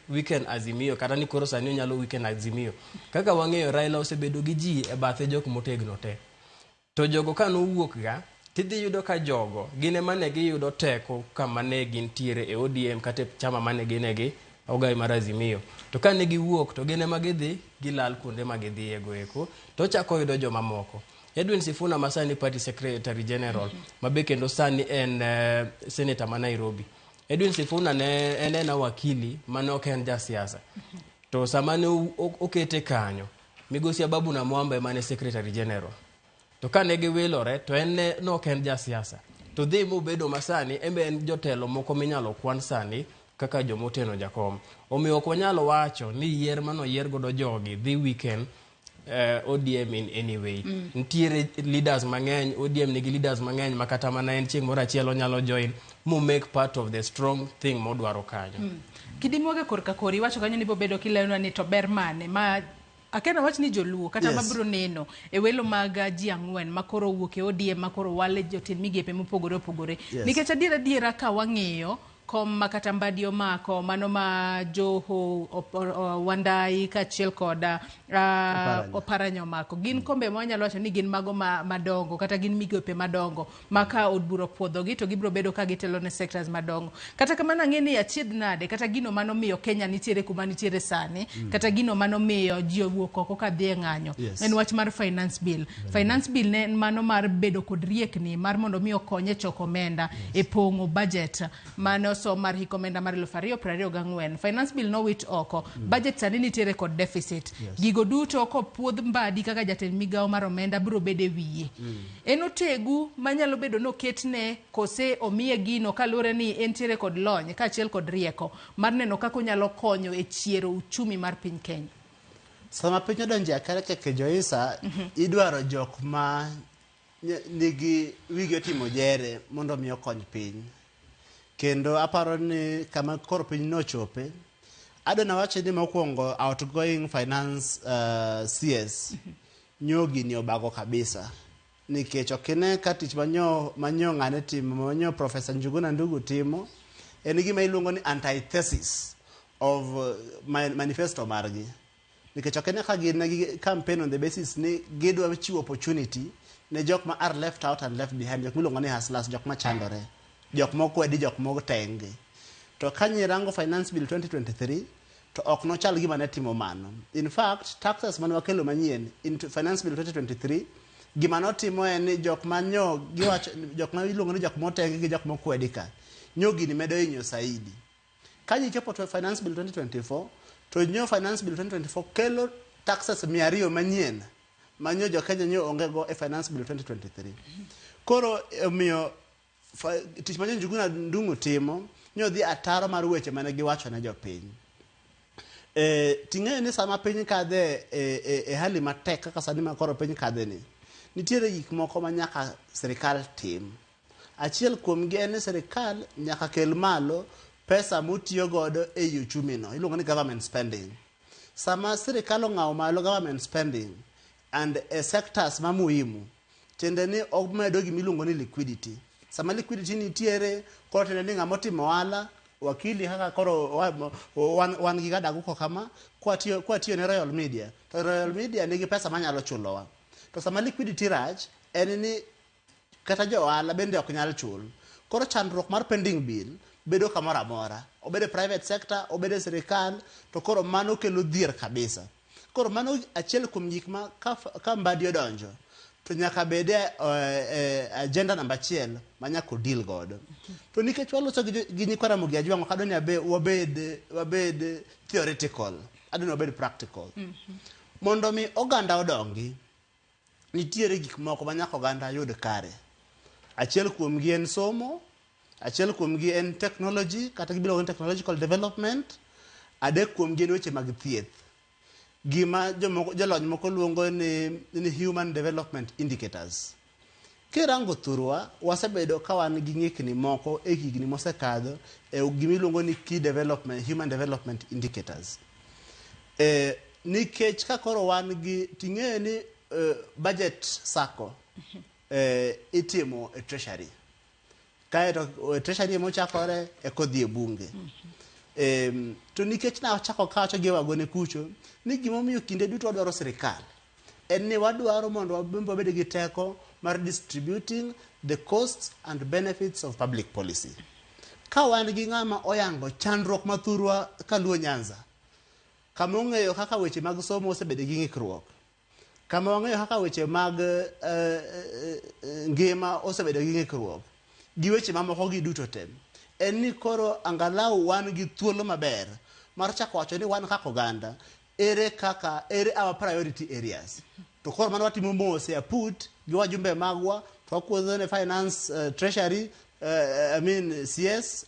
weaken Azimio kata ni koro sani onyalo weaken Azimio. Kaka wang'eyo Raila osebedo gi ji e bathe jok motegno te. To jogo ka nowuok ga, tidhi yudo ka jogo gin ema ne giyudo teko kama ne gintiere e ODM kata e chama mane gine gi ogai mar Azimio. To ka ne giwuok to gin ema gidhi gilal kuonde ma gidhiye go eko, to ochako oyudo joma moko. Edwin Sifuna ma sani party secretary general, ma be kendo sani en senator ma Nairobi. Edwin Sifuna ne en ena wakili mane ok en jasiasa. To sama ne okete kanyo, migosi Ababu Namwamba ema ne secretary general. To kane giwilore to en ne ok en jasiasa. To dhi mobedo masani, en be en jotelo moko minyalo kwan sani kaka jomoteno jakom. Omiyo ok wanyal wacho ni yier manoyier godo jogi dhi weaken ODM in any way. Nitiere leaders mang'eny, ODM nigi leaders mang'eny ma kata mana en chieng' moro achiel onyalo join mo make part of the strong thing modwaro kanyo. Kidi Mwaga korka kori iwacho kanyo ni bobedo kileronwa ni to ber mane ma akena wach ni joluo kata mabiro neno e welo mag ji ang'wen makoro owuok e ODM makoro wale jotend migepe mopogore opogore. Nikech adiera adiera ka wang'iyo kom ma kata Mbadi omako mano ma Joho Wandai kaachiel kod Oparanya omako gin kombe ma wanyalo wacho ni gin mago madongo kata gin migepe madongo ma ka od bura opuodhogi to gibiro bedo ka gitelo ne sectors madongo. Kata kamano ang'e ni achiedh nade kata gino manomiyo Kenya nitiere kuma nitiere sani kata gino manomiyo ji owuok oko kadhi e ng'anyo en wach mar finance bill. Finance bill ne en mano mar bedo kod riekni mar mondo mi okony e choko omenda e pong'o budget mane osom mar hik omenda mar 2024. Finance bill nowit oko. Budget sani nitiere kod deficit. Gigo duto kopuodh Mbadi kaka jatend migawo mar omenda biro bedo e wiye. En otegu manyalo bedo noketne kose omiye gino kaluwore ni entiere kod lony kaachiel kod rieko mar neno kaka onyalo konyo e chiero uchumi mar piny Kenya. Sama piny odonjo e akare kaka Joisa, idwaro jok ma nigi wigi otimo jere mondo mi okony piny. Kendo aparo ni kama koro piny nochope, adwa nawacho ni mokwongo outgoing finance CS nyo gini obago kabisa. Nikech ok ine ka tich manyo ng'ane timo, manyo Professor Njuguna Ndugu timo, en gima iluongo ni antithesis of manifesto margi. Nikech ok ine ka gin gi campaign on the basis ni gidwa chiwo opportunity ne jok ma are left out and left behind, jok miluongo ni hustlers, jok ma chandore, jok mokwedi, jok motenge. To ka nyirango Finance Bill 2023 to ok nochal gima ne timo mano. In fact, taxes mane wakelo manyien in Finance Bill 2023 gima notimo en ni jok ma nyo giwacho, jok ma iluongo ni jok motenge gi jok mokwedi ka, nyo gini medo hinyo saidi. Ka gichopo to Finance Bill 2024 to nyo Finance Bill 2024 kelo taxes 200 manyien ma nyo jo Kenya nyo onge go e Finance Bill 2023. Koro omiyo tich ma Njuguna Ndung'u timo nyo dhi ataro mar weche mane giwacho ne jopiny. Ting'eyo ni sama piny kadhe e hali matek kaka sani ma koro piny kadhe ni, Nitiere gik moko ma nyaka sirikal tim. Achiel kuomgi en ni sirikal nyaka kel malo pesa motiyo godo ei uchumi no, iluongo ni government spending. Sama sirikal ong'awo malo government spending and e sectors ma muhimu, tiende ni omedo gima iluongo ni liquidity. Sama liquidity nitiere, koro tiende ni ng'ama otimo ohala, wakili kaka koro wan gi Gadaguko kama, kwatiyo ne Royal Media, to Royal Media nigi pesa manyalo chulowa. To sama liquidity rach, en ni kata jo ohala bende ok nyal chul. Koro chandruok mar pending bill bedo kamoro amora. Obed e private sector, obed e sirikal, to koro mano kelo dhier kabisa. Koro mano achiel kuom gik ma ka Mbadi odonjo, to nyaka bed e agenda namba 1 ma nyaka deal godo. To nikech waloso gi nyikwa Ramogi Ajwang', ok adwa ni wabed theoretical, adwa ni wabed practical. Mondo mi oganda odongi, nitiere gik moko ma nyaka oganda yud kare. Achiel kuomgi en somo, achiel kuomgi en technology, kata giluongo ni technological development, adek kuomgi en weche mag thieth. Gima jolony moko luongo ni human development indicators. Kirango thurwa, wasebedo ka wan gi ng'ikni moko e higni mosekadho e gima iluongo ni key development, human development indicators. Nikech ka koro wan gi, ting'eyo ni budget sako itimo e treasury. Kaeto treasury emochakore eka odhi e bunge. To nikech nachako kawacho gi wagone kucho ni gimomiyo kinde duto wadwaro sirikal en ni wadwaro mondo wabed gi teko mar distributing the costs and benefits of public policy. Ka wan gi ng'ama oyango chandruok mathurwa kaluo Nyanza, kama ong'eyo kaka weche mag somo osebedo gi ng'ikruok, kama wang'eyo kaka weche mag ngima osebedo gi ng'ikruok, gi weche mamoko gi duto te, en ni koro angalau wan gi thuolo maber mar chako wacho ni wan kaka oganda, ere kaka, ere our priority areas. To koro mano watimo mos e aput gi wajumbe magwa, to wakuodho ne finance, treasury, I mean CS,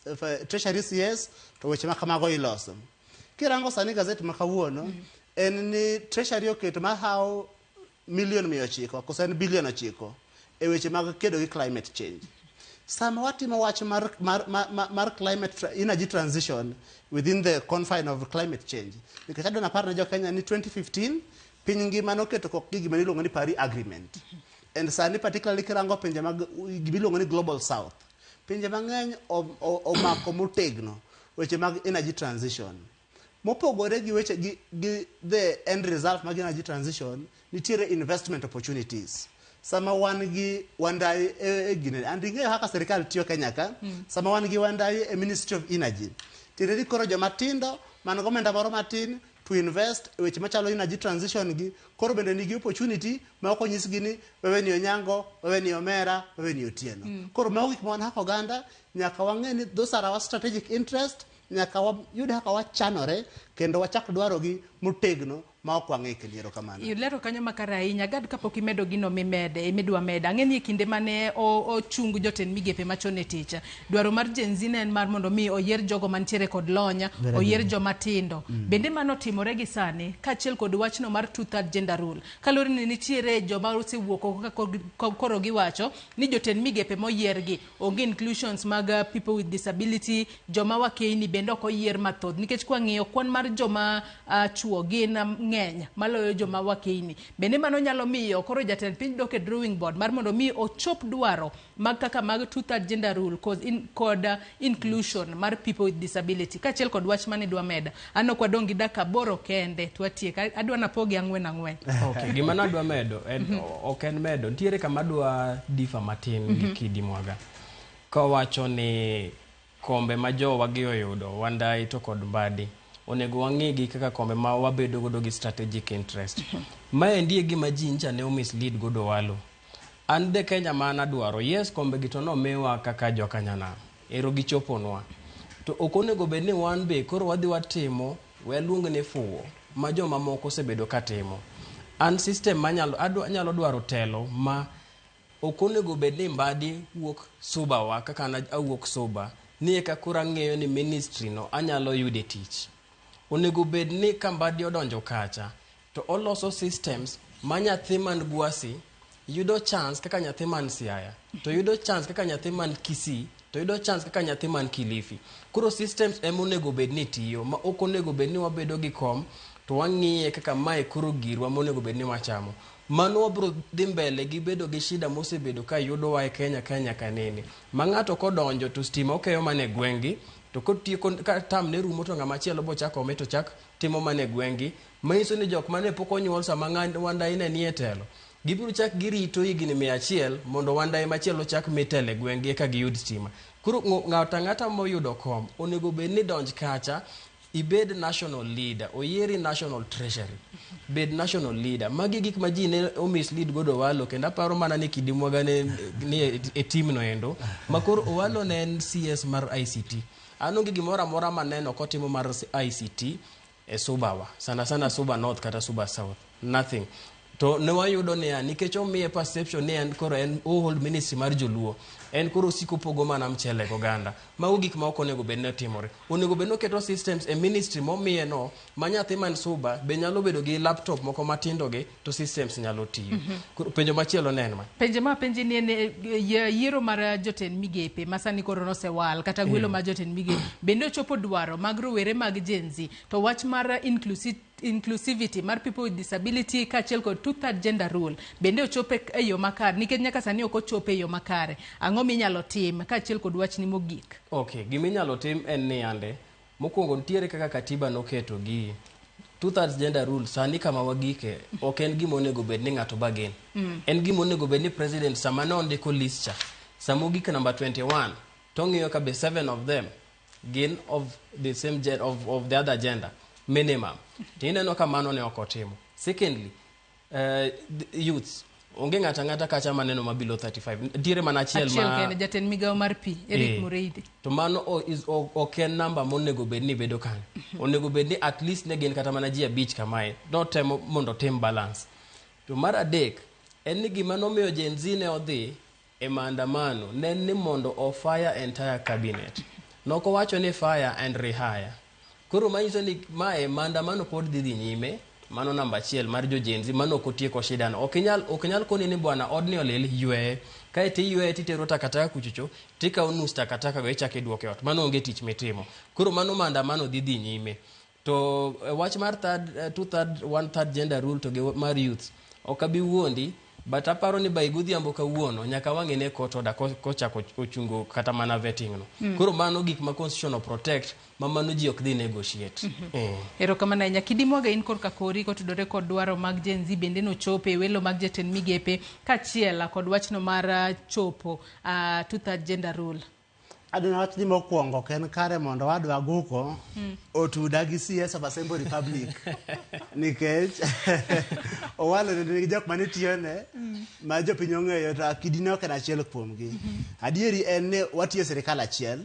treasury CS, to weche ma kamago iloso. Kirango sani gazet ma kawuono, en ni treasury oketo mahawo milion 900 koso en bilion 9 e weche mag kedo gi climate change. Sama watimo wach mar climate energy transition within the confine of climate change, nikech adwa napar ne jo Kenya ni 2015 piny ngima noketo kokgi gima iluongo ni Paris Agreement. And sani particularly kirango pinje mag gima iluongo ni Global South, pinje mang'eny omako motegno weche mag energy transition. Mopogore gi weche gi the end result mag energy transition, nitiere investment opportunities. Sama wan gi Wandayi e gine, and ing'eyo kaka sirikal tiyo Kenya ka, sama wan gi Wandayi e Ministry of Energy, tiende ni koro joma tindo man gi omenda moro matin to invest e weche machalo energy transition gi, koro bende nigi opportunity ma ok onyisgi ni wewe ni Onyango, wewe ni Omera, wewe ni Otieno. Koro mago gik ma wan kaka oganda nyaka wang'e ni those are our strategic interest, nyaka wayud kaka wachanore kendo wachak dwarogi motegno ma ok wang'ikni. Erokamano. Ilero kanyo makare ahinya. Gad, kapok imedo gino mimede midwa medo, ang'e ni e kinde mane ochung jotend migepe machon e tich, dwaro mar Gen Z ne en mar mondo mi oyier jogo mantiere kod lony, Very oyier good. joma tindo. Bende mano timore gi sani, kaachiel kod wachno mar two-third gender rule, kaluwore ni nitiere joma osewuok oko ka koro giwacho ni jotend migepe moyiergi onge inclusions mag people with disability, joma wakeyni bende ok oyier mathoth, nikech kwang'iyo kwan mar joma chuo gin ng'eny maloyo joma wakeyni. Bende mano nyalo miyo koro jatend piny dok e drawing board mar mondo mi ochop dwaro mag kaka mag two-third gender rule kod inclusion mar people with disability, kaachiel kod wach mane dwa meda. An ok wadong' gi dakika 8 kende to watiek. Adwa napogi ang'wen ang'wen. Okay, gima nadwa medo en, ok en medo, nitiere kama adwa differ matin gi Kidi Mwaga kowacho ni kombe ma jowa gi oyudo, Wandayi to kod Mbadi, onego wang'igi kaka kombe ma wabedo godo gi strategic interest. Maendi e gima ji ncha ne omislead godo walo. An the Kenya ma an adwaro, yes, kombe gi to nomiwa kaka jokanyanam, ero gichoponwa. To ok onego bed ni wan be koro wadhi watimo, we aluong ni fuwo, ma joma moko osebedo ka timo. An system manyalo, anyalo dwaro telo ma ok onego bed ni Mbadi wuok Suba wa kaka an awuok Suba, ni eka koro ang'eyo ni ministry no anyalo yude tich. Onego bed ni ka Mbadi odonjo kacha, to oloso systems ma nyathi man Gwasi yudo chance kaka nyathi man Siaya, to yudo chance kaka nyathi man Kisii, to yudo chance kaka nyathi man Kilifi. Koro systems ema onego bed ni tiyo, ma ok onego bed ni wabedo gi kom to wang'iye kaka mae koro girwa monego bed ni wachamo. Mano wabro dhi mbele gi bedo gi shida mosebedo ka yudowa e Kenya ka nyaka nene. Ma ng'ato kodonjo to stima okeyo mana e gweng'gi, to kotieko ka tam ne rumo to ng'ama chielo bochak ome to chak timo mana e gweng'gi. Manyiso ni jok mane pok onyuol sama Wandayi ne nie telo, gibiro chak girito higni 100 mondo Wandayi machielo chak mitelo e gweng'gi eka giyud stima. Koro ng'ato ang'ata moyudo kom onego bed ni donj kacha, ibed national leader, oyieri national treasury, bed national leader. Magi gik ma ji ne omislead godo Owalo, kendo aparo mana ni Kidi Mwaga ne ni e team no endo, ma koro Owalo ne en CS mar ICT. An onge gimoro amora maneno kotimo mar ICT e Subawa, sana sana Suba North kata Suba South, nothing. To ne wayudo niya, nikech omiye perception ni en koro en ohold ministry mar joluo, en koro osiko pogo mana mchele goganda. Mago gik ma ok onego bed ni timore. Onego bed ni oketo systems e ministry momiye no, ma nyathi man Suba be nyalo bedo gi laptop moko matindo gi to systems nyalo tiyo. Koro penjo machielo ne en ma. Penjo ma penji ni en yiero mar jotend migepe ma sani koro nosewal kata gwelo mar jotend migepe bende ochopo dwaro mag rowere mag Gen Z, to wach mar inclusivity mar people with disability kaachiel kod two-third gender rule bende ochope e yo makare, nikech nyaka sani ok ochope e yo makare. Ang'o minyalo tim kaachiel kod wachni mogik? Okay, giminyalo tim en ni yande, mokwongo nitiere kaka katiba noketo gi two-thirds gender rule. Sani kama wagike ok en gima onego bed ni ng'ato bargain. En gima onego bed ni president sama ne ondiko list cha, sama ogik number 21 to ng'iyo ka be 7 of them gin of the same gen, of the other gender minimum. To ineno ka mano ne ok otimo. Secondly, youths onge ng'ato ang'ata kacha maneno ma below 35. Nitiere mana achiel achiel ma kende, jatend migawo mar pi Eric Mureithi. To mano ok en namba monego bed ni bedo kanyo. Onego bed ni at least ne gin kata mana ji 5 kamae. Notemo mondo otim balance. To mar adek, en ni gima nomiyo Gen Z ne odhi e maandamano ne en ni mondo o fire entire cabinet. Nokowacho ni fire and rehire. Koro manyiso ni mae maandamano pod dhi nyime. Mano namba achiel mar jo Gen Z, mano ok otieko shida no. Ok inyal koni ni bwana odni olil, yweye. Kae to iyweye titero takataka kuchocho, tikawo nus takataka go ichako iduoko e ot. Mano onge tich mitimo. Koro mano maandamano dhi nyime. To wach mar third, two third, one third gender rule to gi mar youth, ok abi wuondi, but aparo ni by godhiambo kawuono nyaka wang'e ne court order kochako ochungo kata mana vetting no. Koro mano gik ma constitution protect, ma mano ji ok dhi negotiate. Erokamano ahinya. Kidi Mwaga, in korka kori kotudore kod dwaro mag Gen Z bende nochope welo mag jatend migepe kaachiel kod wachno mar chopo two-third gender rule. Adwa wach ni mokwongo ok en kare mondo wadwa guko otuda gi CS of Asembo Republic, nikech Owalo ne nigi jok mane tiyone ma jopiny ong'eyo, to Akidi ne ok en achiel kuomgi. Adieri en ni watiyo e sirikal achiel,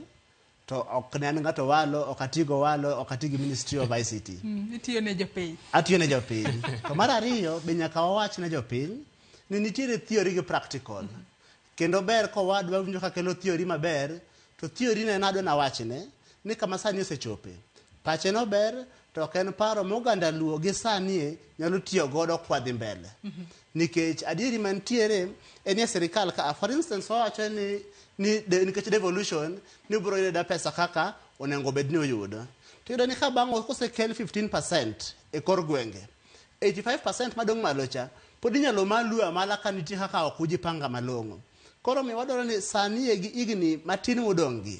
to ok ne an ng'ato Owalo, ok ati go Owalo, ok ati gi Ministry of ICT. Itiyo ne jopiny. Atiyo ne jopiny. To mar ariyo be nyaka wawach ne jopiny ni nitiere theory gi practical. Kendo ber kowadwa winjo ka kelo theory maber, to theory ne en adwa nawachne ni kama sani osechope. Pache no ber, to ok en paro ma oganda Luo gi sani nyalo tiyo godo kwadhi mbele. Nikech adieri mantiere en ni e sirikal ka, for instance, wawacho ni nikech devolution ni ubiro yudo pesa kaka onego bed ni uyudo. To iyudo ni ka bang' kosekel 15% e kor gwenge, 85% madong' malo cha pod inyalo malu amala ka nitie kaka ok ujipanga malong'o. Koro omiyo wadwaro ni sani e gi higni matin modong' gi,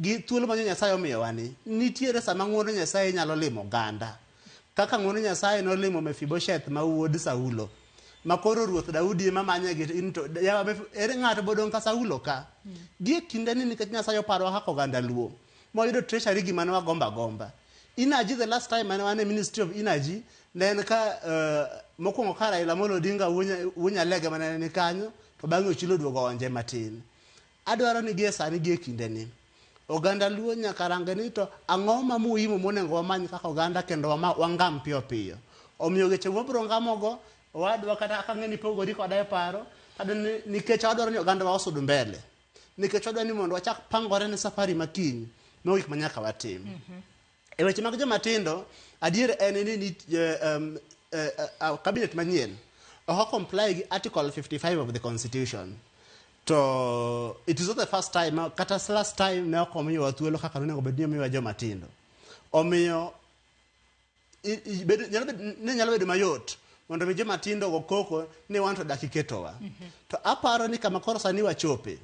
gi thuolo ma Nyasaye omiyowa ni, nitiere sama ng'uono Nyasaye nyalo limo oganda. Kaka ng'uono Nyasaye nolimo Mephibosheth ma wuod Saulo, ma koro ruoth Daudi ema manye gi into, yawa ere ng'ato bodong' ka Saulo ka? Gi e kinde ni nikech Nyasaye oparowa kaka oganda Luo, mwayudo treasury gima ne wagombo agomba. Energy, the last time mane wan e Ministry of Energy, ne en ka mokwongo ka Raila Amolo Odinga wuo Nyalege mane ni kanyo, to bang'e Ochilo oduogo onje matin. Adwaro ni gie sani gi e kinde ni, oganda Luo nyaka rang ni to ang'o ma muhimu monego wamany kaka oganda kendo wangam piyo piyo. Omiyo weche mwabiro ngamogo, owadwa kata ka ang'e ni pogori koda e paro, adwa ni nikech wadwaro ni oganda wa osud mbele. Nikech wadwaro ni mondo wachak pangore ne safari makiny, mago gik ma nyaka watim. E weche mag joma tindo, adier en ni cabinet manyien Ok comply gi article 55 of the constitution. To it is not the first time, kata last time ne ok omiyowa thuolo kaka nonego bed ni omiwa joma tindo. Omiyo ne nyalo bedo mayot mondo mi joma tindo go koko ni wan to dak iketowa. To aparo ni kama koro sani wachope,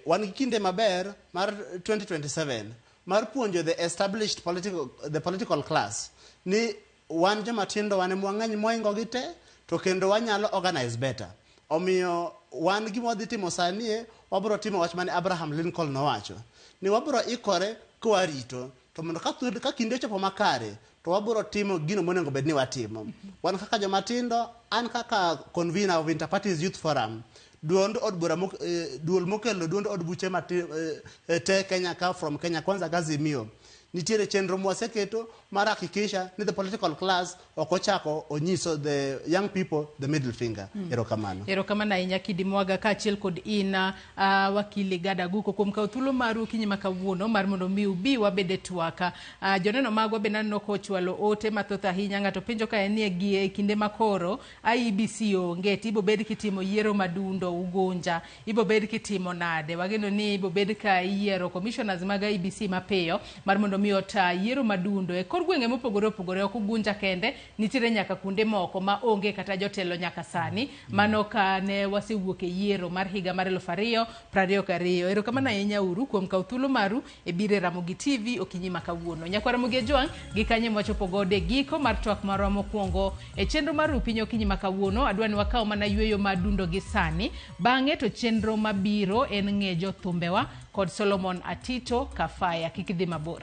wan gi kinde maber mar 2027 mar puonjo the established political, the political class ni wan joma tindo wan ema wang'eny moingo gi te to kendo wanyalo organize better. Omiyo wan gima wadhi timo sani e wabiro timo wach mane Abraham Lincoln nowacho ni wabiro ikore ka warito to mondo ka kinde ochopo makare to wabiro timo gino monego bed ni watimo. Wan kaka joma tindo, an kaka convener of Interparties Youth Forum, duond od bura duol mokelo duond od buche te Kenya ka from Kenya Kwanza ka Azimio, nitiere chenro mwaseketo mar hakikisha ni the political class ok ochako onyiso the young people the middle finger. Erokamano. Erokamano ahinya, Kidi Mwaga, kaachiel kod in wakili Gada Guko, kuom kawo thuolo maru okinyi ma kawuono mar mondo mi ubi wabed e twak. Joneno magwa bende aneno kochwalo ote mathoth ahinya. Ng'ato penjo ka en ni e gi e kinde makoro IEBC onge to ibobed kitimo yiero madundo Ugunja, ibobed kitimo nade? Wageno ni ibobed ka iyiero commissioners mag IEBC mapiyo mar mondo mi ota yiero madundo e kor gwenge mopogore opogore, ok Ugunja kende, nitiere nyaka kuonde moko ma onge kata jotelo nyaka sani. Mano ka ne wasewuok e yiero mar higa mar 2022. Erokamano ahinya uru kuom kawo thuolo maru e biro e Ramogi TV okinyi ma kawuono. Nyakwa Ramogi Ojwang', gi kanye mwachopo godo e giko mar twak marwa mokwongo e chenro mar Ru Piny okinyi ma kawuono. Adwa ni wakaw mana yueyo madundo gi sani. Bang'e to chenro mabiro en ng'e jothumbewa kod Solomon Atito Kafaya. Kik idhi mabor.